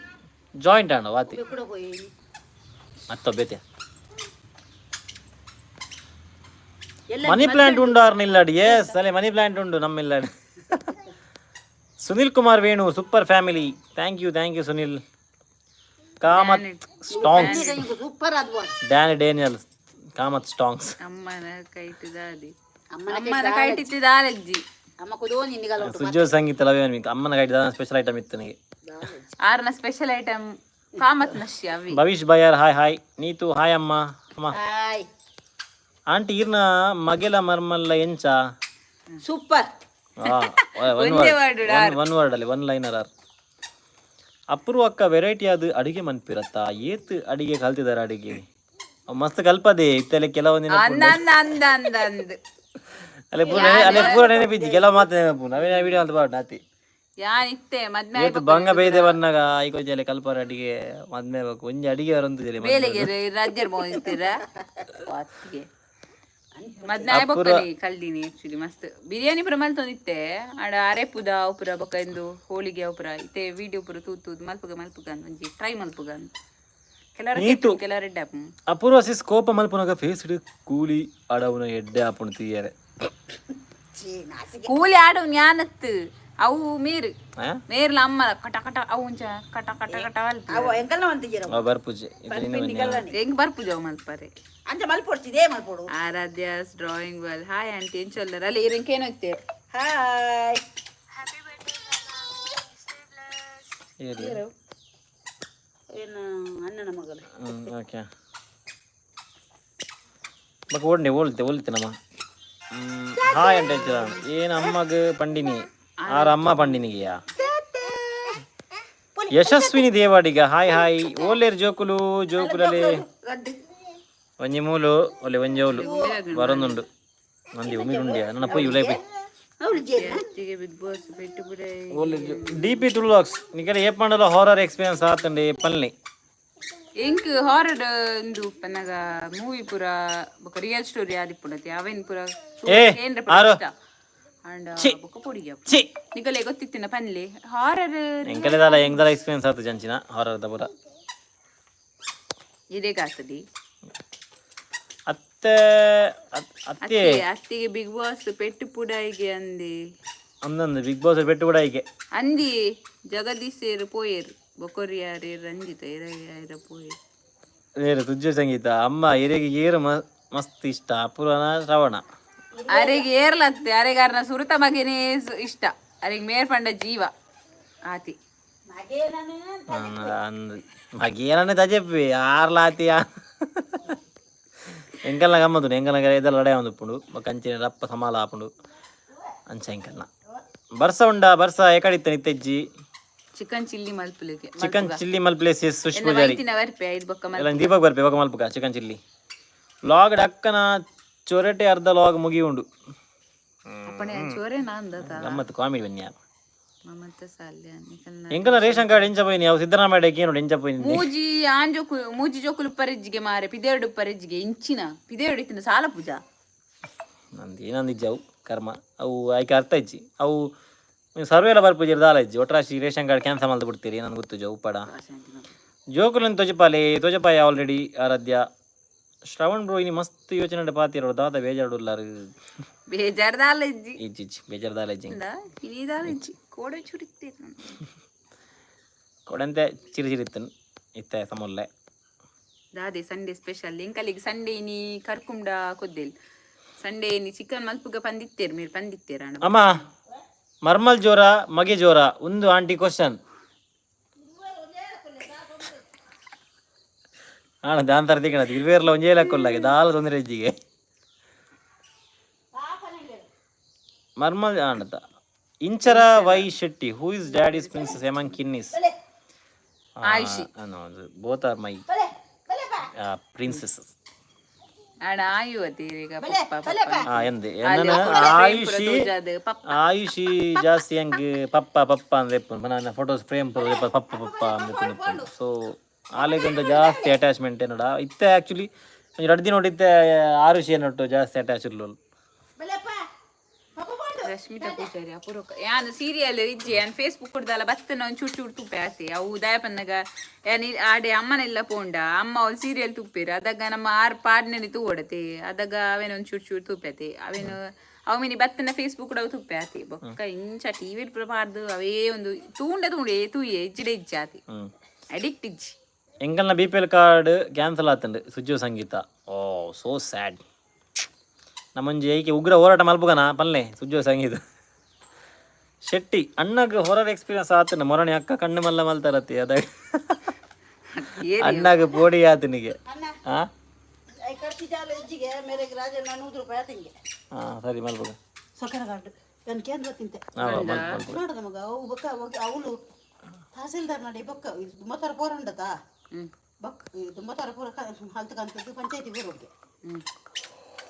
ಜಾಯಿಂಟ್ ಆಂಡ ವಾತಿ. ಕೂಡ ಪೋಯಿ. ಅತ್ತ ಬೇತೆ. ಎಲ್ಲ. ಮನಿ ಪ್ಲಾಂಟ್ ಉಂಡು ಆರ್ನ ಇಲ್ಲಾಡಿ. ಎಸ್, ಅಲ್ಲೇ ಮನಿ ಪ್ಲಾಂಟ್ ಉಂಡು ನಮ್ಮ ಇಲ್ಲಾಡಿ. Sunil Kumar Venu, super family, thank you, thank you Sunil. Kamath songs. Super ಅದು. Danny Daniel Kamath songs. ಅಮ್ಮನ ಕೈಟಿದಾದಿ. ಅಮ್ಮನ. ಅಮ್ಮನ ಕೈಟಿತ್ತಿದಾಲಜ್ಜಿ. ಅಮ್ಮ ಕುದೋ ನಿನ್ನಿಗಲ. ಸುಜ್ಜೋ ಸಂಗೀತ ಲವೇ ಅಮ್ಮನ ಕೈಟಿದ ಸ್ಪೆಷಲ್ ಐಟಮ್ ಇತ್ತು ನನಗೆ. ಆರ್ನ ಸ್ಪೆಷಲ್ ಐಟಮ್ ಕಾಮತ್ ನಶ್ಯ ಅವಿ. Bhavish Bayar, hi hi. Neetu, hi ಅಮ್ಮ ಅಮ್ಮ. ಹಾಯ್. ಆಂಟಿ, ಈರ್ನ ಮಗೆಲ ಮರ್ಮಲ್ಲ ಎಂಚ? ಸೂಪರ್. ಒಂದೇ word. One word ಅಲ್ಲಿ ಒನ್ ಲೈನರ್ ಆರ್. ಅಪೂರ್ವ ಅಕ್ಕ ವೆರೈಟಿ ಅದು ಅಡಿಗೆ ಮನ್ಪಿರತ್ತ ಏತ್ ಅಡಿಗೆ ಕಲ್ತಿದಾರೆ ಅಡಿಗೆ ಅವ್ ಮಸ್ತ್ ಕಲ್ಪದೆ ಇತ್ತಲೆ ಕೆಲವೊಂದಿನ. ಅಂದ ಅಂದ ಅಂದ ಅಂದ ಅಂದ್. ಅಲ್ಲೇ ಪೂರ ಅಲ್ಲೇ ಪೂರ ನೆನಪಿದ್ದಿ ಕೆಲವು ಮಾತು ನೆನಪು ನವೀನ ವಿಡಿಯೋ ಅಂತ ಬಾಡ ನಾತಿ. ಯಾನಿತ್ತೆ ಮದ್ಮೆ. ಏತ್ ಬಂಗ ಬೇಯ್ದೆ ಬನ್ನಾಗ ಐಕೊಂಜಲೆ ಕಲ್ಪರ ಅಡಿಗೆ ಮದ್ಮೆ ಬೇಕು ಒಂಜಿ ಅಡಿಗೆ ಬರಂತು ಜಲೆ. ಬೇಲೆಗೆ ರಾಜ್ಯರ್ ಮೋದಿತ್ತೀರ ಅತ್ತಿಗೆ ಮದ್ಮೆ ಆಯ್ಬೊಕ್ಕನಿ ಕಲ್ದಿನಿ. ಆಕ್ಚುಲಿ ಮಸ್ತ್ ಬಿರಿಯಾನಿ ಪೂರ ಮಲ್ತೊಂದಿತ್ತೆ ಆಡ ಅರೆಪುದ ಅವು ಬೊಕ್ಕ ಇಂದು ಹೋಳಿಗೆ ಅವು ಪೂರ ಇತ್ತೆ ವಿಡಿಯೋ ಪೂರ ತೂತು ಮಲ್ಪುಗ ಮಲ್ಪುಗ ಅಂತ ಒಂಜಿ ಟ್ರೈ ಮಲ್ಪುಗ ಅಂತ ಕೆಲವರು. ನೀತು. ಕೆಲವರು ಎಡ್ಡೆ ಆಪು. ಅಪೂರ್ವ ಸಿಸ್ ಕೋಪ ಮಲ್ಪುನಗ ಫೇಸ್ ಕೂಲಿ ಅಡವುನ ಎಡ್ಡೆ ಆಪುಣು ತೀಯರೆ. ಕೂಲಿ ಆಡು ಜ್ಞಾನತ್ತು ಅವು ಮೇರು. ಆ? ಮೇರ್ಲ ಅಮ್ಮ ಕಟ ಕಟ ಅವು ಒಂಚ ಕಟ ಕಟ ಕಟ ಅಲ್ತು. ಅವ ಎಂಕಲ್ನ వంತಿಜರ. ಅವ ಬರ್ಪುಜೆ ಇದು ನಿನ್ನ ಮನೆ. ಹೆಂಗ್ ಬರ್ಪುಜ ಅವು ಮಲ್ಪರೆ. ಅಂಚ ಮಲ್ಪೊಡ್ತಿದೆ ಮಲ್ಪೊಡು. ಆರಾಧ್ಯಾಸ್ ಡ್ರಾಯಿಂಗ್ ವಲ್, ಹಾಯ್ ಆಂಟಿ, ಎಂಚೊಲ್ಲರ್ ಅಲ್ಲಿ ಇರಂಕೇನೋಗ್ತೇವೆ. ಹಾಯ್. ಏರಿ. ಏನು ಅಣ್ಣನ ಮಗಳು. ಓಕೆ ಬಕ್ ಓಡ್ನೆ ಓಲ್ತೆ ಓಲ್ತೆ ನಮ್ಮ. ಹಾಯ್ ಅಂತ ಹೇಳ್ತೀರ ಏನು ಅಮ್ಮಗ ಪಂಡಿನಿ ಆರ ಅಮ್ಮ ಪಂಡಿನಿಗೆಯಾ. Yashaswini Devadiga, hi hi. ಓಲೇರ್ ಜೋಕುಲು ಜೋಕುಲಲ್ಲಿ? ರಡ್ಡು. ಒಂಜಿ ಮೂಲು ಒಲೆ ಒಂಜಿ ಓಲು ಬರೊಂದುಂಡು ನಂದಿ ಉಮಿರುಂಡಿಯ ನನ್ನ ಪೊಯ್ ಉಲೈ ಪೊಯ್. ಅವಳು ಜೇನ. ಬಿಗ್ ಬಾಸ್ ಬಿಟ್ಟು ಬಿಡೆ. ಡಿ ಪಿ ತುಳುವಾಕ್ಸ್ ನಿಕಲೆ ಏಪ್ ಮಾಡಲ ಹಾರರ್ ಎಕ್ಸ್ಪೀರಿಯನ್ಸ್ ಆತಂಡಿ ಪಲ್ನಿ. ಎಂಕ್ ಹಾರರ್ ಇಂದು ಪನ್ನಗ ಮೂವಿ ಪೂರ ಬೊಕ ರಿಯಲ್ ಸ್ಟೋರಿ ಆದಿಪ್ಪುಂಡತಿ ಅವೇನ್ ಪೂರ. ಏ, ಆರು. ಅಂಡ್ ಬೊಕ ಪೊಡಿಗೆ. ಛೀ. ನಿಕಲೆ ಗೊತ್ತಿತ್ತಿನ ಪನ್ಲೆ ಹಾರರ್. ಎಂಕಲೆದಾಲ ಎಂಗ್ದಾಲ ಎಕ್ಸ್ಪೀರಿಯನ್ಸ್ ಆತು ಜಂಚಿನ ಹಾರರ್ the ಪೂರ? ಇದೇಗಾತದಿ. ಅತ್ತೆ ಅತ್ತೆ. ಅತ್ತೆ ಅತ್ತಿಗೆ ಬಿಗ್ ಬಾಸ್ ಪೆಟ್ಟು ಪುಡಾಯಿಗೆ ಅಂದಿ. ಅಂದಂದು ಬಿಗ್ ಬಾಸ್ ಪೆಟ್ಟು ಕೂಡ ಹೀಗೆ. ಅಂದಿ ಜಗದೀಶ್ ಏರು ಪೋಯೇರು ಬೊಕೊರಿಯಾರು ರಂಜಿತ ಏರ ಪೋಯೇರು. ಬೇರೆ ತುಜ್ಜು ಸಂಗೀತ ಅಮ್ಮ ಎರೆಗೆ ಏರು ಮಸ್ತ್ ಇಷ್ಟ ಅಪೂರ್ವನ ಶ್ರವಣ? ಅರೆಗೆ ಏರ್ಲತ್ತೆ ಅರೆಗಾರನ ಸುರುತ ಮಗನೇ ಇಷ್ಟ ಅರೆಗೆ ಮೇರ್ ಪಂಡ ಜೀವ ಆತಿ. ಮಗೇನನ್ನೇ ತಜೆಪ್ಪಿ ಆರ್ಲಾತಿಯ ಎಂಕಲ್ನ ಗಮ್ಮತ್ತು ಎಂಕಲ್ನ ಇದೆಲ್ಲ ಲಡೆ ಒಂದು ಪುಂಡು ಕಂಚಿನ ರಪ್ಪ ಸಮಾಲ ಆಪುಂಡು ಅಂಚ ಎಂಕಲ್ನ ಬರ್ಸ ಉಂಡ ಬರ್ಸ ಎಕಡಿತ್ತ ನಿತ್ತೆಜ್ಜಿ. ಚಿಕನ್ ಚಿಲ್ಲಿ ಮಲ್ಪುಲಿಗೆ. ಚಿಕನ್ ಚಿಲ್ಲಿ ಮಲ್ಪ್ಲೆ ಸಿಸ್ ಸುಶ್ ಪೂಜಾರಿ. ವೈತಿನ ಬರ್ಪೆ ಐದು ಬೊಕ್ಕ ಮಲ್ಪ. ಎಲ್ಲ ದೀಪಕ್ ಬರ್ಪೆ ಇವಾಗ ಮಲ್ಪುಗ ಚಿಕನ್ ಚಿಲ್ಲಿ. ಲಾಗ್ ಅಕ್ಕನ ಚೊರಟೆ ಅರ್ಧ ಲಾಗ್ ಮುಗಿ ಉಂಡು. ಅಪ್ಪಣೆ ಚೋರೆ ನಾನ್ ದತ. ಗಮ್ಮತ್ತು ಕಾಮಿಡಿ ಬನ್ನಿ. ಮಮತ ಸಾಲ್ಯ ನಿಕಲ್ನ. ಎಂಕನ ರೇಷನ್ ಕಾರ್ಡ್ ಎಂಚ ಪೋಯಿನಿ? ಅವು ಸಿದ್ದರಾಮಯ್ಯ ಏನು ಎಂಚ ಪೋಯಿನಿ? ಮೂಜಿ ಆಂಜೋಕು ಮೂಜಿ ಜೋಕುಲು ಪರೆಜ್ಜಿಗೆ ಮಾರೆ, ಪಿದೇಡು ಪರೆಜ್ಜಿಗೆ ಇಂಚಿನ ಪಿದೇಡು ಇತ್ತಿನ ಸಾಲ ಪೂಜಾ. ನಂದು ಏನಂದಿಜ್ಜಿ, ಅವು ಕರ್ಮ, ಅವು ಆಯ್ಕೆ ಅರ್ಥ ಇಜ್ಜಿ. ಅವು ಸರ್ವೆ ಎಲ್ಲ ಬರ್ಪುಜಿ, ದಾಲ ಇಜ್ಜಿ. ಒಟ್ರಾಶಿ ರೇಷನ್ ಕಾರ್ಡ್ ಕ್ಯಾನ್ಸಲ್ ಮಲ್ತ್ ಬಿಡ್ತೀರಿ, ನನ್ಗೆ ಗೊತ್ತುಜ. ಉಪ್ಪಡ ಜೋಕುಲನ್ ತೊಜಪಾಲೆ ತೊಜಪಾಯ ಆಲ್ರೆಡಿ. ಆರಾಧ್ಯ ಶ್ರವಣ್ ಬ್ರೋ, ಇನಿ ಮಸ್ತ್ ಯೋಚನೆ ಪಾತಿರೋ, ದಾದ ಬೇಜಾರುಲ್ಲಾರು? ಬೇಜಾರ್ದಾಲ ಇಜ್ಜಿ. ಇಜ್ಜಿ ಇಜ್ಜಿ, ಬೇಜಾರ್ದಾಲ ಇಜ್ಜಿ. ಇನಿದಾಲ ಇಜ್ಜಿ, ಕೋಡೆ ಚುರಿತ್ತೆ. ಕೊಡಂತೆ ಚಿರಿ ಚಿರಿತ್ತನ್ ಇತ್ತೆ ಸಮೊಲ್ಲೆ. ದಾದೆ ಸಂಡೇ ಸ್ಪೆಷಲ್ ಎಂಕಲಿಗೆ? ಸಂಡೇ ಇನಿ ಕರ್ಕುಂಡ ಕೊದ್ದೆಲ್. ಸಂಡೇ ಇನಿ ಚಿಕನ್ ಮಲ್ಪುಗ ಪಂದಿತ್ತೇರು, ಮೇರ್ ಪಂದಿತ್ತೇರು ಅಣ್ಣ. ಅಮ್ಮ, ಮರ್ಮಲ್ ಜೋರ ಮಗೆ ಜೋರ? ಒಂದು ಆಂಟಿ ಕ್ವಶನ್ ಆಣ ದಾಂತರ ತಿಕ್ಕಣ ಇರ್ವೇರ್ಲ ಒಂಜೇ ಲಕ್ಕೊಲ್ಲಾಗೆ ದಾಲ ತೊಂದರೆ ಇಜ್ಜಿಗೆ. ಮರ್ಮಲ್ ಆಂಡತ. Inchara Y Shetty, who is daddy's princess among ಕಿನ್ನಿಸ್? Ayushi. Both are my princesses. ಅಣ್ಣ ಆಯು ಅತೀರಿಗ ಪಪ್ಪ ಪಪ್ಪ. ಎಂದೆ ನನ್ನ ಆಯುಷಿ. ಪಪ್ಪ. ಆಯುಷಿ ಜಾಸ್ತಿ ಹಂಗೆ ಪಪ್ಪ ಪಪ್ಪ ಅಂದ್ರೆ ನನ್ನ ಫೋಟೋಸ್ ಫ್ರೇಮ್ ಪಪ್ಪ ಪಪ್ಪ ಅಂದ್ರೆ. ಸೊ ಆಲೆಗೊಂದು ಜಾಸ್ತಿ ಅಟ್ಯಾಚ್ಮೆಂಟ್ ಏನೋಡ ಇತ್ತೆ. ಆಕ್ಚುಲಿ ಒಂಜಿ ರಡ್ಡ್ ದಿನ ಇತ್ತೆ ಆರುಷಿ ಏನೊಟ್ಟು ಜಾಸ್ತಿ ಅಟ್ಯಾಚ್ ಇರ್ಲೋಲ್. ರಶ್ಮಿತಾ ಪೂಜಾರಿ ಅಪರೂಪ. ಯಾನ್ ಸೀರಿಯಲ್ ಇಜ್ಜಿ, ಯಾನ್ ಫೇಸ್ಬುಕ್ ಕೊಡ್ದಲ್ಲ ಬತ್ತನ ಒಂದ್ ಚೂರು ಚೂರು ತುಪ್ಪೆ ಆತೆ. ಅವು ಉದಯಪನ್ನಗ ಯಾನ್ ಆಡೆ ಅಮ್ಮನೆಲ್ಲ ಪೋಂಡ, ಅಮ್ಮ ಅವ್ಳು ಸೀರಿಯಲ್ ತುಪ್ಪೇರು. ಅದಾಗ ನಮ್ಮ ಆರ್ ಪಾಡ್ನೆನಿ ತೂವಡತೆ, ಅದಾಗ ಅವೇನ ಒಂದ್ ಚೂರು ಚೂರು ತುಪ್ಪೆ ಅವೇನು. ಅವು ಮಿನಿ ಬತ್ತನ ಫೇಸ್ಬುಕ್ ಅವು ತುಪ್ಪೆ ಆತೆ. ಬೊಕ್ಕ ಇಂಚ ಟಿವಿ ಪಾಡ್ದು ಅವೇ ಒಂದು ತೂಂಡ ತೂಂಡೆ ತೂಯೆ ಇಜ್ಜಿಡೆ ಇಜ್ಜಿ ಆತೆ. ಅಡಿಕ್ಟ್ ಇಜ್ಜಿ. ಎಂಕಲ್ನ ಬಿಪಿಎಲ್ ಕಾರ್ಡ್ ಕ್ಯಾನ್ಸಲ್ ಆತಂಡು ಸುಜ್ಜು ಸಂಗೀತ. ಓ, ಸೋ ಸ್ಯಾಡ್. ನಮ್ಮೊಂಜಿ ಏಕೆ ಉಗ್ರ ಹೋರಾಟ ಮಲ್ಪುಗನ ಪಲ್ಲೆ. ಸುಜ್ಜು ಸಂಗೀತ ಶೆಟ್ಟಿ, ಅಣ್ಣಗ್ ಹೊರರ್ ಎಕ್ಸ್ಪೀರಿಯನ್ಸ್ ಆತನ ಮೊರಣಿ ಅಕ್ಕ ಕಣ್ಣು ಮಲ್ಲ ಮಲ್ತಾರತಿ ಅದಾಗ. ಅಣ್ಣಗ್ ಪೋಡಿ ಆತನಿಗೆ. ಹಾ. I ಖರ್ಚು ಜಾಲ ಇಜ್ಜಿಗೆ ಮೇರೆಗೆ ರಾಜಣ್ಣ 100 ರೂಪಾಯಿ ಆತಂಗೆ. ಹಾ, ಸರಿ, ಮಲ್ಪುಗ. ಸೊಕರ ಕಾರ್ಡ್ ನನ್ನ ಕೇಂದ್ರ ತಿಂತೆ. ಹಾ, ಮಲ್ಪ ಮಲ್ಪುಗ. ನೋಡದ ಮಗ, ಅವು ಬೊಕ್ಕ ಅವಳು ತಹಸೀಲ್ದಾರ್ ನಡಿ ಬೊಕ್ಕ ದುಂಬತ್ತಾರ ಪೋರಂಡತಾ. ಬೊಕ್ಕ ದುಂಬತ್ತಾರ ಪೂರ ಹಲ್ತು ಕಂತದ್ದು ಪಂಚಾಯತಿ ಪೂರಕ್ಕೆ.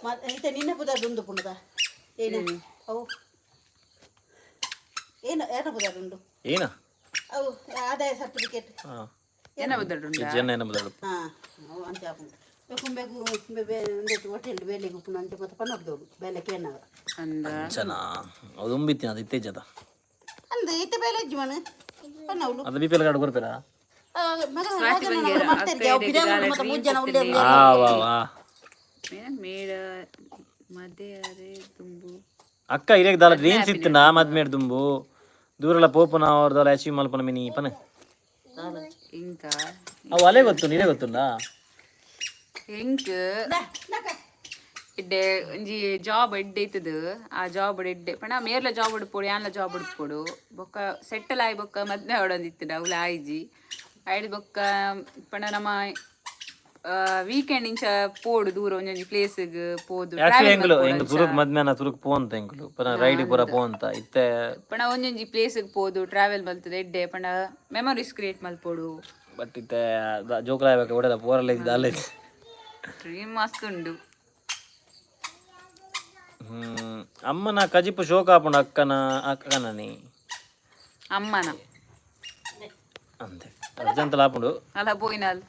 ಮತ್ತೆ ಇತ್ತೆ ನಿನ್ನೆ ಪುದಾರ್ ದುಂದು ಪುಂಡದ ಏನು ಅವು ಏನು ಏನ ಪುದಾರ್ ಉಂಡು? ಏನ? ಅವು ಆದಾಯ ಸರ್ಟಿಫಿಕೇಟ್. ಹಾ. ಏನ ಬದಡುಂಡ? ಜನ ಏನ ಬದಲು? ಹಾಂ, ಅವು ಅಂಚ ಆಪುಂಡು. ಬೇಕು ಬೇಕು ಒಂದೆಟ್ಟು ಹೋಟೆಲ್ ಬೇಲೆಗೆ ಉಪ್ಪುನ ಅಂಚ ಮತ್ತೆ ಪನ್ನೊಡ್ದೋಡು ಬೇಲೆ ಕೇನಾಗ. ಅಂದ. ಜನ ಅದು ಉಂಬಿತ್ತಿನ ಅದು ಇತ್ತೇಜದ. ಅಂದ ಇತ್ತೆ ಬೇಲೆ ಇಜ್ಜಿ ಮನೆ ಪನ್ನವಳು. ಅದು ಬಿಪಿಎಲ್ ಕಾರ್ಡ್ ಕೊಡ್ತೀರಾ? ಮಗ ರಾಜಣ್ಣ ಮಾಡ್ತಾರೆ ಅವು ಬಿಡಾಗ ಮತ್ತೆ ಮೂರು ಜನ ಉಳ್ಳೇರು. ಆ ವಾ ವಾ. ಮೇಡ ಮಧ್ಯೆ ತುಂಬು. ಅಕ್ಕ, ಇರೇಗ್ ದಾಲ ಡ್ರೀಮ್ಸ್ ಇತ್ತು ನಾ ಮದ್ಮೇಡ್ ದುಂಬು? ದೂರಲ ಪೋಪುನ ಅವ್ರದಲ್ಲ ಅಚೀವ್ ಮಲ್ಪನ ಮಿನಿ ಪನ? ಇಂಕ. ಅವು ಅಲೆ ಗೊತ್ತು, ನೀರೇ ಗೊತ್ತುಂಡಾ? ಎಂಕ್ ಎಡ್ಡೆ ಒಂಜಿ ಜಾಬ್ ಎಡ್ಡೆ ಇತ್ತದು. ಆ ಜಾಬ್ ಎಡ್ಡೆ ಪಂಡ ಮೇರ್ಲ ಜಾಬ್ ಉಡ್ಪೋಡು, ಯಾನ್ಲ ಜಾಬ್ ಉಡ್ಪೋಡು, ಬೊಕ್ಕ ಸೆಟ್ಟಲ್ ಆಯಿ ಬೊಕ್ಕ ಮದ್ಮೆ ಆವಡೊಂದಿತ್ತು. ಅವ್ಲು ಆಯ್ಜಿ. ಆಯ್ಡ್ ಬೊಕ್ಕ ಪಂಡ ನಮ್ಮ ವೀಕೆಂಡ್ ಇಂಚ ಪೋಡು ದೂರ ಒಂಜೊಂಜಿ ಪ್ಲೇಸ್ಗ್ ಪೋದು. ಆಕ್ಚುಲಿ ಎಂಕುಲು ಎಂಕ್ ತುರುಕ್ ಮದ್ಮೆನ ತುರುಕ್ ಪೋಂತ, ಎಂಕುಲು ಪನ ರೈಡ್ ಪೂರ ಪೋಂತ ಇತ್ತೆ. ಪಂಡ ಒಂಜೊಂಜಿ ಪ್ಲೇಸ್ಗ್ ಪೋದು ಟ್ರಾವೆಲ್ ಮಲ್ತದ ಎಡ್ಡೆ ಪಂಡ ಮೆಮೊರೀಸ್ ಕ್ರಿಯೇಟ್ ಮಲ್ಪೋಡು. ಬಟ್ ಇತ್ತೆ ಜೋಕುಲ ಆಯ್ಬೇಕು ಓಡದ ಪೋರಲ್ಲ ಇದ್ದ ಅಲ್ಲ. ಡ್ರೀಮ್ ಮಸ್ತ್ ಉಂಡು. ಹ್ಮ್, ಅಮ್ಮನ ಕಜಿಪು ಶೋಕ ಆಪುಂಡು ಅಕ್ಕನ ಅಕ್ಕನನಿ. ಅಮ್ಮನ. ಅಂತೆ ಅರ್ಜಂತಲ ಆಪುಂಡು. ಅಲ್ಲ ಪೋಯಿನಲ್.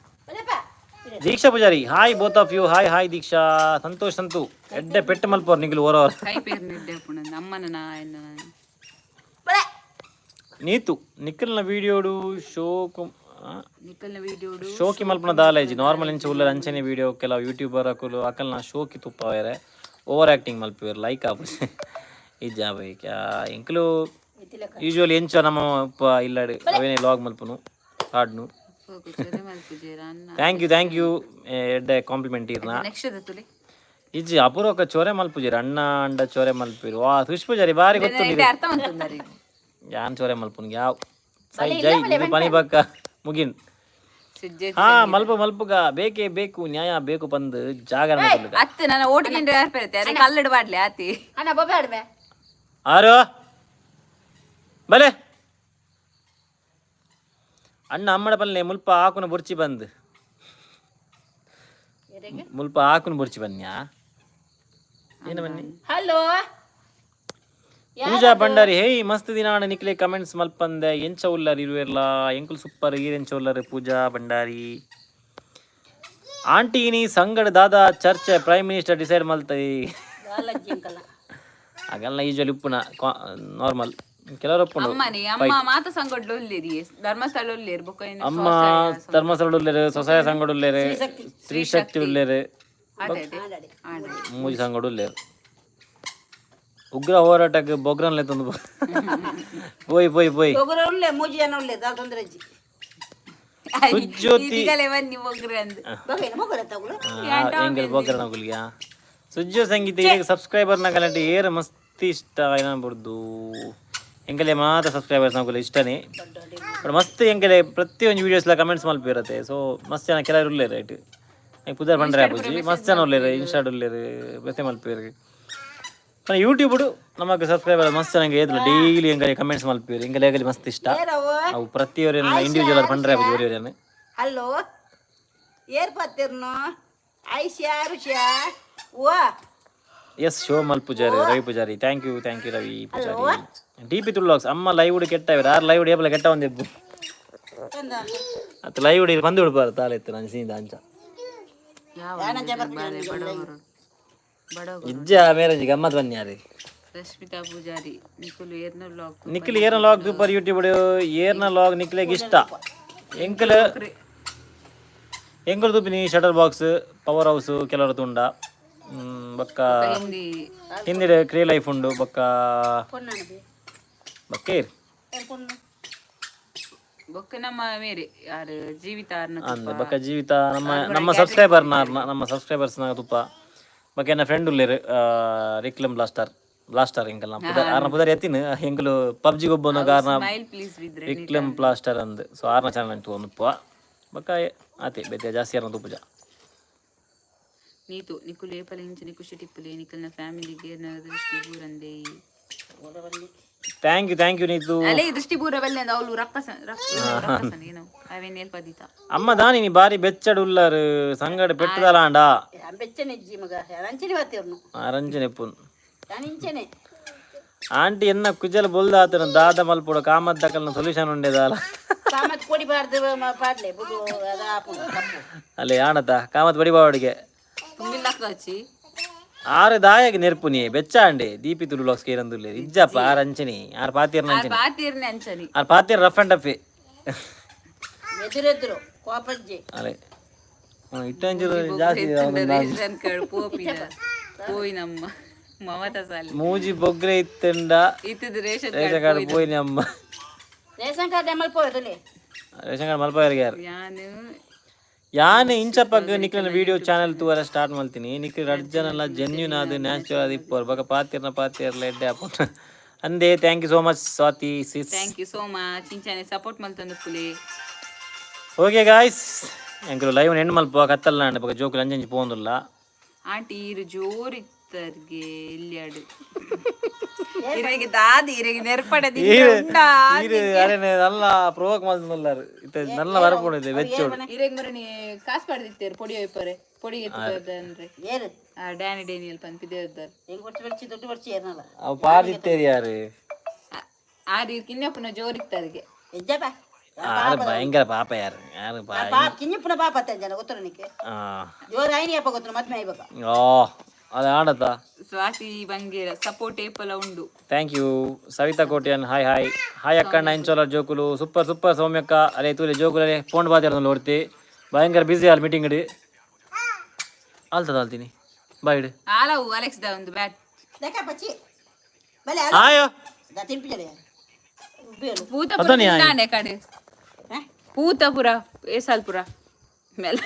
Deeksha Pujari, hi both of you. Hi hi Deeksha. Santosh Santu, ಎಡ್ಡೆ ಪೆಟ್ಟು ಮಲ್ಪೋರ್ ನಿಗ್ಲು ಓರೋರ್. ಕೈ ಪೇರ್ನ ಎಡ್ಡೆ ಆಪುಂಡು ಅಮ್ಮನ ನಾ ಎನ್ನ. ನೀತು ನಿಖಲ್ನ ವಿಡಿಯೋಡು ಶೋಕು ನಿಕಲ್ನ ವಿಡಿಯೋಡು ಶೋಕಿ ಮಲ್ಪುನ ದಾಲೇಜಿ. ನಾರ್ಮಲ್ ಇಂಚ ಉಲ್ಲ ಅಂಚನೆ ವಿಡಿಯೋ. ಕೆಲವು ಯೂಟ್ಯೂಬರ್ ಅಕುಲು ಅಕಲ್ನ ಶೋಕಿ ತುಪ್ಪವೇರೆ, ಓವರ್ ಆಕ್ಟಿಂಗ್ ಮಲ್ಪುವೆರ್, ಲೈಕ್ ಆಪು ಇಜ್ಜಾ ಬೈಕ್. ಎಂಕುಲು ಯೂಶುವಲಿ ಎಂಚ ನಮ್ಮ ಉಪ್ಪ ಇಲ್ಲಡ್ ಅವೇನೆ ಲಾಗ್ ಮಲ್ಪುನು ಹಾಡ್ನು. ಮಲ್ಪುಜೇರ ಅನ್ನ. Thank you, thank you, ಎಡ್ಡೆ ಕಾಂಪ್ಲಿಮೆಂಟ್ ಇರ್ನ. ನೆಕ್ಸ್ಟ್ ತುಲಿ. ಇಜ್ಜಿ, ಅಪೂರ್ವಕ ಚೋರೆ ಮಲ್ಪುಜಿರ್ ಅಣ್ಣ ಅಂಡ ಚೋರೆ ಮಲ್ಪಿರು. ವಾ, ಸುಶ್ ಪೂಜಾರಿ ಬಾರಿ ಗೊತ್ತು. ಅರ್ಥ ಮಂತುಂದರಿ. ಯಾನ್ ಚೋರೆ ಮಲ್ಪುನ್ ಯಾವ ಸೈ ಜೈ ಇದು ಪನಿ ಬಕ್ಕ ಮುಗಿನ್. ಸುಜ್ಜೆ. ಹಾ, ಮಲ್ಪ ಮಲ್ಪುಗ ಬೇಕೇ ಬೇಕು, ನ್ಯಾಯ ಬೇಕು ಪಂದ್ ಜಾಗರಣ ಕೊಲ್ಲುಗ. ಅತ್ತೆ ನನ್ನ ಓಟು ಗಿಂಡ ಯಾರು ಪೆರತೆ ಅರೆ ಕಲ್ಲಡು ಬಾಡ್ಲೆ ಆತಿ. ಅಣ್ಣ ಬೊಬ್ಬೆ ಆಡ್ಬೆ. ಆರು ಬಲೆ. ಅಣ್ಣ ಅಮ್ಮಡ ಪಲ್ಲೆ ಮುಲ್ಪ ಆಕುನ ಬುರ್ಚಿ ಬಂದ್. ಮುಲ್ಪ ಆಕುನ ಬುರ್ಚಿ ಬನ್ಯಾ ಏನು ಬನ್ನಿ. ಹಲೋ. ಪೂಜಾ ಭಂಡಾರಿ, ಹೇಯ್, ಮಸ್ತ್ ದಿನ ಆಂಡ ನಿಕ್ಲೆ ಕಮೆಂಟ್ಸ್ ಮಲ್ಪಂದೆ. ಎಂಚ ಉಲ್ಲರ್ ಇರುವೆರ್ಲಾ? ಎಂಕುಲು ಸೂಪರ್, ಈರ್ ಎಂಚ ಉಲ್ಲರ್? ಪೂಜಾ ಭಂಡಾರಿ ಆಂಟಿ, ನೀ ಸಂಗಡ ದಾದಾ ಚರ್ಚೆ? Prime minister decide ಮಲ್ತೈ. ಅಂಕಲ್ಲ. ಆಗಲ್ಲ, ಯೂಶುವಲಿ ಉಪ್ಪುನ ನಾರ್ಮಲ್ ಕೆಲವರು ಉಪ್ಪುಂಡು. ಅಮ್ಮನೇ ಅಮ್ಮ ಮಾತ ಸಂಗಡ್ಲು ಉಲ್ಲೇರಿ, ಧರ್ಮಸ್ಥಳ ಉಲ್ಲೇರು, ಬೊಕ್ಕ ಏನು? ಅಮ್ಮ ಧರ್ಮಸ್ಥಳ ಉಲ್ಲೇರು, ಸ್ವಸಹಾಯ ಸಂಘ ಉಲ್ಲೇರು, ಸ್ತ್ರೀ ಶಕ್ತಿ ಉಲ್ಲೇರು. ಅದೇ ಅದೇ ಆಡ. ಮೂಜಿ ಸಂಗಡ ಉಲ್ಲೇರು. ಉಗ್ರ ಹೋರಾಟಕ್ಕೆ ಬೊಗ್ರನ್ಲೆ ತಂದು ಪೋಯ್ ಪೋಯ್ ಪೋಯ್. ಒಬ್ಬರು ಉಳ್ಳೆ, ಮೂಜಿ ಜನ ಉಳ್ಳೆ, ದಾಲ್ ತೊಂದರೆ ಅಜ್ಜಿ. ಸುಜ್ಯೋತಿ. ಇದೀಗಲೇ ಬನ್ನಿ ಒಗ್ರೆ ಅಂದ್. ಬಗ್ಗೇನ ಮೊಗಲ ತಗುಲು. ಎಂಗಲ್ ಬೊಗ್ರನ ಗುಲ್ಯ ಸುಜ್ಜೋ ಸಂಗೀತ. ಈಗ ಸಬ್ಸ್ಕ್ರೈಬರ್ ನಗಲಂటే ಏರ್ ಮಸ್ತ್ ಇಷ್ಟ ಏನ ಬುಡ್ದು. ಎಂಕಲೆ ಮಾತ್ರ ಸಬ್ಸ್ಕ್ರೈಬರ್ಸ್ ನಗುಲ ಇಷ್ಟನೇ. ಬಟ್ ಮಸ್ತ್ ಎಂಕಲೆ ಪ್ರತಿಯೊಂದು ವೀಡಿಯೋಸ್ಲ ಕಮೆಂಟ್ಸ್ ಮಲ್ಪಿರತ್ತೆ. ಸೊ ಮಸ್ತ್ ಜನ ಕೆಲವರು ಉಲ್ಲೇರು ರೈಟ್ ಪುದರ್ ಬಂಡ್ರೆ ಆಪುಜಿ. ಮಸ್ತ್ ಜನ ಉಲ್ಲೇರು, ಇನ್ಸ್ಟಾಡ್ ಉಲ್ಲೇರು, ಬೆತ್ತೆ ಮಲ್ಪೇರು. ಯೂಟ್ಯೂಬ್ ನಮಗೆ ಸಬ್ಸ್ಕ್ರೈಬರ್ ಮಸ್ತ್ ಜನ ಏದ್ರು ಡೈಲಿ ಎಂಕಲೆ ಕಮೆಂಟ್ಸ್ ಮಲ್ಪೇರು. ಎಂಕಲೆ ಆಗಲಿ ಮಸ್ತ್ ಇಷ್ಟ. ಅವು ಪ್ರತಿಯೊರಿನ ಇಂಡಿವಿಜುವಲ್ ಬಂಡ್ರೆ ಆಪುಜಿ ಒರಿಯೊರಿಯನ್. ಹಲೋ, ಏರ್ ಪತ್ತಿರ್ನು ಐಶ್ಯಾ ರುಷ್ಯಾ ಓ. S, show Mal Poojary, Ravi Poojary, thank you, thank you Ravi Poojary. D P ತುಳ್ಲಾಕ್ಸ್, ಅಮ್ಮ ಲೈವ್ ಕೆಟ್ಟ. ಆರು ಲೈವ್ ಏಪಲ ಕೆಟ್ಟ ಒಂದಿಬ್ಬು ಅತ್ತ ಲೈವ್ ಬಂದು ಬಿಡ್ಬಾರ ತಾಲೆತ್ತು ನಾನು ಸೀದ ಅಂಚ. ಯಾವ ಬಡವರು ಬಡವರು. ಇಜ್ಜ ಮೇರಂಜಿ ಗಮ್ಮತ್ ಬನ್ನಿ ಯಾರು. ರಶ್ಮಿತಾ ಪೂಜಾರಿ, ನಿಕುಲು ಏರ್ನ ಬ್ಲಾಗ್. ನಿಖಿಲ್ ಏರ್ನ log super. YouTube ಏರ್ನ log ನಿಖಿಲೆಗ್ ಇಷ್ಟ? ಎಂಕಲ್ ಎಂಕಲ್ ತುಪಿನಿ shutter box, power house ಕೆಲವರು ತುಂಡ ಬೊಕ್ಕ. ಹಿಂದಿ. ಹಿಂದಿಡ ಕ್ರೇ ಲೈಫ್ ಉಂಡು ಬೊಕ್ಕ. ಬೊಕ್ಕ ಏರ್. ಬೊಕ್ಕ ನಮ್ಮ ಮೇರೆ ಯಾರು ಜೀವಿತ ಆರ್ನ. ಅಂದ್ ಬೊಕ್ಕ ಜೀವಿತ ನಮ್ಮ ನಮ್ಮ ಸಬ್ಸ್ಕ್ರೈಬರ್ ನಮ್ಮ ಸಬ್ಸ್ಕ್ರೈಬರ್ಸ್ ನಾಗ ತುಪ್ಪ. ಬೊಕ್ಕ ಎನ್ನ ಫ್ರೆಂಡ್ ಉಲ್ಲೇರು ರಿಕ್ಲಮ್ ಬ್ಲಾಸ್ಟರ್, ಬ್ಲಾಸ್ಟರ್ ಎಂಕಲ್ ಪುದರ್, ಆರ್ನ ಪುದರ್ ಎತ್ತಿನ ಎಂಕಲು ಪಬ್ಜಿ ಗೊಬ್ಬನ ಆರ್ನ. Smile please with. ರಿಕ್ಲಮ್ plaster ಅಂದ್. ಸೊ ಆರ್ನ ಚಾನಲ್ ತೂ ತುಪ್ಪ. ಬೊಕ್ಕ ಆತೆ ಬೇತೆ ಜಾಸ್ತಿ ಆರ್ನ ತುಪ್ಪುಜ. ನೀತು, ನಿಕುಲು ಏಪಲ ಇಂಚನೆ ಖುಷಿ ಟಿಪ್ಪುಲೆ. ನಿಕಲ್ನ ಫ್ಯಾಮಿಲಿಗೆ ದೃಷ್ಟಿ ಬೂರಂದೆ. Thank you, thank you Neetu. ಅಲೆ ದೃಷ್ಟಿ ಬೂರ ಬಲ್ಲೆ ಅವಳು ರಕ್ಕಸ ರಕ್ಕಸನ ಏನೋ ಅವೇನ್ ಏಲ್ಪದಿತ. ಅಮ್ಮ ದಾನಿ ನೀ ಬಾರಿ ಬೆಚ್ಚಡು ಉಲ್ಲರು ಸಂಗಡ ಪೆಟ್ಟದಲಾಂಡ. ಬೆಚ್ಚನೆ ಇಜ್ಜಿ ಮಗ, ಅಂಚನೆ ಬತ್ತಿರ್ನು. ರಂಜನೆ ಪುನ್. ನಾನು ಇಂಚನೆ. ಆಂಟಿ, ಎನ್ನ ಕುಜಲ್ ಬೊಲ್ದಾತನ ದಾದ ಮಲ್ಪುಡ? ಕಾಮತ್ ದಕಲ್ನ ಸೊಲ್ಯೂಷನ್ ಉಂಡೇದಾಲ? ಕಾಮತ್ ಕೊಡಿ ಬಾರ್ದು ಪಾಡ್ಲೆ ಬುಡು, ಅದು ಆಪುಂಡು ತಪ್ಪು. ಅಲ್ಲಿ ಆಣತ ಕಾಮತ್ ಬಡಿಬಾವಡಿಗೆ. ತುಂಬಿಲ್ಲ ಕಾಚಿ. ಆರು ದಾಯಗ ನೆರ್ಪುನಿ ಬೆಚ್ಚಾಂಡೆ ದೀಪಿ ತುಳು ಲಾಕ್ಸ್ ಕೇರಂದುಲ್ಲೆ. ಇಜ್ಜಪ್ಪ, ಆರ್ ಅಂಚನಿ, ಆರ್ ಪಾತಿರ್ನ ಅಂಚನಿ. ಬಾತಿರ್ನೆ ಅಂಚನಿ. ಆರ್ ಪಾತಿರ್ rough and tough. ಎದುರೆದುರು ಕೋಪಜ್ಜಿ. ಅಲೆ ಇಟ್ಟಂಚೂರು ಜಾಸ್ತಿ ಅವ್ನು ರೇಷನ್ ಕಾರ್ಡ್ ಪೋಪಿನ ಪೋಯಿ ನಮ್ಮ ಮಮತಾ ಸಾಲಿ. ಮೂಜಿ ಬೊಗ್ರೆ ಇತ್ತಂಡ. ಇತ್ತದ ration. Ration card ಪೋಯಿನಿ ಅಮ್ಮ. ರೇಷನ್ ಕಾರ್ಡ್ ಎಮ್ಮಲ್ ಪೋಯದಲೆ. ರೇಷನ್ ಕಾರ್ಡ್ ಮಲ್ಪವರಿಗೆ ಯಾರು? ಯಾನು. ಯಾನ್ ಇಂಚಪಗ್ ನಿಕ್ಲೆನ ವಿಡಿಯೋ ಚಾನೆಲ್ ತೂವರ ಸ್ಟಾರ್ಟ್ ಮಲ್ತೀನಿ. ನಿಕ್ಲೆ ರಡ್ಡ್ ಜನಲ ಜೆನ್ಯೂನ್ ಆದ್ ನ್ಯಾಚುರಲ್ ಆದ್ ಇಪ್ಪುವರ್. ಬೊಕ ಪಾತಿರ್ನ ಪಾತಿರ್ಲ ಎಡ್ಡೆ ಆಪುಂಡು ಅಂದೆ. Thank you so much Swathi sis. Thank you so much, ಇಂಚನೆ support ಮಲ್ತೊಂದು ಪುಲೆ. Okay guys, ಎಂಕುಲು ಲೈವ್ ಎಂಡ್ ಮಲ್ಪುವ, ಕತ್ತಲ್ ನಾಂಡ. ಬೊಕ ಜೋಕುಲು ಅಂಚಂಚಿ ಪೋವೊಂದುಲ್ಲ. ಆಂಟಿ, ಈರು ಜೋರಿತ್ತರ್ಗೆ ಇಲ್ಯಾಡು ಇರೆಗೆ ದಾದಿ ಇರೆಗೆ ನೆರ್ಪಡೆ. ಈರು ಅರೆನೆ ನಲ್ಲ ಪ್ರೋವೋಕ್ ಮಲ್ತೊಂದುಲ್ಲಾರ್. ಇತ್ತೆ ನಲ್ಲ ವರಪುಂಡು ಇದೆ ಬೆಚ್ಚೋಡು. ಇರೆಗ್ ಮುರಣಿ ಕಾಸು ಪಡೆದಿತ್ತೇರು, ಪೊಡಿ ಒಯ್ಪರೆ ಪೊಡಿ ಎತ್ತುತ್ತಂದ್ರೆ. ಏರು? ಆ ಡ್ಯಾನಿ ಡೇನಿಯಲ್ ಪನ್ಪಿ ದೇವದಾರ್. ಹೆಂಗ್ ಬರ್ಚಿ ಬರ್ಚಿ ದುಡ್ಡು ಬರ್ಚಿ ಏರ್ನಲ್ಲ. ಅವು ಪಾರ್ದಿತ್ತೇರಿ ಯಾರು? ಆರು ಕಿನ್ನಪ್ಪನ ಜೋರಿತ್ತರ್ಗೆ. ಎಜ್ಜಪ್ಪ. ಆರು ಭಯಂಕರ ಪಾಪ ಯಾರು ಯಾರು. ಪಾಪ ಕಿഞ്ഞിಪ್ಪುನ ಪಾಪ ಜನ ಗೊತ್ತಲ್ಲ ನಿಕ್ಕೆ. ಜೋರು ಐನಿ ಅಪ್ಪ ಗೊತ್ತು ಮದ್ಮೆ ಆಯ್ಬೇಕ. ಓ ಅದು ಆಡತಾ. ಸ್ವಾತಿ ಬಂಗೇರ, ಸಪೋರ್ಟ್ ಏಪಲ ಉಂಡು. Thank you. Savita Kotian, hi hi hi ಅಕ್ಕಣ್ಣ, ಇಂಚೋಲ ಜೋಕುಲು ಸೂಪರ್ ಸೂಪರ್. ಸೌಮ್ಯಕ್ಕ, ಅರೆ ತೂಲೆ ಜೋಕುಲು, ಅರೆ ಫೋನ್ ಬಾತಿರ ನೋಡ್ತಿ. ಭಯಂಕರ ಬ್ಯುಸಿ ಅಲ್ಲ ಮೀಟಿಂಗ್ ಇಡಿ ಆಲ್ತದ ಆಲ್ತೀನಿ ಬಾಯ್ ಇಡು. ಆಲವು ಅಲೆಕ್ಸ್ the ಒಂದು ಬ್ಯಾಟ್. ದಕ್ಕ ಪಚ್ಚಿ ಬಲೆ. ಆಯೋ. The ತಿನ್ಪಿಜಲೆ bail. ಪೂತಪುರ. ಅದಾನೆ ಆಯ್. ತಿಂದಾಂಡೆ ಕಡೆ. ಪೂತಪುರ ಏಸಾಲ್ಪುರ ಮೇಲೆ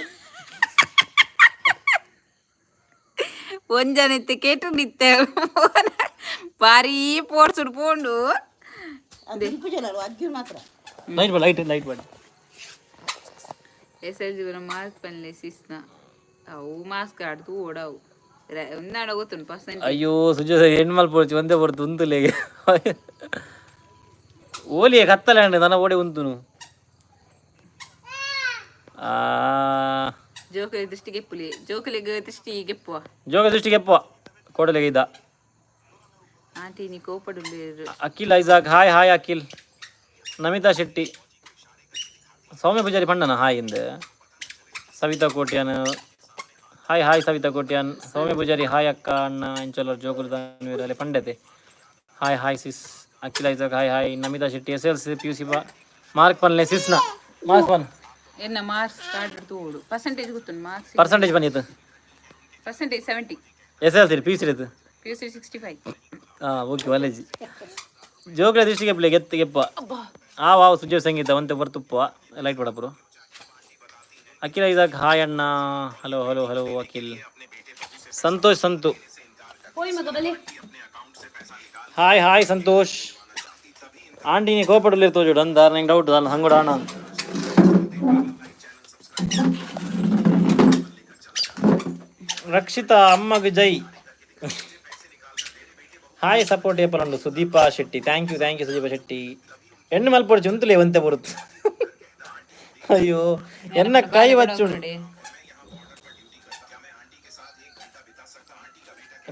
ಒಂಜನಿತ್ತೆ ಕೇಟು ನಿತ್ತೆ ಬಾರಿ ಪೋರ್ಸುಡು ಪೋಂಡು. ಅದು ತಿನ್ಪಿಜಲ ಅಗ್ಗಿ ಮಾತ್ರ. ಲೈಟ್ ಬಾ, ಲೈಟ್ ಲೈಟ್ ಬಾ. S L G mask ಪನ್ಲೆ ಸಿಸ್ನ. ಅವು ಮಾಸ್ಕ್ ಆಡ್ದು ಓಡವು ಒಂದಾಡ ಗೊತ್ತುಂಟು ಪರ್ಸೆಂಟ್. ಅಯ್ಯೋ ಸುಜೋ ಹೆಣ್ಣು ಮಲ್ಪೊಡ್ಚಿ ಒಂದೇ ಬರ್ತು ಉಂತುಲೇಗೆ ಓಲಿಯೇ ಕತ್ತಲೆ ಅಂಡೆ ನನ್ನ ಓಡಿ ಉಂತುನು. ಜೋಕುಲೆ ದೃಷ್ಟಿಗೆ ಪುಲಿ, ಜೋಕುಲೆಗ್ ದೃಷ್ಟಿ ಗೆಪ್ಪುವ. ಜೋಗ ದೃಷ್ಟಿಗೆ ಎಪ್ಪುವ ಕೋಡಲೆಗೆ ಇದ್ದ. ಆಂಟಿ ನೀ ಕೋಪಡುಲ್ಲೇರು. Akhil Isaac, hi hi Akhil. Namita Shetty, Soumya Poojary ಪಣ್ಣನ hi ಇಂದ. Savita Kotian, hi hi Savita Kotian. Soumya Poojary hi ಅಕ್ಕ ಅಣ್ಣ ಇಂಚೊಲ್ಲರ್ ಜೋಕುಲು ದಾನ್ವೀರ್ ಪಂಡತೆ. Hi hi sis. Akhil Isaac, hi hi. Namita Shetty, SLC PUC ಬಾ ಮಾರ್ಕ್ ಪನ್ಲೆ ಸಿಸ್ನ ಮಾರ್ಕ್ ಪನ್. ಎನ್ನ ಮಾರ್ಕ್ಸ್ ಕಾರ್ಡ್ ತೋಡು, ಪರ್ಸೆಂಟೇಜ್ ಗೊತ್ತುಂಡು ಮಾರ್ಕ್ಸ್. ಪರ್ಸೆಂಟೇಜ್ ಬಂದಿತ್ತು. Percentage 70. SLC PUC ಇತ್ತು. PUC 65. ಹಾಂ, ಓಕೆ, ಒಲೇಜಿ. ಜೋಗ್ರ ದೃಷ್ಟಿಗೆ ಪ್ಲೇ ಗೆತ್ತು ಗೆಪ್ಪ ಆ ವಾವ್. ಸುಜೀವ್ ಸಂಗೀತ ಒಂತೆ ಬರ್ತುಪ್ಪ ಲೈಟ್ ಬಡಪುರು. ಅಖಿಲ ಇದಾಕ್ ಹಾಯ್ ಅಣ್ಣ. Hello hello hello Akhil. Santosh Santu, hi hi Santosh. Aunty ನೀ ಕೋಪಡಲ್ಲಿ ತೋಜುಡು ಅಂದ ನಂಗೆ ಡೌಟ್ ಅಲ್ಲ ಹಂಗುಡ ಅಣ್ಣ ಅಂತ. ರಕ್ಷಿತಾ ಅಮ್ಮಗ್ ಜೈ. ಹಾಯ್, ಸಪೋರ್ಟ್ ಏಪಲಂಡು. Sudeepa Shetty, thank you, thank you Sudeepa Shetty. ಎಣ್ಣೆ ಮಲ್ಪೊಡ್ಚಿ ಉಂತುಲೇ ಒಂತೆ ಬರುತ್ತೆ. ಅಯ್ಯೋ, ಎನ್ನ ಕೈ ಬಚ್ಚುಂಡು.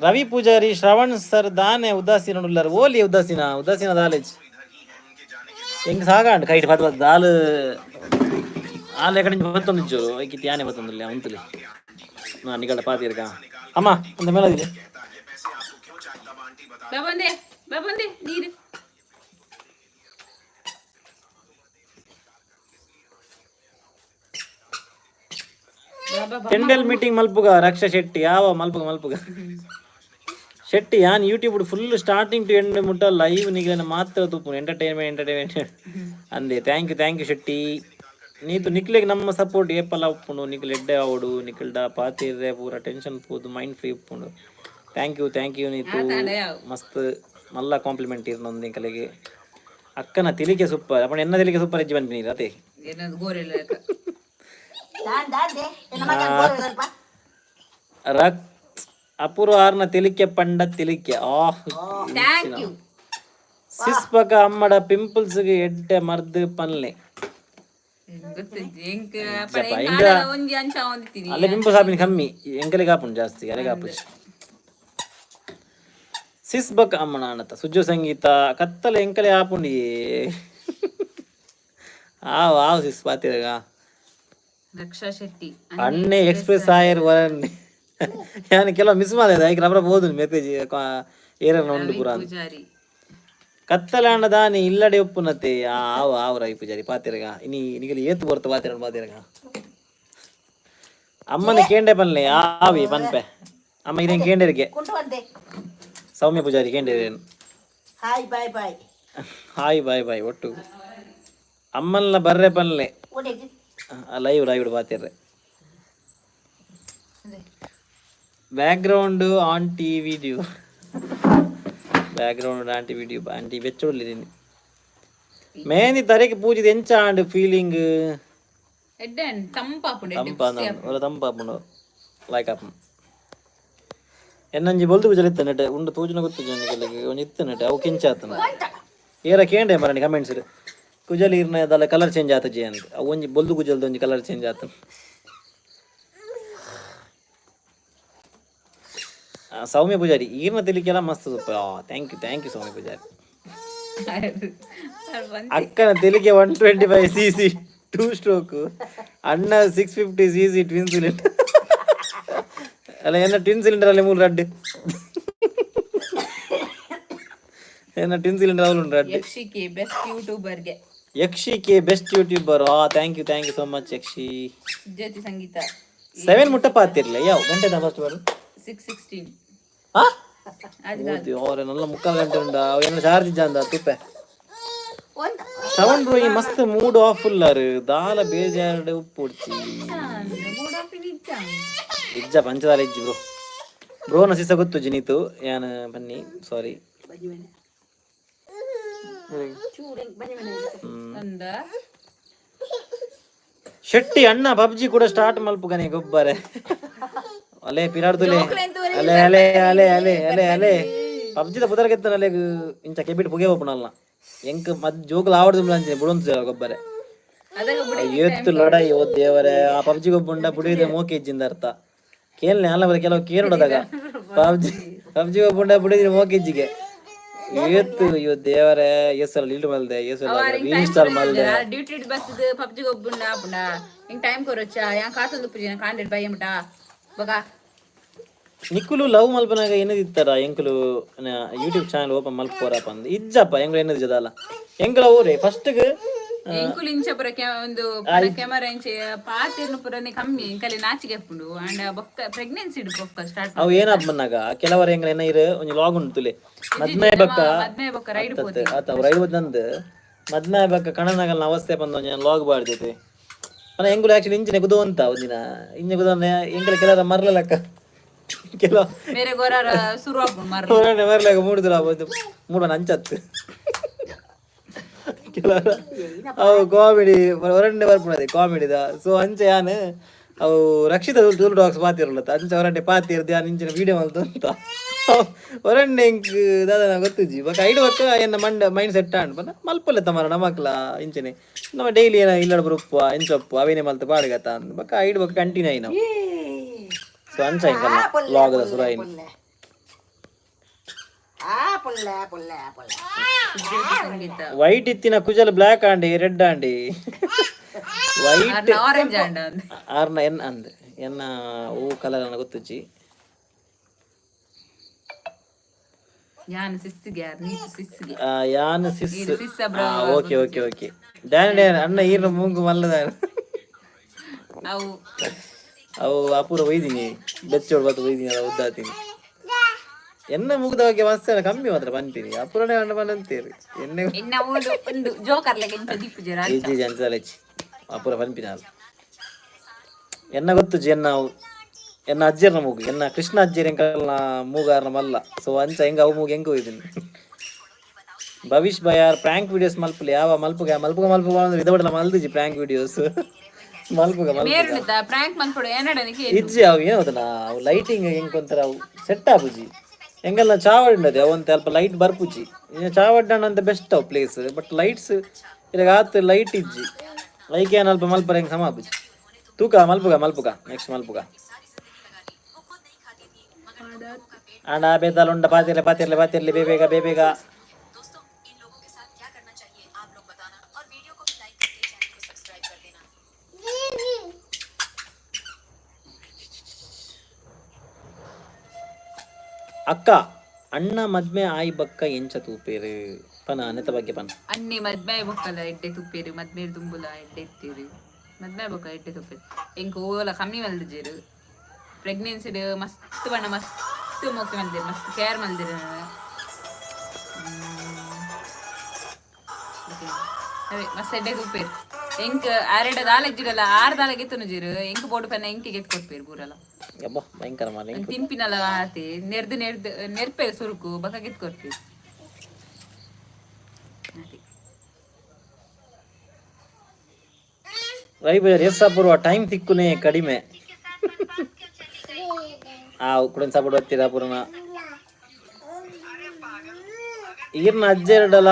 ರವಿ ಪೂಜಾರಿ, ಶ್ರವಣ್ ಸರ್ ದಾನೆ ಉದಾಸೀನ ಉಳ್ಳಾರ ಓಲಿ ಉದಾಸೀನ ಉದಾಸೀನ ದಾಲೇಜ್ ಹೆಂಗ್ ಸಾಗಾಂಡ್ ಕೈಟ್ ಪತ್ ಪತ್ ದಾಲ್ ಆಲ್ ಎಕಡೆ ಬತ್ತೊಂದು ಜೋರು ಐಕಿ ಯಾನೆ ಬತ್ತೊಂದಿಲ್ಲ ಉಂತುಲಿ. ನಾ ನಿಗಡ ಪಾತಿರ್ಕ ಅಮ್ಮ ಅಂದ ಮೇಲದಿದೆ. ಬಾಬಂದೆ ಬಾಬಂದೆ ನೀರು. Tyndale meeting ಮಲ್ಪುಗ. ರಕ್ಷಾ ಶೆಟ್ಟಿ, ಯಾವ ಮಲ್ಪುಗ ಮಲ್ಪುಗ ಶೆಟ್ಟಿ. ಯಾನ್ YouTube full starting to end ಮುಟ್ಟ ಲೈವ್ ನಿಗಲನ ಮಾತ್ರ ತೂಪುನು. ಎಂಟರ್ಟೈನ್ಮೆಂಟ್ ಎಂಟರ್ಟೈನ್ಮೆಂಟ್ ಅಂದೆ. Thank you, thank you Shetty. ನೀತು ನಿಕ್ಲೆಗ್ ನಮ್ಮ ಸಪೋರ್ಟ್ ಏಪಲ ಉಪ್ಪುಂಡು. ನಿಕ್ಲ್ ಎಡ್ಡೆ ಆವಡು. ನಿಕ್ಲ್ಡ ಪಾತಿರ್ರೆ ಪೂರ ಟೆನ್ಷನ್ ಪೋದು ಮೈಂಡ್ ಫ್ರೀ ಉಪ್ಪುಂಡು. Thank you, thank you Neetu. ಮಸ್ತ್ ಮಲ್ಲ ಕಾಂಪ್ಲಿಮೆಂಟ್ ಇರ್ನೊಂದು ನಿಕಲೆಗೆ. ಅಕ್ಕನ ತಿಳಿಕೆ ಸೂಪರ್ ಅಪ್ಪಣ. ಎನ್ನ ತಿಳಿಕೆ ಸೂಪರ್ ಹೆಜ್ಜೆ ಬಂದಿನಿ ಅದೇ. ಏನದು ಗೋರೆಲ್ಲ. ದಾನ್ ದಾಂದೆ ಎನ್ನ ಮಗನ್ ಬೋರ್. ರಕ್ ಅಪೂರ್ವ ಆರ್ನ ತಿಳಿಕೆ ಪಂಡ ತಿಳಿಕೆ ಆ. Thank you. ಸಿಸ್ ಪಕ ಅಮ್ಮಡ ಪಿಂಪಲ್ಸ್ ಎಡ್ಡೆ ಮರ್ದ್ ಪನ್ಲೆ. ಗೊತ್ತಿಜ್ಜಿ ಎಂಕ್. ಒಂಜಿ ಅಂಚ ಒಂದಿತ್ತೀನಿ. ಅಲ್ಲೇ ಪಿಂಪಲ್ಸ್ ಆಪಿನ ಕಮ್ಮಿ, ಎಂಕಲಿಗೆ ಆಪುಂಡು ಜಾಸ್ತಿ, ಅಲೆಗೆ ಆಪುಜಿ. ಸಿಸ್ ಬಕ್ ಅಮ್ಮನ ಅಣ್ಣತ. ಸುಜ್ಜು ಸಂಗೀತ, ಕತ್ತಲೆ ಎಂಕಲೆ ಆಪುಂಡಿ. ಆವ್ ಆವ್ ಸಿಸ್ ಪಾತಿರಗ. ರಕ್ಷಾ ಶೆಟ್ಟಿ. ಅಣ್ಣೆ ಎಕ್ಸ್ಪ್ರೆಸ್ ಆಯರ್ ವರನ್ನಿ. ಯಾನ್ ಕೆಲವು ಮಿಸ್ ಮಾಡಿದೆ, ಐಕ್ ರಬ್ರ ಬೋದು ಮೆಸೇಜ್ ಏರನ ಉಂಡು ಪುರ ಅಂತ. ಪೂಜಾರಿ. ಕತ್ತಲೆ ಅಣ್ಣ ದಾನಿ ಇಲ್ಲಡೆ ಉಪ್ಪುನತೆ. ಆವ್ ಆವ್ ರವಿ ಪೂಜಾರಿ ಪಾತಿರಗ. ಇನಿ ನಿಗಲಿ ಏತು ಬರ್ತ ಪಾತಿರ ಪಾತಿರಗ. ಅಮ್ಮನ ಕೇಂಡೆ ಪನ್ಲೆ ಆವಿ ಪನ್ಪೆ ಅಮ್ಮ ಇದೇನ್ ಕೇಂಡರಿಗೆ. ಕುಂಟು ಬಂದೆ. ಸೌಮ್ಯ ಪೂಜಾರಿ ಕೇಂಡೇನು. Hi bye bye. Hi bye bye ಒಟ್ಟು. ಅಮ್ಮಲ್ಲ ಬರ್ರೆ ಪನ್ಲೆ. ಒಡೆಗೆ. ಲೈವ್ ಲೈವ್ ಪಾತಿರ್ರೆ. Background aunty video, background aunty video. Aunty ಬೆಚ್ಚೊಡ್ಲಿ. ಮೇನಿ ತರೆಗೆ ಪೂಜಿದ ಎಂಚ ಆಂಡ್ ಫೀಲಿಂಗ್? ಎಡ್ಡೆ ತಂಪಾಪುಂಡು ಎಡ್ಡೆ. ತಂಪ ಒಲ ತಂಪಾಪುಂಡು ಲೈಕ್ ಆಪುಂಡು. ಎನ್ನಂಜಿ ಬೊಲ್ದು ಗುಜಲ ಇತ್ತ ನೆಟೆ ಉಂಡು ತೂಜುನ ಗೊತ್ತು ಜನಗಳಿಗೆ ಒಂಜಿ ಇತ್ತು ನೆಟೆ ಅವು ಕಿಂಚ ಆತನ. ಏರ ಕೇಂಡೆ ಮರಣಿ ಕಮೆಂಟ್ಸ್ ಕುಜಲ್ ಇರ್ನ ದಲ ಕಲರ್ ಚೇಂಜ್ ಆತ ಜಿ ಅಂತ. ಅವು ಒಂಜಿ ಬೊಲ್ದು ಗುಜಲ್ದ ಒಂಜಿ ಕಲರ್ ಚೇಂಜ್ ಆತ. ಆ, ಸೌಮ್ಯ ಪೂಜಾರಿ ಈರ್ನ ತಿಳಿಕೆಲ್ಲ ಮಸ್ತ್ super. Thank you, thank you Soumya Poojary. ಅಕ್ಕನ ತೆಲಿಗೆ 125 CC two stroke, ಅಣ್ಣ 650 CC twin cylinder ಅಲ್ಲ. ಎನ್ನ ಟ್ವಿನ್ ಸಿಲಿಂಡರ್ ಅಲ್ಲಿ ಮೂರು ರಡ್ಡು, ಎನ್ನ ಟ್ವಿನ್ ಸಿಲಿಂಡರ್ ಅವಳು ರಡ್ಡು. ಯಕ್ಷಿಕೆ ಬೆಸ್ಟ್ ಯೂಟ್ಯೂಬರ್ಗೆ. ಯಕ್ಷಿ K best YouTuber. ಆ, thank you, thank you so much Yakshi. Jyothi Sangeetha. 7 ಮುಟ್ಟ ಪಾತಿರ್ಲ ಯಾವ ಗಂಟೆ ಫಸ್ಟ್ ಬರು? 6:16. ಹಾ, ಅವ್ರೆ ನಲ್ಲ ಮುಕ್ಕಾಲು ಗಂಟೆ ಉಂಡ ಏನ ಚಾರ್ಜ್ ಇಜ್ಜ ಅಂದ ತುಪ್ಪೆ. ಶ್ರವಣ್ ಬ್ರೋ ಈ ಮಸ್ತ್ ಮೂಡ್ ಆಫ್ ಉಲ್ಲಾರು ದಾಲ ಬೇಜಾರ್ಡ್ ಉಪ್ಪುಡ್ಚಿ. ಇಜ್ಜ ಪಂಚದಾಲ ಇಜ್ಜಿ ಬ್ರೋ. ಬ್ರೋನ ಸಿಸ ಗೊತ್ತು ಜಿನೀತು ಯಾನ್ ಬನ್ನಿ ಸಾರಿ. ಅಂದ. ಶೆಟ್ಟಿ ಅಣ್ಣ ಪಬ್ಜಿ ಕೂಡ ಸ್ಟಾರ್ಟ್ ಮಲ್ಪುಗನೆ ಗೊಬ್ಬರೆ. ಅಲೆ ಪಿರಾಡ್ದುಲೆ ಅಲೆ ಅಲೆ ಅಲೆ ಅಲೆ ಅಲೆ ಅಲೆ ಪಬ್ಜಿದ ಪುದರ್ಗೆತ್ತನ ಅಲೆಗ್ ಇಂಚ ಕೆಬಿಟ್ ಪುಗೆ ಹೋಪುನಲ್ಲ ಎಂಕ್ ಮದ್ ಜೋಕುಲು ಆವಡ್ದು ಅಂಚನೆ ಬುಡೊಂತು ಗೊಬ್ಬರೆ. ಏತ್ತು ಲಡಾಯಿ ಓ ದೇವರೇ. ಆ ಪಬ್ಜಿ ಗೊಬ್ಬುಂಡ ಬುಡಿದೆ ಮೋಕೆ ಇಜ್ಜಿಂದ ಅರ್ಥ ಕೇಳ್ನೆ ಅಲ್ಲ ಬರ ಕೆಲವು ಕೇಳೋದಾಗ ಪಬ್ಜಿ ಪಬ್ಜಿ ಗೊಬ್ಬುಂಡ ಬುಡಿದ್ರೆ ಮೋಕೆಜ್ಜಿಗೆ ಏತ್ತು. ಅಯ್ಯೋ ದೇವರೇ, ಏಸಲ್ಲ ಲೀಡ್ ಮಲ್ದೆ, ಏಸಲ್ಲ ಇನ್ಸ್ಟಾಲ್ ಮಲ್ದೆ. ಡ್ಯೂಟಿ ಬಸ್ ಪಬ್ಜಿ ಗೊಬ್ಬುಂಡ ಆಪುಂಡ. ಹಿಂಗ್ ಟೈಮ್ ಕೊರೊಚ್ಚ ಯಾನ್ ಕಾತೊಂದು ಪೂಜಿನ ಕಾಂಡೆಡ್ ಬಯ್ಯಮಟ ಬಗ. ನಿಕ್ಕುಲು ಲವ್ ಮಲ್ಪನಾಗ ಏನದಿತ್ತಾರ? ಎಂಕುಲು ಯೂಟ್ಯೂಬ್ ಚಾನಲ್ ಓಪನ್ ಮಲ್ಪೋರಪ್ಪ ಅಂದ್ ಇಜ್ಜಪ್ಪ. ಎಂಕುಲು ಏನದ ಜದಾಲ ಎಂಕುಲ ಊರೇ ಫಸ್ಟ್ಗೆ. ಎಂಕುಲು ಇಂಚ ಪುರ ಒಂದು ಕ್ಯಾಮರಾ ಇಂಚ ಪಾತಿರ್ನು ಪುರನೆ ಕಮ್ಮಿ, ಎಂಕಲೆ ನಾಚಿಗೆ ಅಪ್ಪುಂಡು. ಅಂಡ ಬೊಕ್ಕ ಪ್ರೆಗ್ನೆನ್ಸಿ ಬೊಕ್ಕ ಸ್ಟಾರ್ಟ್. ಅವು ಏನಪ್ಪ ಬಂದಾಗ ಕೆಲವರ ಎಂಕಲ ಏನ ಇರು ಒಂಜಿ ಲಾಗ್ ಉಂಟು ಮದ್ಮೆ ಬಕ್ಕ. ಮದ್ಮೆ ಬೊಕ್ಕ ರೈಡ್. ಆತ ರೈಡ್ ನಂದು ಮದ್ಮೆ ಬಕ್ಕ ಕಣನಗಲ್ನ ಅವಸ್ಥೆ ಬಂದ ಒಂಜಿ ಲಾಗ್ ಬಾಡ್ದೈತೆ. ಪನ ಎಂಕುಲು ಆಕ್ಚುಲಿ ಇಂಚಿನ ಕುದು ಅಂತ ಒಂದಿನ ಇಂಚ ಕುದ ಎಂಕಲ ಕೆಲವರ ಮರ್ಲಕ್ಕ ಕೆಲವು ಬೇರೆ ಗೊರಾರ ಸುರು ಆಪುಂಡು ಮರ್ಲ. ಹೊರಗಡೆ ಮರ್ಲಾಗ ಮೂಡುದಿಲ್ಲ, ಒಂದು ಮೂಡನ ಅಂಚತ್ತು. ಕೆಲವರ ಅವು ಕಾಮಿಡಿ ಹೊರಗಡೆ ಬರ್ಪುಣದೆ ಕಾಮಿಡಿದ. ಸೊ ಅಂಚೆ ಯಾನ್ ಅವು ರಕ್ಷಿತ ಟೂಲ್ ಡಾಗ್ಸ್ ಪಾತಿರಲ್ಲ, ಅಂಚೆ ಹೊರಂಡೆ ಪಾತಿರ್ದು ಯಾನ್ ಇಂಚಿನ ವೀಡಿಯೋ ಮಲ್ತು ಅಂತ ಹೊರಂಡೆ ಎಂಕ್ ದಾದ ಗೊತ್ತುಜ್ಜಿ. ಬೊಕ ಐಡು ಬೊಕ್ಕ ಎನ್ನ ಮಂಡ ಮೈಂಡ್ ಸೆಟ್ ಆಂಡ್ ಪಂಡ ಮಲ್ಪೊಲೆ ತಮರ ನಮಕ್ಲ ಇಂಚನೆ ನಮ್ಮ ಡೈಲಿ ಏನ ಇಲ್ಲಡ ಬರುಪ್ಪು ಇಂಚೊಪ್ಪು ಅವೇನೆ ಮಲ್ತು ಪಾಡುಗತ ಅಂದ್ ಬೊಕ ಐಡು ಬೊಕ್ಕ ಕಂಟಿನ್ಯೂ ಆಯಿ ನಾವು. ಸೊ ಅಂಚ ಇಂಕಲ್ಲ ಲಾಗದ ಸುರ ಆಯ್ನು. ಆ ಪುಳ್ಳೆ ಪುಳ್ಳೆ ಪುಳ್ಳೆ. ಸಂಗೀತ. ವೈಟ್ ಇತ್ತಿನ ಕುಜಲ್ ಬ್ಲ್ಯಾಕ್ ಆಂಡಿ, ರೆಡ್ ಆಂಡಿ, ವೈಟ್. ಆರೆಂಜ್ ಅಂಡ ಅಂದ್. ಆರ್ನ ಎನ್ ಅಂದ್ ಎನ್ನ ಹೂ ಕಲರ್ ಅನ್ನ ಗೊತ್ತುಜ್ಜಿ. ಯಾನ್ ಸಿಸ್ಸಿಗೆ ಯಾರ್ ನೀತು ಸಿಸ್ಸಿಗೆ. ಆ, ಯಾನ್ sis. Sis bro. Okay okay okay. ಡ್ಯಾನ್ ಡ್ಯಾನ್ ಅಣ್ಣ ಈರ್ನ ಮೂಗು ಮಲ್ಲದ. ಅವು. ಅವು ಅಪೂರ್ವ ಒಯ್ದಿನಿ ಬೆಚ್ಚೋಡು ಬತ್ತು ಒಯ್ದಿನಿ ಅಲ್ಲ ಉದ್ದಾತೀನಿ. ಎನ್ನ ಮುಗ್ದ ಬಗ್ಗೆ ಮಸ್ತ್ ಕಮ್ಮಿ ಮಾತ್ರ ಬಂತೀನಿ ಅಪೂರ್ಣೆ ಅಣ್ಣ ಬಂದಂತೀರಿ ಎಣ್ಣೆ. ಇನ್ನ ಓದು ಒಂದು ಜೋಕರ್ ಲೆಕ್ಕ ಇಂಚ ದಿಪ್ಪು ಜರ. ಇಜ್ಜಿ ಅಂಚಲಚ್ಚಿ ಅಪೂರ ಪನ್ಪಿನ ಎನ್ನ ಗೊತ್ತುಜ್ಜಿ. ಎನ್ನ ಎನ್ನ ಅಜ್ಜಿಯರ್ನ ಮೂಗು ಎನ್ನ ಕೃಷ್ಣ ಅಜ್ಜಿಯರ್ ಎಂಕಲ್ನ ಮೂಗಾರ್ನ ಮಲ್ಲ. ಸೊ ಅಂಚ ಹೆಂಗ ಅವು ಮೂಗು ಹೆಂಗ ಹೋಯ್ದಿನಿ. ಭವಿಷ್ ಬಯಾರ್ ಪ್ರಾಂಕ್ ವಿಡಿಯೋಸ್ ಮಲ್ಪುಲೆ ಯಾವ ಮಲ್ಪುಗ ಮಲ್ಪುಗ ಮಲ್ಪುಗ ಅಂದ್ರೆ ಇದಬಡಲ ಮಲ್ದಿಜಿ. ಪ್ರಾಂಕ್ ವಿಡಿಯೋಸ್ ಮಲ್ಪುಗ ಮಲ್ಪುಗ. ಮೇರುಂಡ ಪ್ರಾಂಕ್ ಮನ್ಪೊಡು ಏನಡನಿಗೆ. ಇಜ್ಜಿ, ಅವು ಏನೋದನ ಅವು ಲೈಟಿಂಗ್ ಹೆಂಗ್ ಒಂಥರ ಅವು ಸೆಟ್ ಆಪುಜಿ. ಎಂಗಲ್ಲ ಚಾವಡಿ ಉಂಡದೆ ಅವಂತೆ ಅಲ್ಪ ಲೈಟ್ ಬರ್ಪುಜಿ. ಇನ್ನು ಚಾವಡ್ಡ ಅಂತ ಬೆಸ್ಟ್ ಅವು ಪ್ಲೇಸ್, ಬಟ್ ಲೈಟ್ಸ್ ಇವಾಗ ಆತ್ ಲೈಟ್ ಇಜ್ಜಿ. ಲೈಕ್ ಏನ್ ಅಲ್ಪ ಮಲ್ಪರ ಹೆಂಗ್ ಸಮ ಆಪುಜಿ. ತೂಕ ಮಲ್ಪುಗ ಮಲ್ಪುಗ ನೆಕ್ಸ್ಟ್ ಮಲ್ಪುಗ. ಆಂಡ ಬೇತಾಲ ಉಂಡ ಪಾತಿರ್ಲೆ ಪಾತಿರ್ಲೆ ಪಾತಿರ್ಲೆ ಬೇಬೇಗ ಬೇಬೇಗ. दोस्तों, इन लोगों के साथ क्या करना चाहिए आप लोग बताना और वीडियो को भी लाइक करके चैनल को सब्सक्राइब कर देना। ಅಕ್ಕ ಅಣ್ಣ ಮದ್ಮೆ ಆಯಿ ಬಕ್ಕ ಎಂಚ ತೂಪೇರು ಪನ ನೆತ್ತ ಬಗ್ಗೆ ಪನ. ಅನ್ನಿ ಮದ್ಮೆ ಬೊಕ್ಕಲ ಎಡ್ಡೆ ತುಪ್ಪೇರು, ಮದ್ಮೇರು ದುಂಬುಲ ಎಡ್ಡೆ ಇತ್ತೀರು. ಮದ್ಮೆ ಬೊಕ್ಕ ಎಡ್ಡೆ ತುಪ್ಪೇರು. ಎಂಕ್ ಓಲ ಕಮ್ಮಿ ಮಲ್ದಿಜೆರು. ಪ್ರೆಗ್ನೆನ್ಸಿಡ್ ಮಸ್ತ್ ಬಣ್ಣ ಮಸ್ತ್ ಮೋಕೆ ಮಲ್ದಿರು, ಮಸ್ತ್ ಕೇರ್ ಮಲ್ದಿರು. ಅದೇ ಮಸ್ತ್ ಎಡ್ಡೆ ತುಪ್ಪೇರು. ಎಂಕ್ ಆರೆಡ ದಾಲೆಜ್ಜಿಡಲ ಆರ್ ದಾಲೆಗೆ ತುನುಜಿರು. ಎಂಕ್ ಬೋಡು ಪನ್ನ ಎಂಕಿಗೆ ಎತ್ ಕೊಟ್ಪೇರು ಪೂರಲ. ಅಬ್ಬಾ ಭಯಂಕರ ಮಾರ್ರೆ. ಎಂಕ್ ತಿನ್ಪಿನಲ ಆತಿ ನೆರ್ದು ನೆರ್ದು ನೆರ್ಪೆ ಸುರುಕು ಬಕ ಗೆತ್ ಕೊರ್ಪೇರು ಅದೇ. ರವಿ ಬಜಾರ್ ಎಸ್ ಅಪೂರ್ವ ಟೈಮ್ ತಿಕ್ಕುನೇ ಕಡಿಮೆ. ಆ ಕುಡಿನ ಸಪೋರ್ಟ್ ಬರ್ತೀರಾ ಅಪೂರ್ಣ. ಈರ್ನ ಅಜ್ಜೆರಡಲ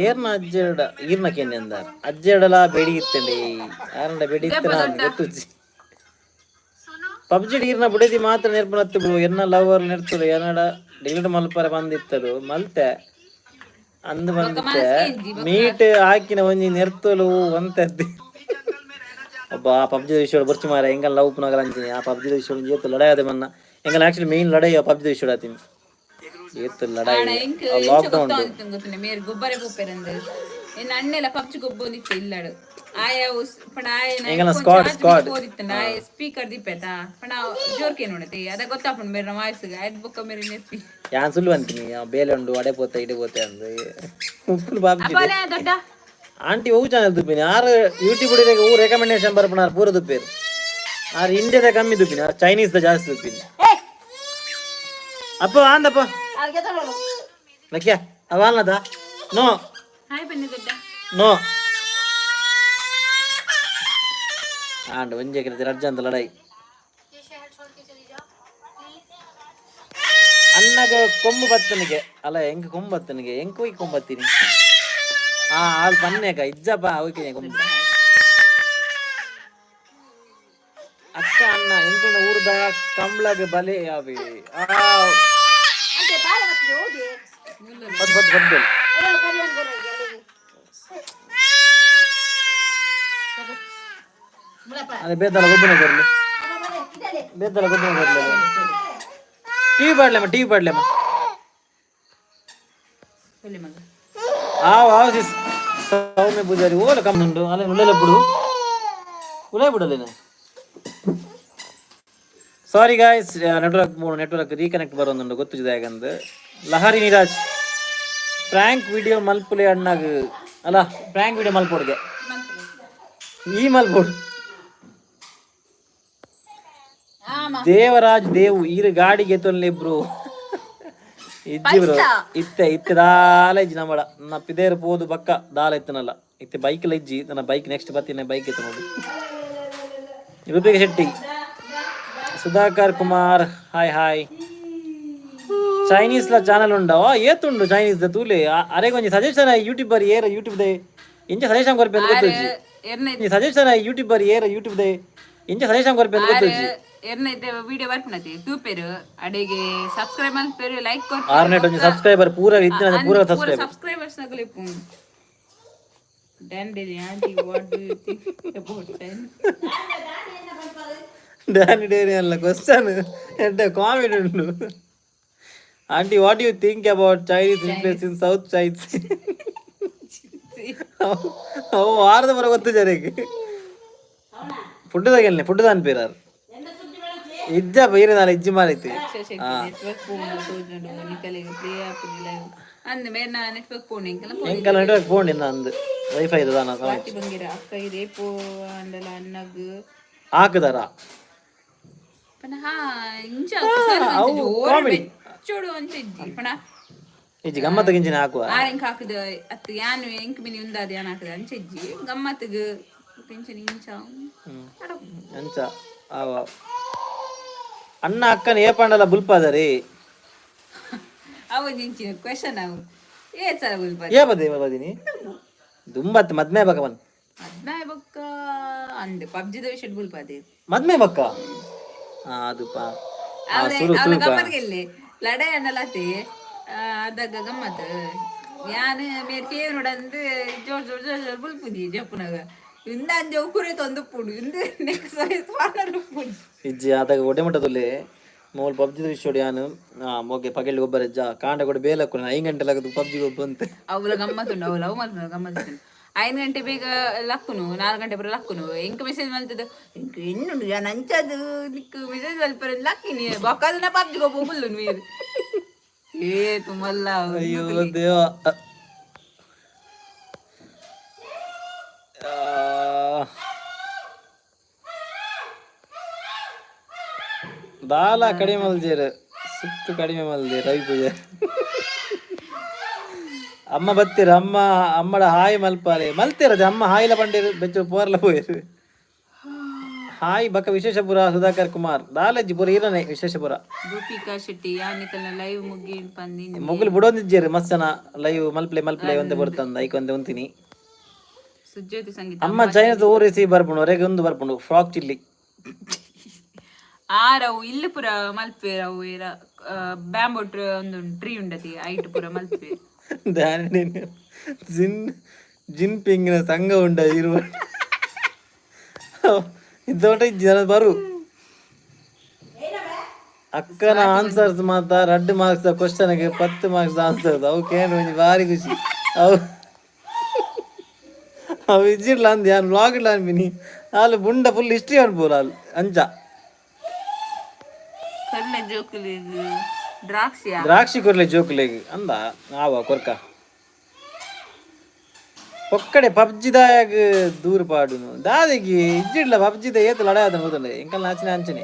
ಏರ್ನ ಅಜ್ಜೆರಡ ಈರ್ನ ಕೆನ್ನೆ ಅಂದಾರ ಅಜ್ಜೆರಡಲ ಬೆಡಿ ಇತ್ತಂಡಿ ಆರಂಡ ಬೆಡಿ ಇತ್ತನ ಗೊತ್ತುಜ್ಜಿ. ಪಬ್ಜಿ ಈರ್ನ ಬುಡದಿ ಮಾತ್ರ ನೆರ್ಪುನತ್ತು ಬ್ರೋ. ಎನ್ನ ಲವರ್ ನೆರ್ತರು ಎನ್ನಡ ಡಿಲೀಟ್ ಮಲ್ಪರೆ ಬಂದಿತ್ತರು ಮಲ್ತೆ ಅಂದು ಬಂದಿತ್ತೆ. ಮೀಟ್ ಹಾಕಿನ ಒಂಜಿ ನೆರ್ತಲು ಒಂತದ್ದು. ಒಬ್ಬ ಆ ಪಬ್ಜಿ ವಿಷಯ ಬರ್ಚಿ ಮಾರ ಎಂಗಲ್ ಲವ್ ಪುನಗಲ ಅಂಚಿನಿ. ಆ ಪಬ್ಜಿ ವಿಷಯ ಏತು ಲಡಾಯಿ ಅದೇ ಮನ್ನ ಎಂಗಲ್ ಆಕ್ಚುಲಿ ಮೇನ್ ಲಡಾಯಿ ಆ ಪಬ್ಜಿ ವಿಷಯ ಆತೀನಿ ಏತು ಲಡಾಯಿ. ಎಂಕ್ ಲಾಕ್ ಡೌನ್. ಗೊತ್ತುಂಡೆ ಮೇರ್ ಗೊಬ್ಬರ ಪೂಪೆರಂದು ಎನ್ನ ಅಣ್ಣೆಲ ಪಬ್ಜಿ ಗೊಬ್ಬೊಂದಿತ್ತು ಇಲ್ಲಡು ಆಯ ಪಂಡ ಆಯನ ಎಂಗಲ್ನ squad, squad. ಓದಿತ್ತಂಡ ಆಯ ಸ್ಪೀಕರ್ ದಿಪ್ಪೆತ ಪಂಡ ಜೋರ್ಕೆ ನೋಡತೆ ಅದ ಗೊತ್ತಾಪುಂಡು ಮೇರ್ನ ವಾಯ್ಸ್ ಆಯ್ತು ಬೊಕ್ಕ ಮೇರೆ ನೆರ್ಪಿ. ಯಾನ್ ಸುಳ್ಳು ಅಂತೀನಿ. ಆ ಬೇಲೆ ಉಂಡು ಅಡೆ ಪೋತೆ ಇಡೆ ಪೋತೆ ಅಂದು ಉಪ್ಪುನು ಪಬ್ಜಿ. ಅಪ್ಪಲೆ ದೊಡ್ಡ. ಆಂಟಿ ಒವು ಚಾನಲ್ ದುಪ್ಪಿನಿ ಆರು ಯೂಟ್ಯೂಬ್ ಹೂ ರೆಕಮೆಂಡೇಶನ್ ಬರ್ಪುನಾರ್ ಪೂರ ದುಪ್ಪೇರು. ಆರು ಇಂಡಿಯಾದ ಕಮ್ಮಿ ದುಪ್ಪಿನಿ, ಆರು ಚೈನೀಸ್ the ಜಾಸ್ತಿ ದುಪ್ಪಿನಿ. ಅಪ್ಪ ಆಂದಪ್ಪ. ಅಲ್ಲಿಗೆ ತಗೊಳ್ಳು. ಲಕ್ಯ ಅವ ಅಲ್ಲದ ನೋ. ಹಾಯ್ ಬನ್ನಿ ದೊಡ್ಡ. ನೋ ಆಂಡ್ ಒಂಜೆ ಕೆಲಸ ರಜ್ಜ ಅಂತ ಲಡಾಯಿ. ಅಣ್ಣಗ ಕೊಂಬು ಬತ್ತನಿಗೆ ಅಲ್ಲ ಎಂಕ್ ಕೊಂಬು ಬತ್ತನಿಗೆ ಎಂಕ್ ಹೋಗಿ ಕೊಂಬತ್ತೀನಿ. ಆ ಆಳ್ ಪನ್ನೇಕ ಇಜ್ಜಪ್ಪ ಅವಕ್ಕೆ ಕೊಂಬು. ಅಕ್ಕ ಅಣ್ಣ ಎಂಟಿನ ಊರ್ದ ಕಂಬ್ಳಗ್ ಬಲೆ ಯಾವೆ? ಅಂತೆ ಬಾಳೆ ಬರ್ತದೆ ಹೋಗಿ. ಬದ್ ಬದ್ ಬದ್. ಎಲ್ಲೆಲ್ಲ ಕರಿಯನ್ ಬರೋದು ಎಲ್ಲಿಗೆ? ಮುಳಪ್ಪ. ಅದೇ ಬೇದಲ ಗೊಬ್ಬನ ಬರ್ಲಿ. ಅಮ್ಮ ಬರೆ, ಇದಲ್ಲೇ. ಬೇದಲ ಗೊಬ್ಬನ ಬರ್ಲಿ. ಟಿವಿ ಪಾಡ್ಲೇಮ, ಟಿವಿ ಪಾಡ್ಲೇಮ. ಮಗ. ಆವ್ ಆವ್ ಸಿಸ್. ಸೌಮ್ಯ ಪೂಜಾರಿ ಓಲ ಕಮ್ಮುಂಡು ಅಲ್ಲ, ಉಳ್ಳೇಲೆ ಬಿಡು, ಉಳೇ ಬಿಡಲೇನೆ. Sorry guys, network network reconnect ಬರೋದುಂಡು ಗೊತ್ತಿದೆ ಯಾಕಂದು. ಲಹರಿ ನೀರಾಜ್, ಪ್ರ್ಯಾಂಕ್ ವಿಡಿಯೋ ಮಲ್ಪುಲೆ ಅಣ್ಣಾಗ. ಅಲ್ಲ, ಪ್ರ್ಯಾಂಕ್ ವಿಡಿಯೋ ಮಲ್ಪೋಡ್ಗೆ ಈ ಮಲ್ಪೋಡು. ದೇವರಾಜ್ ದೇವು, ಈರು ಗಾಡಿಗೆ ತೊನ್ಲೆ ಬ್ರೋ. ಇಜ್ಜಿ ಬ್ರೋ, ಇತ್ತೆ ಇತ್ತೆ ದಾಲ ಇಜ್ಜಿ ನಮ್ಮಡ. ನಾ ಪಿದೇರು ಪೋದು ಬಕ್ಕ ದಾಲ ಇತ್ತನಲ್ಲ. ಇತ್ತೆ ಬೈಕ್ ಲ ಇಜ್ಜಿ ನನ್ನ. ಬೈಕ್ ನೆಕ್ಸ್ಟ್ ಬತ್ತೀನಿ, ಬೈಕ್ ಇತ್ತು ನೋಡಿ. Rupika Shetty, Sudhakar Kumar, hi hi. Chinese ಲ ಚಾನಲ್ ಉಂಡವ? ಏತುಂಡು ಚೈನೀಸ್ the ತೂಲೆ. ಅರೆ ಒಂಜಿ ಸಜೆಷನ್ ಯೂಟ್ಯೂಬರ್ ಏರ ಯೂಟ್ಯೂಬ್ ದೆ ಇಂಚ ಸಜೆಷನ್ ಕೊರ್ಪೆ ಅಂತ ಗೊತ್ತುಜ್ಜಿ. ಎರ್ನ ಸಜೆಷನ್ ಯೂಟ್ಯೂಬರ್ ಏರ ಯೂಟ್ಯೂಬ್ ದೆ ಇಂಚ ಸಜೆಷನ್ ಕೊರ್ಪೆ ಅಂತ ಗೊತ್ತುಜ್ಜಿ. ಎರ್ನೈತೆ ವಿಡಿಯೋ ಬರ್ಪುನತಿ ತೂಪೆರು, ಅಡೆಗೆ ಸಬ್ಸ್ಕ್ರೈಬ್ ಮಲ್ಪೆರು, ಲೈಕ್. ಆರ್ನೆಟ್ ಒಂಜಿ ಸಬ್ಸ್ಕ್ರೈಬರ್ ಪೂರ ಇತ್ತಿನ ಪೂರ ಸಬ್ಸ್ಕ್ರೈಬರ್. ಸಬ್ಸ್ಕ್ರೈಬರ್ಸ್ ನಕಲು ಇಪ್ಪು. Dandelion aunty, what do you think about ten? Danny dairy ಅಲ್ಲ ಕ್ವಶನ್ ಎಡ್ಡೆ ಕಾಮಿಡಿ ಉಂಟು. Aunty, what you think about Chinese replace in South Chinese? ಅವು ವಾರದ ಬರ ಗೊತ್ತು ಜನಕ್ಕೆ. ಫುಡ್ ತಗಲ್ನೆ, ಫುಡ್ ಅನ್ಪೀರಾರ್ ಇಜ್ಜ ಬೈರೆ ನಾಳೆ ಇಜ್ಜಿ ಮಾರೈತಿ. ನೆಟ್ವರ್ಕ್ ಪೋನು ತೋಜುಂಡು ನಿಕಲೆಗ್, ಪ್ಲೇ ಆಪುಜಿ ಲೈವ್ ಅಂದ್. ಮೇರ್ನ ನೆಟ್ವರ್ಕ್ ಪೋನು ಎಂಕಲ. ಎಂಕಲ್ ನೆಟ್ವರ್ಕ್ ಫೋನ್ ಇನ್ನ ಅಂದು ವೈಫೈ ಇದಾನ. ಸ್ವಾತಿ ಬಂಗಿರ, ಅಕ್ಕ ಇದೆ ಪೋ ಅಂಡಲ ಅನ್ನಗ್. ಹಾಕುದಾರ? ಪನಃ ಇಂಚ ಅವು comedy. ಬೆಚ್ಚೋಡು ಅಂತ ಇಜ್ಜಿ ಪಣ. ಇಜ್ಜಿ, ಗಮ್ಮತ್ತ ಗಿಂಚಿನ ಹಾಕುವ. ಆರ್ ಎಂಕ್ ಹಾಕುದು ಅತ್ತು ಯಾನ್ ಎಂಕ್ ಮಿನಿ ಉಂದಾದ ಯಾನ್ ಹಾಕುದು ಅಂಚ ಇಜ್ಜಿ. ಗಮ್ಮತ್ಗ್ ಟೆನ್ಷನ್ ಇಂಚ. ಅಂಚ ಆವ. ಅಣ್ಣ ಅಕ್ಕನ ಏಪಂಡಲ ಬುಲ್ಪಾದರಿ? ಅವು ಇಂಚಿನ ಕ್ವೆಶನ್ ಅವು ಏ ಸಲ ಬುಲ್ಪ? ಏ ಬದಿ ಬದಿನಿ ದುಂಬತ್ ಮದ್ಮೆ ಬಕ ಬನ್. ಹದ್ನಾಯ್ ಬೊಕ್ಕ ಅಂದ್ ಪಬ್ಜಿದ ವಿಷಯ ಬುಲ್ಪಾದೆ. ಮದ್ಮೆ ಬಕ್ಕ ಅದು ಪಾ ಸುರು ಅವನ ಸುರು ಪಾ. ಗಮ್ಮತ್ಗೆ ಇಲ್ಲಿ ಲಡಾಯಿ ಅನ್ನಲತಿ ಅದಾಗ ಗಮ್ಮತ್. ಯಾನ್ ಮೇರ್ ಕೇವ್ ನೋಡಂದು ಜೋರ್ ಜೋರ್ ಜೋರ್ ಜೋರ್ ಬುಲ್ಪುಜಿ ಜಪ್ಪುನಾಗ. ಇಂದ ಅಂಜೆ ಉಕುರೆ ತೊಂದು ಪುಡು ಇಂದು ನೆಕ್ಸ್ಟ್ ಸ್ವಾನ ಉಪ್ಪುಡು. ಇಜ್ಜಿ, ಆದಾಗ ಒಡೆ ಮಟ್ಟದಲ್ಲಿ ಮೂಲು ಪಬ್ಜಿದ ವಿಷಯ ಯಾನು ಮೊಗ್ಗೆ ಪಗೆಲ್ ಗೊಬ್ಬರ ಜಾ ಕಾಂಡ ಕೂಡ ಬೇಲಕ್ಕೂ 5 ಗಂಟೆ ಲಗದು ಪಬ್ಜಿ ಗೊಬ್ಬ ಅಂತೆ. ಅವಳ ಗಮ್ಮತ್ತುಂಡು, ಅವಳು ಅವು ಮಲ್ಪುನ ಗಮ್ಮತ್ತು. 5 ಗಂಟೆ ಬೇಗ ಲಕ್ಕುನು, 4 ಗಂಟೆ ಬರೋ ಲಕ್ಕುನು. ಎಂಕ್ ಮೆಸೇಜ್ ಮಲ್ತದ ಎಂಕ್ ಎನ್ನುಂಡು ಯಾನ್ ಅಂಚದು ನಿಕ್ಕು ಮೆಸೇಜ್ ಮಲ್ಪರ ಲಕ್ಕಿನಿ ಬೊಕ್ಕದನ ಪಬ್ಜಿ ಗೊಬ್ಬ ಬುಲ್ಲು ನೀರು ಏ ತುಮಲ್ಲ. ಅಯ್ಯೋ ದೇವ. ಆ. ದಾಲ ಕಡಿಮೆ ಮಲ್ಜೇರು, ಸುತ್ತು ಕಡಿಮೆ ಮಲ್ದೆ. ರವಿ ಪೂಜೆ, ಅಮ್ಮ ಬತ್ತೀರ? ಅಮ್ಮ ಅಮ್ಮಡ ಹಾಯ್ ಮಲ್ಪಾಲೆ ಮಲ್ತಿರದೆ. ಅಮ್ಮ ಹಾಯಿಲ ಪಂಡೇರು ಬೆಚ್ಚ ಪೋರ್ಲ ಪೋಯರು. ಹಾಯ್ ಬಕ ವಿಶೇಷಪುರ. ಸುಧಾಕರ್ ಕುಮಾರ್, ದಾಲಜ್ಜಿ ಪುರ ಇರನೆ ವಿಶೇಷಪುರ. ರೂಪಿಕಾ ಶೆಟ್ಟಿ, ಯಾನ್ ನಿಕಲ್ನ ಲೈವ್ ಮುಗಿ ಪಂದಿನಿ. ಮೊಗಲು ಬುಡೊಂದಿಜ್ಜೇರು ಮಸ್ತ್ ಜನ. ಲೈವ್ ಮಲ್ಪ್ಲೆ ಮಲ್ಪ್ಲೆ ಒಂದೇ ಬರ್ತಂದ ಐಕ್ ಒಂದೇ ಉಂತಿನಿ. ಸುಜ್ಯೋತಿ ಸಂಗೀತ. ಅಮ್ಮ ಚೈನದ ಊರಿಸಿ ಬರ್ಪುಂಡು, ಹೊರಗೆ ಒಂದು ಬರ್ಪುಂಡು ಫ್ರಾಕ್ ಚಿಲ್ಲಿ. ಆರವು ಇಲ್ಲಿ ಪುರ ಮಲ್ಪೇರ್ ಅವು ಏರ ಬ್ಯಾಂಬೋ ಒಂದು ಟ್ರೀ ಉಂಡತಿ, ಐಟ್ ಪುರ ಮಲ್ಪೇರ್. ಜಿನ್ ಜಿನ್ ಪಿಂಗ್ನ ಸಂಘ ಉಂಡ ಇರುವ ಇದ್ದೋಟ ಜನ ಬರು. ಅಕ್ಕನ ಆನ್ಸರ್ಸ್ ಮಾತ ರಡ್ಡು ಮಾರ್ಕ್ಸ್ ಕ್ವಶನ್ಗೆ 10 ಮಾರ್ಕ್ಸ್ ಆನ್ಸರ್ಸ್. ಅವು ಕೇನು ಒಂಜಿ ಭಾರಿ ಖುಷಿ. ಅವು ಅವು ಇಜ್ಜಿಡ್ಲ ಅಂದ್ ಯಾನ್ ವ್ಲಾಗ್ ಇಡ್ಲ ಅನ್ಬಿನಿ. ಆಲು ಬುಂಡ ಫುಲ್ ಹಿಸ್ಟ್ರಿ ಅನ್ಬೋಲ ಅಲ್ ಅಂಚ. ಕರ್ನ ಜೋಕುಲಿಗ್ ದ್ರಾಕ್ಷಿಯ? ದ್ರಾಕ್ಷಿ ಕೊರ್ಲೆ ಜೋಕುಲೆಗ್ ಅಂದ. ಆವ ಕೊರ್ಕ ಒಕ್ಕಡೆ ಪಬ್ಜಿದಾಯಗ್ ದೂರ ಪಾಡುನು ದಾದಿಗೆ ಇಜ್ಜಿಡ್ಲ. ಪಬ್ಜಿದ ಏತ್ ಲಡಾಯ ಆದನ ಗೊತ್ತುಂಡೆ. ಎಂಕಲ್ ನಾಚಿನ ಅಂಚನೆ.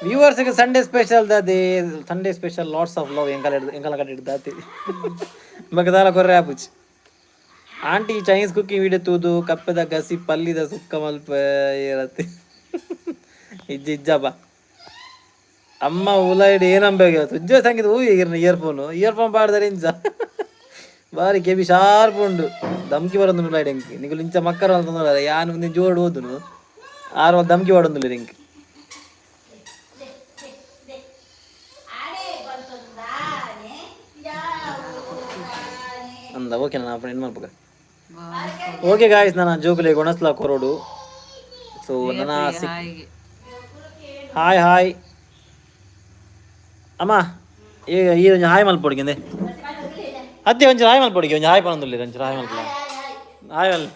ವ್ಯೂವರ್ಸ್ಗೆ ಸಂಡೇ ಸ್ಪೆಷಲ್ ದಾದೆ? Sunday special lots of love. ಎಂಕಲ್ ಎಂಕಲ್ ಕಡೆ ದಾತಿ ಬಕದಾಲ ಕೊರ್ರೆ ಆಪುಚಿ. Aunty, Chinese cooking video ತೂದು ಕಪ್ಪೆದ ಗಸಿ ಪಲ್ಲಿದ ಸುಕ್ಕ ಮಲ್ಪ ಏರತ್ತೆ. ಇಜ್ಜ ಇಜ್ಜಪ್ಪ. ಅಮ್ಮ ಉಲಾಯಿಡ್ ಏನಂಬೇಕ? ಉಜ್ಜ ಸಂಗೀತ ಹೂ ಇಯರ್ಫೋನ್ ಇಯರ್ಫೋನ್ ಪಾಡ್ದಾರೆ. ಇಂಚ ಬಾರಿ ಕೆಬಿ ಶಾರ್ಪ್ ಉಂಡು, ಧಮ್ಕಿ ಬರೋದು ಉಲಾಯಿಡ್. ಎಂಕ್ ನಿಗುಲು ಇಂಚ ಮಕ್ಕರ ಅಂತಂದ್ರೆ ಯಾನ್ ಒಂದಿನ ಜೋಡು ಓದುನು. ಆರು ದಮ್ಕಿ ವಾಡೊಂದುಲ್ಲ ರಿಂಕ್. ಅಂದ ಓಕೆ, ನಾನು ಅಪ್ಪ ಏನು ಮಲ್ಪಗ. ಓಕೆ ಗಾಯ್ಸ್, ನನ್ನ ಜೋಕುಲೆ ಗೊಣಸ್ಲಾ ಕೊರೋಡು. ಸೊ ನನ್ನ ಸಿಕ್. ಹಾಯ್ ಹಾಯ್ ಅಮ್ಮ, ಈ ಈ ಒಂಜಿ ಹಾಯ್ ಮಲ್ಪೊಡಿಗೆ ಅಂದೆ. ಅತ್ತೆ, ಒಂಚೂರು ಹಾಯ್ ಮಲ್ಪೊಡಿಗೆ. ಒಂಜಿ ಹಾಯ್ ಪನೊಂದುಲ್ಲೆರ್. ಒಂಚೂರು ಹಾಯ್ ಮಲ್ಪಲ. ಹಾಯ್ ಮಲ್.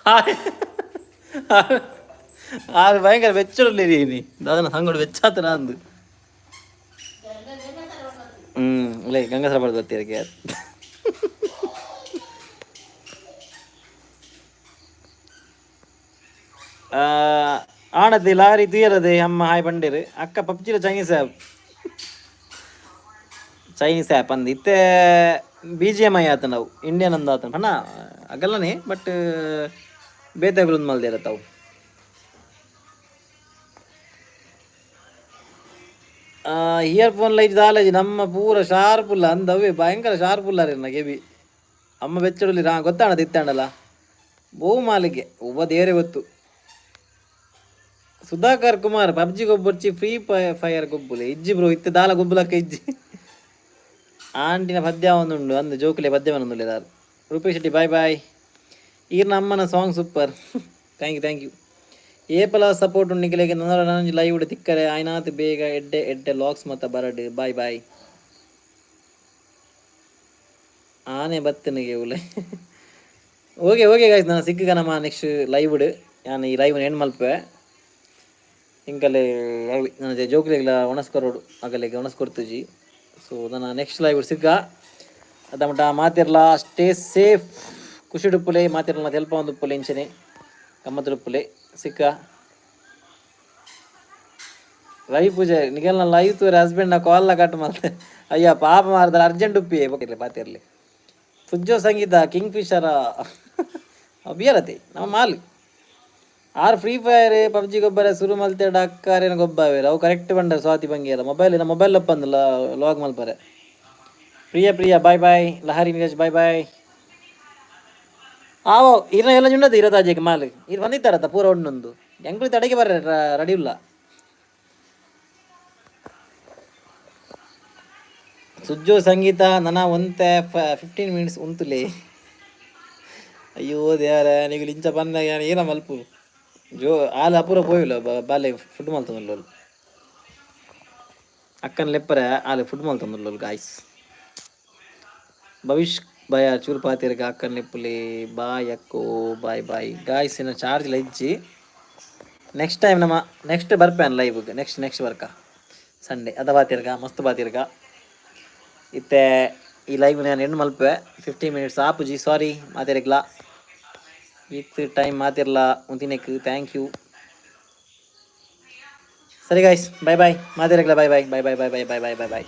ಹಾಯ್. ಆರು ಭಯಂಕರ ಬೆಚ್ಚುರ್ಲಿರಿ ಇನಿ. ದಾದನ ಸಂಗಡು ಬೆಚ್ಚಾತನ ಅಂದು. ಲೇ ಗಂಗಾಸರ ಬಡ್ದು ಬರ್ತೀರಕ್ಕೆ. ಆಣದಿ ಲಾರಿ ತೀರದೆ ಅಮ್ಮ ಹಾಯ್ ಬಂಡಿರು. ಅಕ್ಕ, ಪಬ್ಜಿಲ ಚೈನೀಸ್ ಆ್ಯಪ್, ಚೈನೀಸ್ ಆ್ಯಪ್ ಅಂದ್. ಇತ್ತೆ ಬಿಜಿಎಂಐ ಆತ ನಾವು ಇಂಡಿಯನ್ ಅಂದ ಆತನ ಪಣ್ಣ ಅಗಲನೆ. ಬಟ್ ಬೇತೆ ಮಲ್ದಿರತ್ತಾವು. ಇಯರ್ಫೋನ್ ಲೈಟ್ ದಾಲಜಿ ನಮ್ಮ ಪೂರ ಶಾರ್ಪ್ ಉಲ್ಲ ಅಂದ. ಅವೇ ಭಯಂಕರ ಶಾರ್ಪ್ ಉಲ್ಲಾರ ಕೆಬಿ. ಅಮ್ಮ ಬೆಚ್ಚಡುಲಿ. ಹಾ, ಗೊತ್ತಾಣದ ಇತ್ತಾಂಡಲ್ಲ ಬಹು ಮಾಲಿಗೆ ಒಬ್ಬ ದೇವರೇ ಗೊತ್ತು. ಸುಧಾಕರ್ ಕುಮಾರ್, ಪಬ್ಜಿ ಗೊಬ್ಬರ್ಚಿ, ಫ್ರೀ ಫೈರ್ ಗೊಬ್ಬುಲೆ. ಇಜ್ಜಿ ಬ್ರೋ, ಇತ್ತೆ ದಾಲ ಗೊಬ್ಬುಲಕ್ಕ ಇಜ್ಜಿ. ಆಂಟಿನ ಪದ್ಯ ಒಂದುಂಡು ಅಂದು. ಜೋಕುಲೆ ಪದ್ಯ ಒಂದುಂಡು. Rupesh Shetty, bye bye. ಈರ್ನ ಅಮ್ಮನ song super. Thank you, thank you. ಏಪಲ ಸಪೋರ್ಟ್ ಉಂಡು ನಿಕಲೆಗ್. ನನಲ ನನೊಂಜಿ ಲೈವ್ ತಿಕ್ಕರೆ. ಆಯ್ನಾತ್ ಬೇಗ ಎಡ್ಡೆ ಎಡ್ಡೆ ವ್ಲಾಗ್ಸ್ ಮತ್ತ ಬರಡ್. Bye bye. ಆನೆ ಬತ್ತನಿಗೆ ಉಲೆ. ಓಕೆ ಓಕೆ ಗಾಯ್ಸ್, ನಾನು ಸಿಕ್ಕುಗ ನಮ್ಮ ನೆಕ್ಸ್ಟ್ ಲೈವ್. ನಾನು ಈ ಲೈವ್ ಎಂಡ್ ಮಲ್ಪೆ. ಇಂಕಲೆ ನನ್ನ ಜೋಕ್ಲೆಗ್ಲ ಒಣಸ್ಕೊರೋಡು, ಅಗಲೆಗೆ ಒಣಸ್ಕೊರ್ತುಜಿ. ಸೊ ನನ್ನ ನೆಕ್ಸ್ಟ್ ಲೈವ್ ಸಿಕ್ಕ. ಅದ ಮಟ್ಟ ಮಾತಿರ್ಲ ಸ್ಟೇ ಸೇಫ್, ಖುಷಿಡುಪ್ಪುಲೆ. ಮಾತಿರ್ಲ ತೆಲ್ಪ ಒಂದು ಉಪ್ಪುಲೆ, ಇಂಚನೆ ಗಮ್ಮತ್ತುಡುಪ್ಪುಲೆ. ಸಿಕ್ಕ. ರವಿ ಪೂಜೆ ನಿಗೆಲ್ಲ ಲೈವ್ ತೂರೆ ಹಸ್ಬೆಂಡ್ ನ ಕಾಲ್ ಕಟ್ ಮಲ್ತೆ. ಅಯ್ಯ ಪಾಪ ಮಾರ್ದಲ್ಲ. ಅರ್ಜೆಂಟ್ ಉಪ್ಪಿ ಪಾತಿರ್ಲಿ. ಸುಜ್ಜೋ ಸಂಗೀತ ಕಿಂಗ್ ಫಿಶರ ಅಬಿಯರತೆ ನಮ್ಮ ಮಾಲ್. ಆರ್ ಫ್ರೀ ಫೈರ್ ಪಬ್ಜಿ ಗೊಬ್ಬರ ಸುರು ಮಲ್ತೆ ಡಕ್ಕಾರೇನ ಗೊಬ್ಬಾವೇರ ಅವು ಕರೆಕ್ಟ್ ಬಂಡ. ಸ್ವಾತಿ ಬಂಗೇರ ಮೊಬೈಲ್ ನಮ್ಮ ಮೊಬೈಲ್ ಅಪ್ಪಂದಲ್ಲ ಲಾಗ್ ಮಲ್ಪರೆ. Priya Priya, bye bye. Lahari Neeraj, bye bye. ಆವೋ, ಇರ ಎಲ್ಲ ಜುಂಡದ ಇರತಾಜೆಗೆ ಮಾಲ್ ಇರ್ ಬಂದಿತ್ತಾರತ್ತ ಪೂರ ಒಣ್ಣೊಂದು ಎಂಕುಲಿ ತಡೆಗೆ ಬರ್ರೆ ರೆಡಿ ಇಲ್ಲ. ಸುಜ್ಜೋ ಸಂಗೀತ, ನನ್ನ ಒಂತೆ 15 ಮಿನಿಟ್ಸ್ ಉಂತುಲೆ. ಅಯ್ಯೋ ದೇವರ, ನೀವು ಇಂಚ ಬಂದಾಗ ಏನ ಮಲ್ಪು ಜೋ ಆಲ್ ಅಪೂರ ಪೋಯಿಲ್ಲ. ಬಾಲೆ ಫುಡ್ ಮಲ್ತೊಂದುಲ್ಲೋಲು. ಅಕ್ಕನ ಲೆಪ್ಪರೆ ಆಲೆ ಫುಡ್ ಮಲ್ತೊಂದುಲ್ಲೋಲು ಗಾಯ್ಸ್. ಭವಿಷ್ ಭಯ ಚೂರು ಪಾತಿರ್ಗ. ಅಕ್ಕನ ಲೆಪ್ಪುಲಿ. ಬಾಯ್ ಅಕ್ಕೋ, ಬಾಯ್ ಬಾಯ್. ಗಾಯ್ಸ್, ಇನ್ನು ಚಾರ್ಜ್ ಇಜ್ಜಿ. ನೆಕ್ಸ್ಟ್ ಟೈಮ್ ನಮ್ಮ ನೆಕ್ಸ್ಟ್ ಬರ್ಪೇನ್ ಲೈವ್. ನೆಕ್ಸ್ಟ್ ನೆಕ್ಸ್ಟ್ ವರ್ಕ ಸಂಡೇ ಅದ. ಬಾತಿರ್ಗ, ಮಸ್ತ್ ಬಾತಿರ್ಗ. ಇತ್ತೆ ಈ ಲೈವ್ ನಾನು ಎಂಡ್ ಮಲ್ಪೆ. 15 ಮಿನಿಟ್ಸ್ ಆಪುಜಿ, ಸಾರಿ ಮಾತಿರ್ಗ್ಲ. ಇತ್ತು ಟೈಮ್ ಮಾತಿರ್ಲ ಉಂತಿನೆಕ್ thank you. ಸರಿ ಗಾಯ್ಸ್, ಬಾಯ್ ಬಾಯ್. ಮಾತಿರ್ಗ್ಲ. Bye bye bye bye bye bye bye bye bye boy.